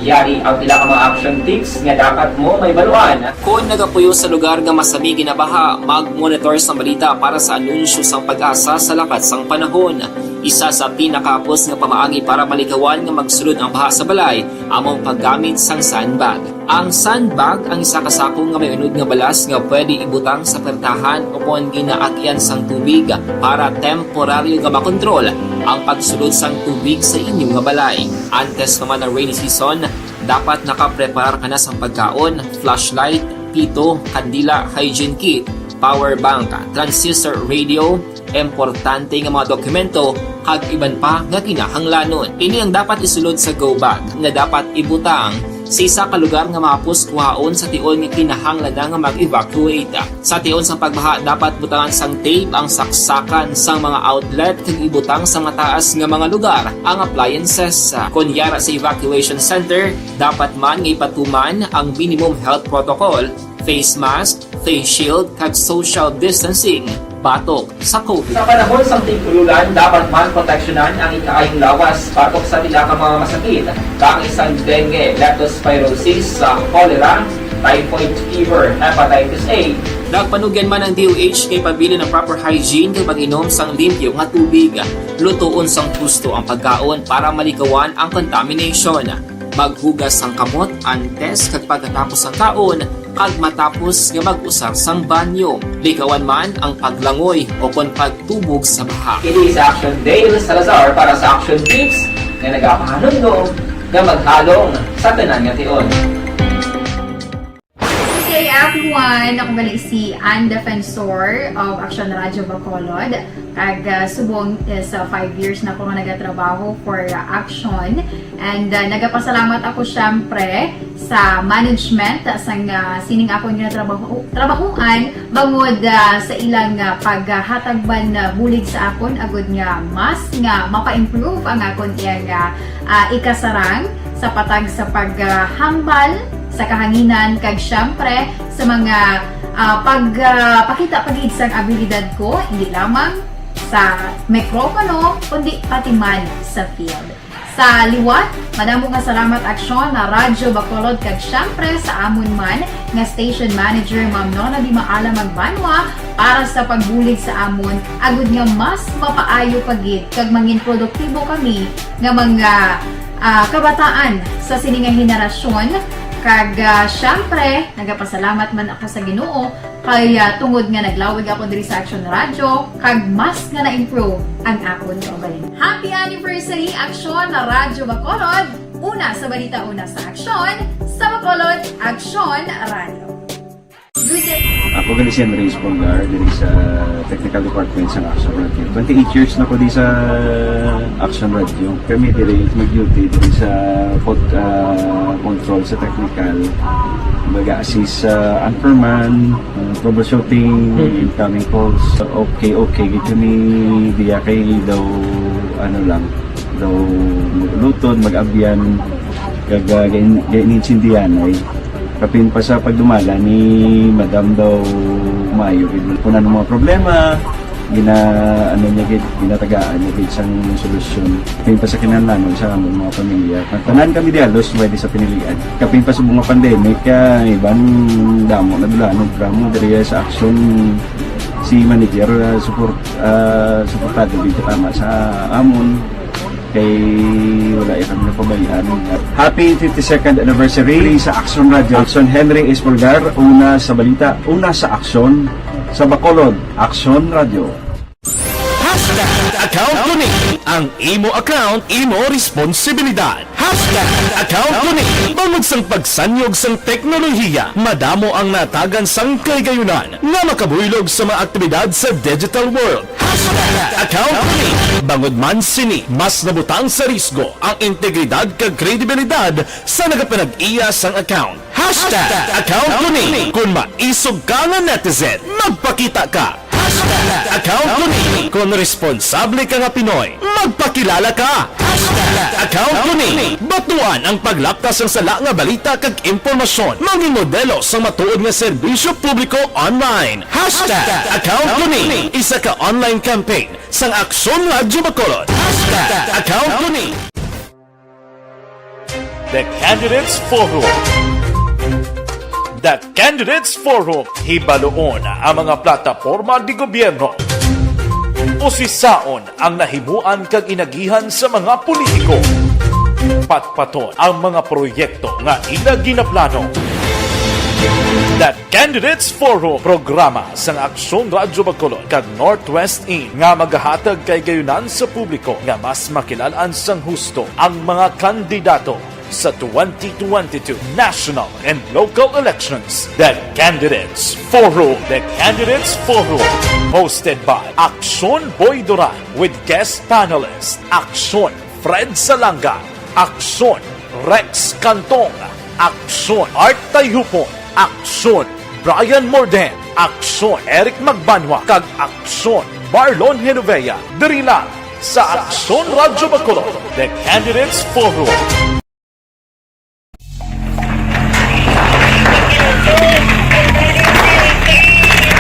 Yari ang pila ka mga action tips nga dapat mo mahibaluan. Kon nagapuyo sa lugar nga masami ginabaha, mag-monitor sang balita para sa anunsyo sang PAGASA sa lakat sang panahon. Isa sa pinakahapos nga pamaagi para malikawan nga magsulod ang baha sa balay amo ang paggamit sang sandbag. Ang sandbag ang isa ka sako nga may unod nga balas nga pwede ibutang sa pertahan o kon ginaagyan sang tubig para temporaryo nga makontrol ang pagsulod sang tubig sa inyo nga balay. Antes pa man ang rainy season, dapat nakapreparar ka na sang pagkaon, flashlight, pito, kandila, hygiene kit, power bank, transistor radio, importante nga mga dokumento, kag iban pa nga kinahanglanon. Ini ang dapat isulod sa go bag nga dapat ibutang sa isa ka lugar nga mahapos kuhaon sa tion nga kinahanglan na nga mag-evacuate. Sa tion sang pagbaha, dapat butangan sang tape ang saksakan sang mga outlet kag ibutang sa mataas nga mga lugar ang appliances. Kon yara sa evacuation center, dapat man nga ipatuman ang minimum health protocol, face mask, face shield, kag social distancing batok sa COVID. Sa panahon sang tig-ululan, dapat man proteksyonan ang ikaayong lawas batok sa pila ka mga masakit, kaangay sang dengue, leptospirosis, sa cholera, typhoid fever, hepatitis A. Nagpanugyan man ang D O H nga ipabilin ang proper hygiene kag pag-inom sang limpyo nga tubig. Lutoon sang husto ang pagkaon para malikawan ang contamination. Maghugas sang kamot antes kag pagkatapos sang kaon, kag matapos nga mag-usar sang banyo. Likawan man ang paglangoy o kon pagtubog sa baha. Ini si Action Dale Salazar para sa Action Tips nga nagapahanumdom nga maghalong sa tanan nga tion. Good day, everyone. Ako gali si Ann Defensor of Action Radio Bacolod. Kag, ah, subong is, ah, five years na ko nga nagatrabaho for, ah, Action. And, ah, nagapasalamat ako, syempre, sa management, ah, sang, ah, sining akon nga trabaho, trabahoan, bangod, ah, sa ilang, ah, paghatag man, ah, bulig sa akon, agud nga mas nga mapa-improve ang akon iyang, ah, ah, ikasarang sa patag sa paghambal sa sa kahanginan, kag siyempre sa mga, ah, pag, ah, pakita pa gid sang abilidad ko, hindi lamang sa mikropono, kundi pati man sa field. Sa liwat, madamo nga salamat, Aksyon na Radyo Bacolod, kag siyempre sa amon man nga station manager, Ma'am Nona Di Maala Magbanwa, para sa pagbulig sa amon, agud nga mas mapaayo pa gid kag mangin produktibo kami nga mga, ah, kabataan sa sini nga henerasyon. Kag, ah, siyempre, nagapasalamat man ako sa Ginoo kay, ah, tungod nga naglawig ako diri sa Action Radio, kag mas nga na-improve ang akon kaugalingon. Happy anniversary, Aksyon na Radyo Bacolod! Una sa balita, una sa aksyon, sa Bacolod, Aksyon Radio. Good day. Ako gali si Andres Polgar diri sa Technical Department sa Action Radio. Twenty-eight years na ko di sa Action Radio. Kami diri mag-duty diri sa pod, ah, control sa technical. Mag-assist sa anchorman, ah, troubleshooting, incoming calls. Okay, okay. Gid kami diya kay daw ano lang, daw magluton, mag-abyan, kag uh, gain-, gain-insindihan ay kapin pa sa pagdumala ni Madam daw maayo gid kung ano mga problema, gina ano niya gid, ginatagaan niya gid sang solusyon. Kapin pa sa kinahanglanon sa among mga pamilya. Tanan kami di halos pwede sa pinilian. Kapin pa sa mga pandemic, kaya iban damo na dula, ano, drama diri sa aksyon si manager, ah, support, ah, suportado gid tama sa amon kay wala ya kami napabayaan. Happy fifty-second anniversary sa Action Radio. Action Henry Espolgar, una sa balita, una sa aksyon, sa Bacolod, Action Radio. Hashtag account ko ni. Ang imo account, imo responsibilidad. Hashtag account ko ni. Bangod sang pagsanyog sang teknolohiya, madamo ang natagan sang kahigayonan nga makabuylog sa mga aktibidad sa digital world. Hashtag account ko ni. Bangod man sini, mas nabutang sa risgo ang integridad kag kredibilidad sa nagapanag-iya sang account. Hashtag account ko ni. Kung maisog ka nga netizen, magpakita ka. Hashtag account ko ni. Kung responsable ka nga Pinoy, magpakilala ka. Hashtag account ko ni. Batuan ang paglapkas sang sala nga balita kag impormasyon. Mangin modelo sang matuod nga serbisyo publiko online. Hashtag account ko ni. Isa ka online campaign sang Aksyon Radyo Bacolod. Hashtag account ko ni. The Candidates Forum. The Candidates Forum. Hibaluon ang mga plataporma di gobyerno. Usisaon ang nahimuan kag inagihan sa mga politiko. Patpaton ang mga proyekto nga ila ginaplano. The Candidates Forum, programa sang Aksyon Radyo Bacolod kag Northwest In nga magahatag kahigayonan sa publiko nga mas makilal-an sang husto ang mga kandidato sa twenty twenty-two national and local elections. The Candidates Forum. The Candidates Forum, hosted by Aksyon Boy Duran with guest panelist Aksyon Fred Salanga, Aksyon Rex Cantong, Aksyon Art Tayhupon, Aksyon Brian Morden, Aksyon Eric Magbanwa, kag Aksyon Marlon Genovea, diri lang sa Aksyon Radyo Bacolod, The Candidates Forum.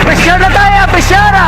Pressure na tayo! Pressure!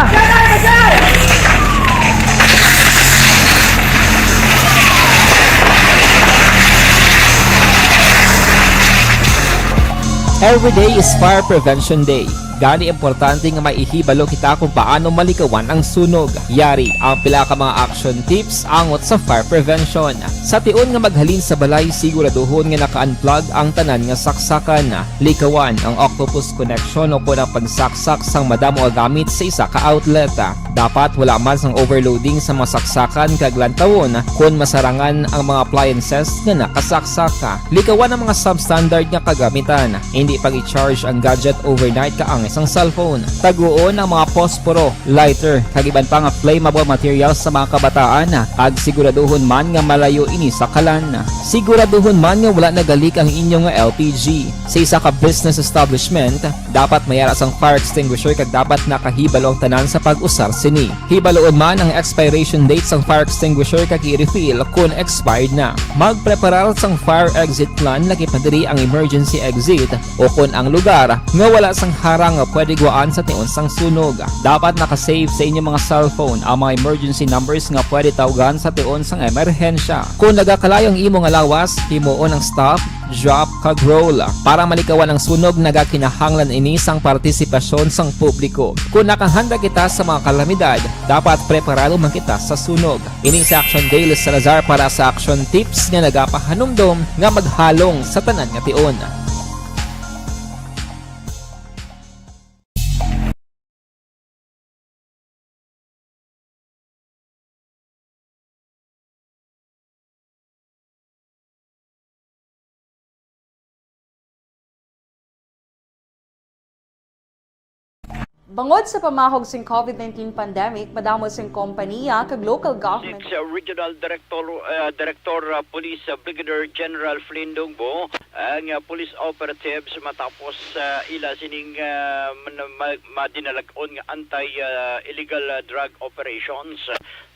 Every day is Fire Prevention Day. Gani, importante nga may ihibalo kita kung paano malikawan ang sunog. Yari ang pila ka mga action tips angot sa fire prevention. Sa tion nga maghalin sa balay, siguraduhon nga naka-unplug ang tanan nga saksakan. Likawan ang octopus connection o kon ang pagsaksak sang madamo nga gamit sa isa ka outlet. Dapat wala man sang overloading sa mga saksakan kag lantawon kon masarangan ang mga appliances nga nakasaksak. Likawan ang mga substandard nga kagamitan. Hindi pag-i-charge ang gadget overnight ka ang Isang cellphone. Taguon ang mga posporo, lighter, kag iban pa nga flammable materials sa mga kabataan, kag siguraduhon man nga malayo ini sa kalan. Siguraduhon man nga wala nagalik ang inyo nga L P G. Sa isa ka business establishment, dapat may ara sang fire extinguisher kag dapat nakahibalo ang tanan sa pag-usar sini. Hibaluon man ang expiration date sang fire extinguisher kag i-refill kon expired na. Magpreparar sang fire exit plan, lakip na diri ang emergency exit, o kon ang lugar nga wala sang harang nga pwede guwaan sa tion sang sunog. Dapat naka-save sa inyo mga cellphone ang mga emergency numbers nga pwede tawgan sa tion sang emerhensya. Kon nagakalayo ang imo nga lawas, himuon ang stop, drop, kag roll. Para malikawan ang sunog, nagakinahanglan ini sang partisipasyon sang publiko. Kon nakahanda kita sa mga kalamidad, dapat preparado man kita sa sunog. Ini si Action Dale Salazar para sa Action Tips nga nagapahanumdom nga maghalong sa tanan nga tion. Bangod sa pamahog sing COVID nineteen pandemic, madamo sing kompanya kag local government. Six, uh, Regional Director, uh, Director, uh, Police, uh, Brigadier General Flynn Dungbo, ang, uh, police operatives matapos, uh, ila sining, uh, man-, ma-, madinalag-on nga anti, uh, illegal, uh, drug operations.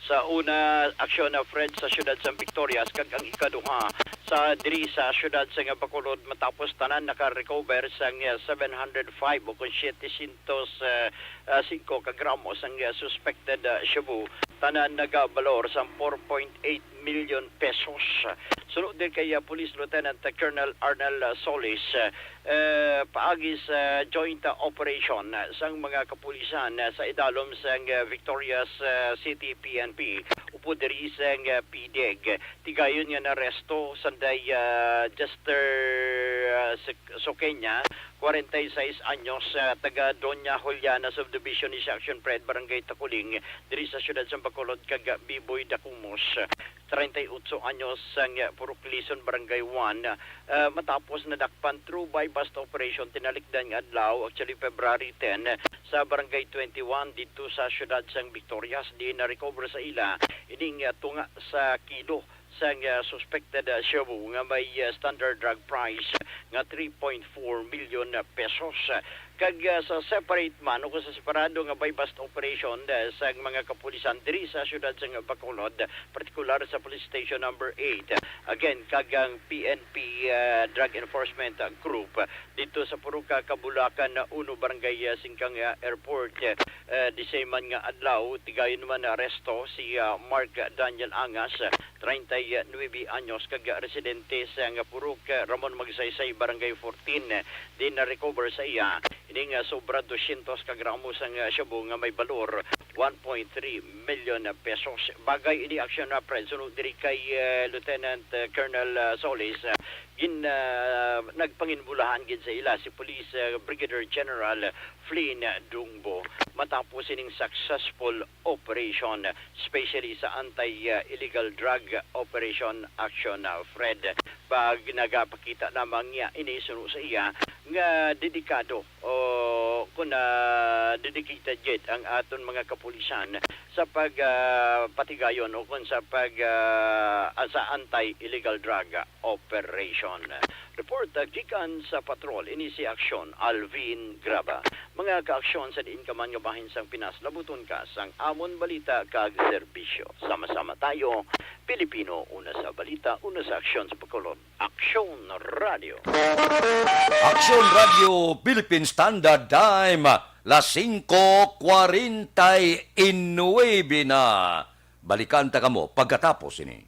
Sa una, aksyon na Fred sa siyudad sang Victorias, kag ang ikaduha sa diri sa siyudad sang Bacolod, matapos tanan naka-recover sang, ah, seven hundred five o kon setecientos, ah, ah, singko ka gramo sang, ah, suspected, ah, shabu. Tanan nagabalor sang four point eight million pesos. Suno din kay, ah, Police Lieutenant Colonel Arnel, ah, Solis, ah, eh, paagi sa joint, ah, operation, ah, sang mga kapulisan, ah, sa idalom sang, ah, Victorias, ah, City P N P, upod diri sang, ah, P D E G. Tigayon nga naresto sanday, ah, Jester, ah, Suk-, Suqueña, kwarenta y seis anyos, ah, taga Doña Juliana Subdivision ni Section Fred, Barangay Taculing, diri sa siyudad sang Bacolod, kag Biboy Dacumos, treinta y ocho anyos, sang Purok Lison, Barangay one, ah, matapos nadakpan through buy-bust operation tinalikdan nga adlaw, actually February ten, sa Barangay twenty-one didto sa siyudad sang Victorias, diin na-recover sa ila ining, ah, tunga sa kilo sang, ah, suspected, ah, shabu nga may, ah, standard drug price nga three point four million pesos. Kag, ah, sa separate man o sa separado nga buy-bust operation, ah, sa mga kapulisan diri sa siyudad sa Bacolod, partikular sa Police Station Number Eight, again, kag ang P N P, ah, Drug Enforcement, ah, Group, ah, dito sa Purok Kabulakan, ah, Uno, Barangay, ah, Singkang, ah, Airport, ah, di same man nga adlaw, tigayon man aresto si, ah, Mark Daniel Angas, ah, treinta y nueve anyos, kag residente sa nga Purok, ah, Ramon Magsaysay, Barangay fourteen, ah, din na-recover sa iya ining, ah, sobra dosyentos ka gramo sang, ah, shabu nga may balor one point three million pesos. Bagay ini aksyon na, Fred, suno diri kay, ah, Lieutenant, ah, Colonel, ah, Solis, ah, gin-, ah, nagpanginbulahan gid sa ila si Police, ah, Brigadier General Flynn Dungbo matapos ining successful operation, especially sa anti, ah, illegal drug operation action, ah, Fred. Pag nagapakita lamang niya ini suno sa iya nga dedikado o kun, ah, dedicated gid ang aton mga kapulisan sa pag, ah, patigayon o kun sa pag, ah, sa anti-illegal drug operation. Report, ah, gikan sa patrol, ini si Aksyon Alvin Graba. Mga kaaksyon sa diin ka man nga bahin sang Pinas, labuton ka sang amon balita kag serbisyo. Sama-sama tayo, Pilipino, una sa balita, una sa aksyon sa Bacolod. Aksyon Radio. Aksyon Radio Philippine Standard Time, las singko kwarenta y nuebe na. Balikan ta kamo pagkatapos ini.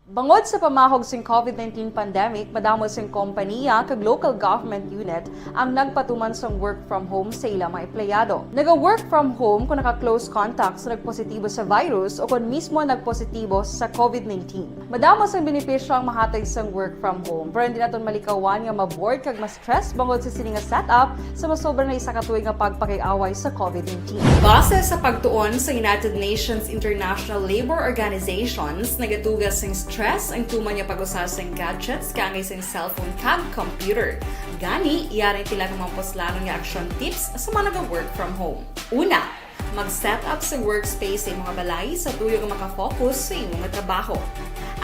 Bangod sa pamahog sing COVID nineteen pandemic, madamo sing kompaniya kag local government unit ang nagpatuman sang work from home sa ilang mga empleyado. Naga-work from home kung naka-close contact sa nagpositibo sa virus o kon mismo nagpositibo sa COVID nineteen. Madamo sang benepisyo ang mahatag sang work from home, pero hindi naton malikawan nga ma-bored kag ma-stress bangod sa sini nga setup sa masobra na isa ka tuig nga pagpakig-away sa COVID nineteen. Base sa pagtuon sa United Nations International Labour Organizations, nagatugas sing stress ang tuman nga pag-usa sing gadgets kaangay sing cellphone kag computer. Gani, yari ang pila ka mga puslanon nga action tips sa mga naga-work from home. Una, mag-set up sa workspace sa imong balay sa tuyo nga makafocus sa imong trabaho.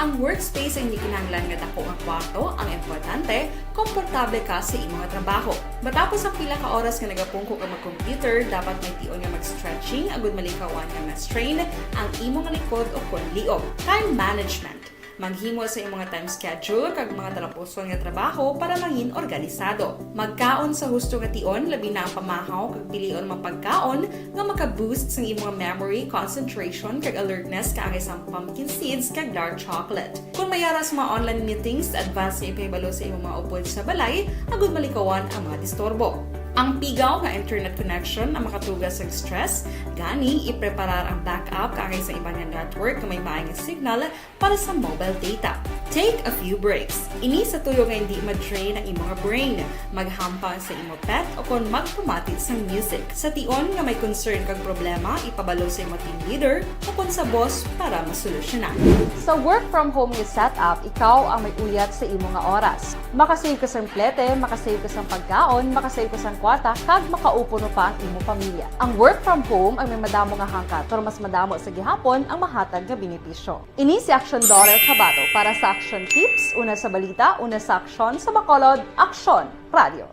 Ang workspace ay hindi kinahanglan nga dako nga kwarto ang importante, komportable ka sa imong trabaho. Matapos ang pila ka oras nga nagapungko ka mag-computer, dapat may tion nga mag-stretching agud malikawan nga ma-strain ang imong likod o kon liog. Time management. Maghimo sa imong time schedule kag mga talapuson nga trabaho para mangin organisado. Magkaon sa husto nga tion, labi na ang pamahaw kag pilion mga pagkaon nga maka-boost sang imong memory, concentration, kag alertness kaangay sang pumpkin seeds kag dark chocolate. Kung may ara sa mga online meetings, advance nga ipahibalo sa imong mga upod sa balay agud malikawan ang mga disturbo. Ang pigaw nga internet connection ang makatugas sang stress, gani ipreparar ang backup kaangay sa iban nga network nga may maay nga signal para sa mobile data. Take a few breaks. Ini sa tuyo nga hindi ma-drain ang imong brain. Maghampang sa imo pet o kon magpamati sang music. Sa tion nga may concern kag problema, ipabalo sa imo team leader o kon sa boss para masolusyonan. Sa work from home nga setup, ikaw ang may uyat sa imo nga oras. Makasave ka sang plete, makasave ka sang pagkaon, makasave ka sang kwarta, kag makaupo pa ang imo pamilya. Ang work from home ang may madamo nga hangkat, pero mas madamo sa gihapon ang mahatag nga benepisyo. Ini si Action Dorel Chavado para sa Action Tips, una sa balita, una sa aksyon, sa Bacolod, Aksyon Radio.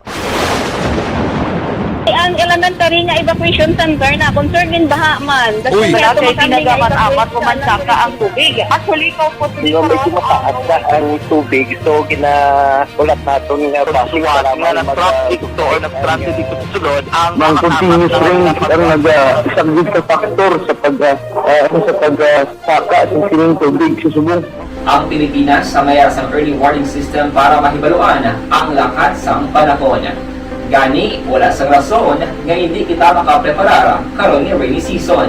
Ang elementary nga evacuation center na concerned din baha man. Uy, malaki, pinagamat-amat mo man saka ang tubig. Actually, ikaw po, di ba, may tumataas na ang tubig, so ginaulat naton nga bakit suwat nga nag-traffic to or nag-transit dito sa sulod ang mga continuous rain ang nag-, ah, isang good factor sa pag, ah, ah, sa pag, ah, saka sa sining tubig sa subong. Ang Pilipinas ang may sang early warning system para mahibaluan ang lakat sang panahon. Gani, wala sang rason nga hindi kita makapreparar karon nga rainy season.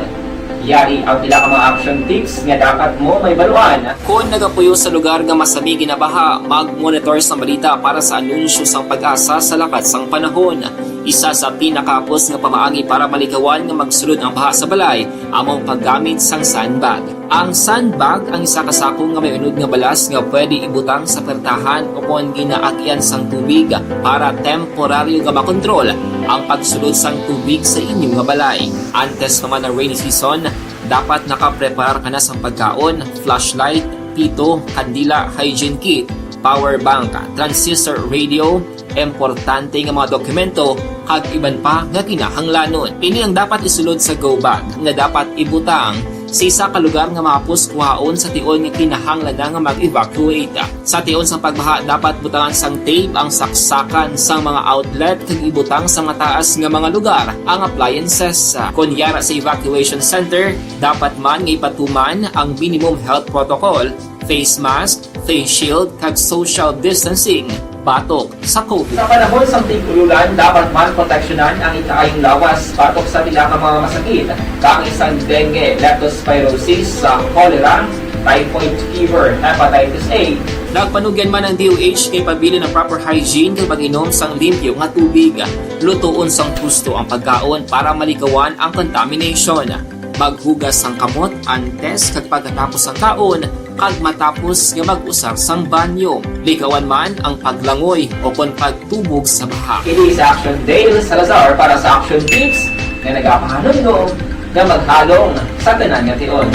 Yari ang pila ka mga action tips nga dapat mo mahibaluan. Kon nagapuyo sa lugar nga masami ginabaha, mag-monitor sang balita para sa anunsyo sang PAGASA sa lakat sang panahon. Isa sa pinakahapos nga pamaagi para malikawan nga magsulod ang baha sa balay amo ang paggamit sang sandbag. Ang sandbag ang isa ka sako nga may unod nga balas nga pwede ibutang sa pertahan o kon ginaagian sang tubig para temporaryo nga makontrol ang pagsulod sang tubig sa inyo nga balay. Antes pa man ang rainy season, dapat nakapreparar ka na sang pagkaon, flashlight, pito, kandila, hygiene kit, power bank, transistor radio, importante nga mga dokumento, kag iban pa nga kinahanglanon. Ini ang dapat isulod sa go bag nga dapat ibutang sa isa ka lugar nga mahapos kuhaon sa tion nga kinahanglan na nga mag-evacuate. Sa tion sang pagbaha, dapat butangan sang tape ang saksakan sang mga outlet kag ibutang sa mataas nga mga lugar ang appliances. Kon yara sa evacuation center, dapat man nga ipatuman ang minimum health protocol, face mask, face shield, kag social distancing batok sa COVID. Sa panahon sang tig-ululan, dapat man proteksyonan ang ikaayong lawas batok sa pila ka mga masakit, kaangay sang dengue, leptospirosis, sa cholera, typhoid fever, hepatitis A. Nagpanugyan man ang D O H nga ipabilin ang proper hygiene kag pag-inom sang limpyo nga tubig. Lutoon sang husto ang pagkaon para malikawan ang contamination. Maghugas sang kamot antes kag pagkatapos sang kaon, kag matapos nga mag-usar sang banyo. Likawan man ang paglangoy o kon pagtubog sa baha. Ini si Action Dale Salazar para sa Action Tips nga nagapahanumdom nga maghalong sa tanan nga tion.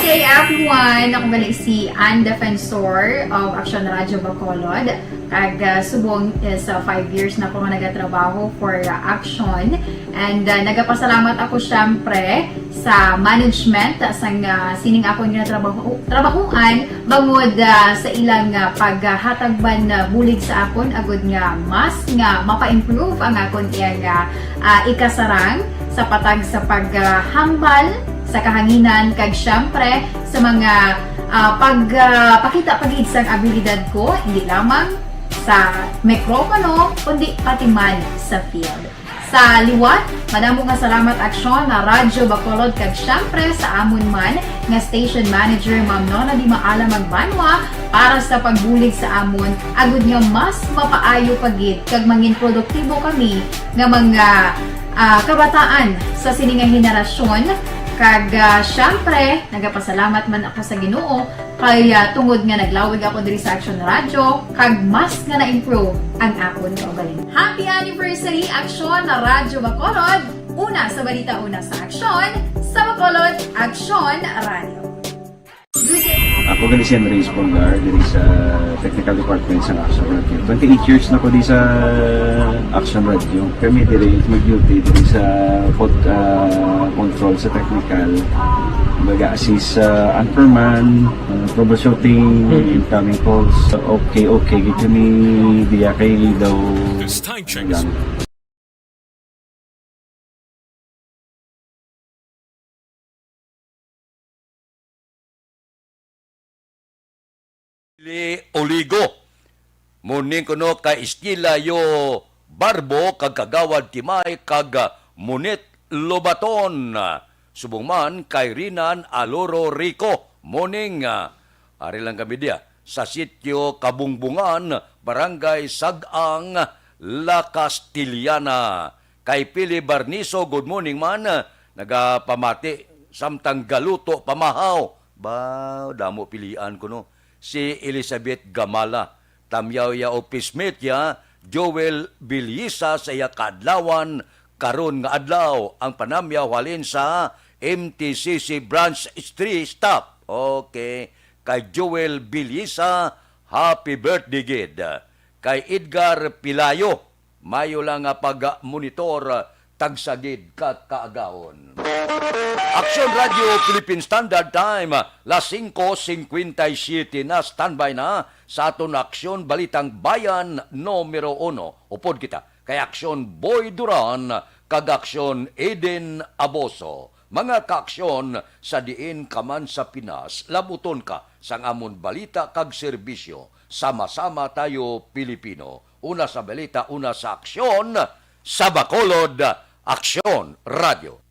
Good day, everyone! Ako gali si Ann Defensor of Action Radio Bacolod. Kag, ah, subong is, ah, five years na ko nga nagatrabaho for, ah, Action. And, ah, nagapasalamat ako, syempre, sa management, ah, sang, ah, sining akon nga trabaho, trabahuan, bangod, ah, sa ilang, ah, paghatag man, ah, bulig sa akon, agud nga mas nga mapa-improve ang akon iyang, ah, ah, ikasarang sa patag sa paghambal sa kahanginan, kag siyempre sa mga, ah, pag, ah, pakita pa gid sang abilidad ko, hindi lamang sa mikropono, kundi pati man sa field. Sa liwat, madamo nga salamat, Aksyon, na Radyo Bacolod, kag siyempre sa amon man nga station manager, Ma'am Nona Di Maala Magbanwa, para sa pagbulig sa amon, agud nga mas mapaayo pa gid kag mangin produktibo kami nga mga, ah, kabataan sa sini nga henerasyon. Kag, ah, siyempre, nagapasalamat man ako sa Ginoo kay, ah, tungod nga naglawig ako diri sa Action Radio, kag mas nga na-improve ang akon kaugalingon. Happy anniversary, Action na Radyo Bacolod! Una sa balita, una sa aksyon, sa Bacolod, Action Radio. Ako gani si Henry Espongar, diri sa technical department sa Action Radio. Twenty-eight years na ko di sa Action Radio. Kami diri mag-duty diri sa pod, ah, control sa technical. Mag-assist sa anchorman, ah, troubleshooting, incoming calls. Okay, okay. Gid kami diya kay daw This time check is lang. Pili Oligo. Morning kuno kay Estila Yo Barbo kag Kagawad Timay kag Munit Lobaton. Subong man kay Rinan Aloro Rico. Morning, ah, ari lang kami diya sa Sitio Kabungbungan, Barangay Sag-ang, La Castellana. Kay Pili Barniso, good morning man. Nagapamati samtang galuto pamahaw. Ba, damo pilian kuno. Si Elizabeth Gamala, tamyaw ya o pismit ya, Joel Bilisa sa iya kaadlawan karon nga adlaw. Ang panamyaw halin sa M T C C Branch three staff. Okay. Kay Joel Bilisa, happy birthday gid. Kay Edgar Pilayo, mayo lang nga pag-monitor, tagsa gid ka kaagahon. Action Radio Philippine Standard Time, las singko singkwenta y siyete na, standby na sa aton Aksyon Balitang Bayan numero uno. Upod kita kay Aksyon Boy Duran kag Aksyon Eden Aboso. Mga kaaksyon, sa diin ka man sa Pinas, labuton ka sang amon balita kag serbisyo. Sama-sama tayo, Pilipino. Una sa balita, una sa aksyon, sa Bacolod, Aksyon Radio.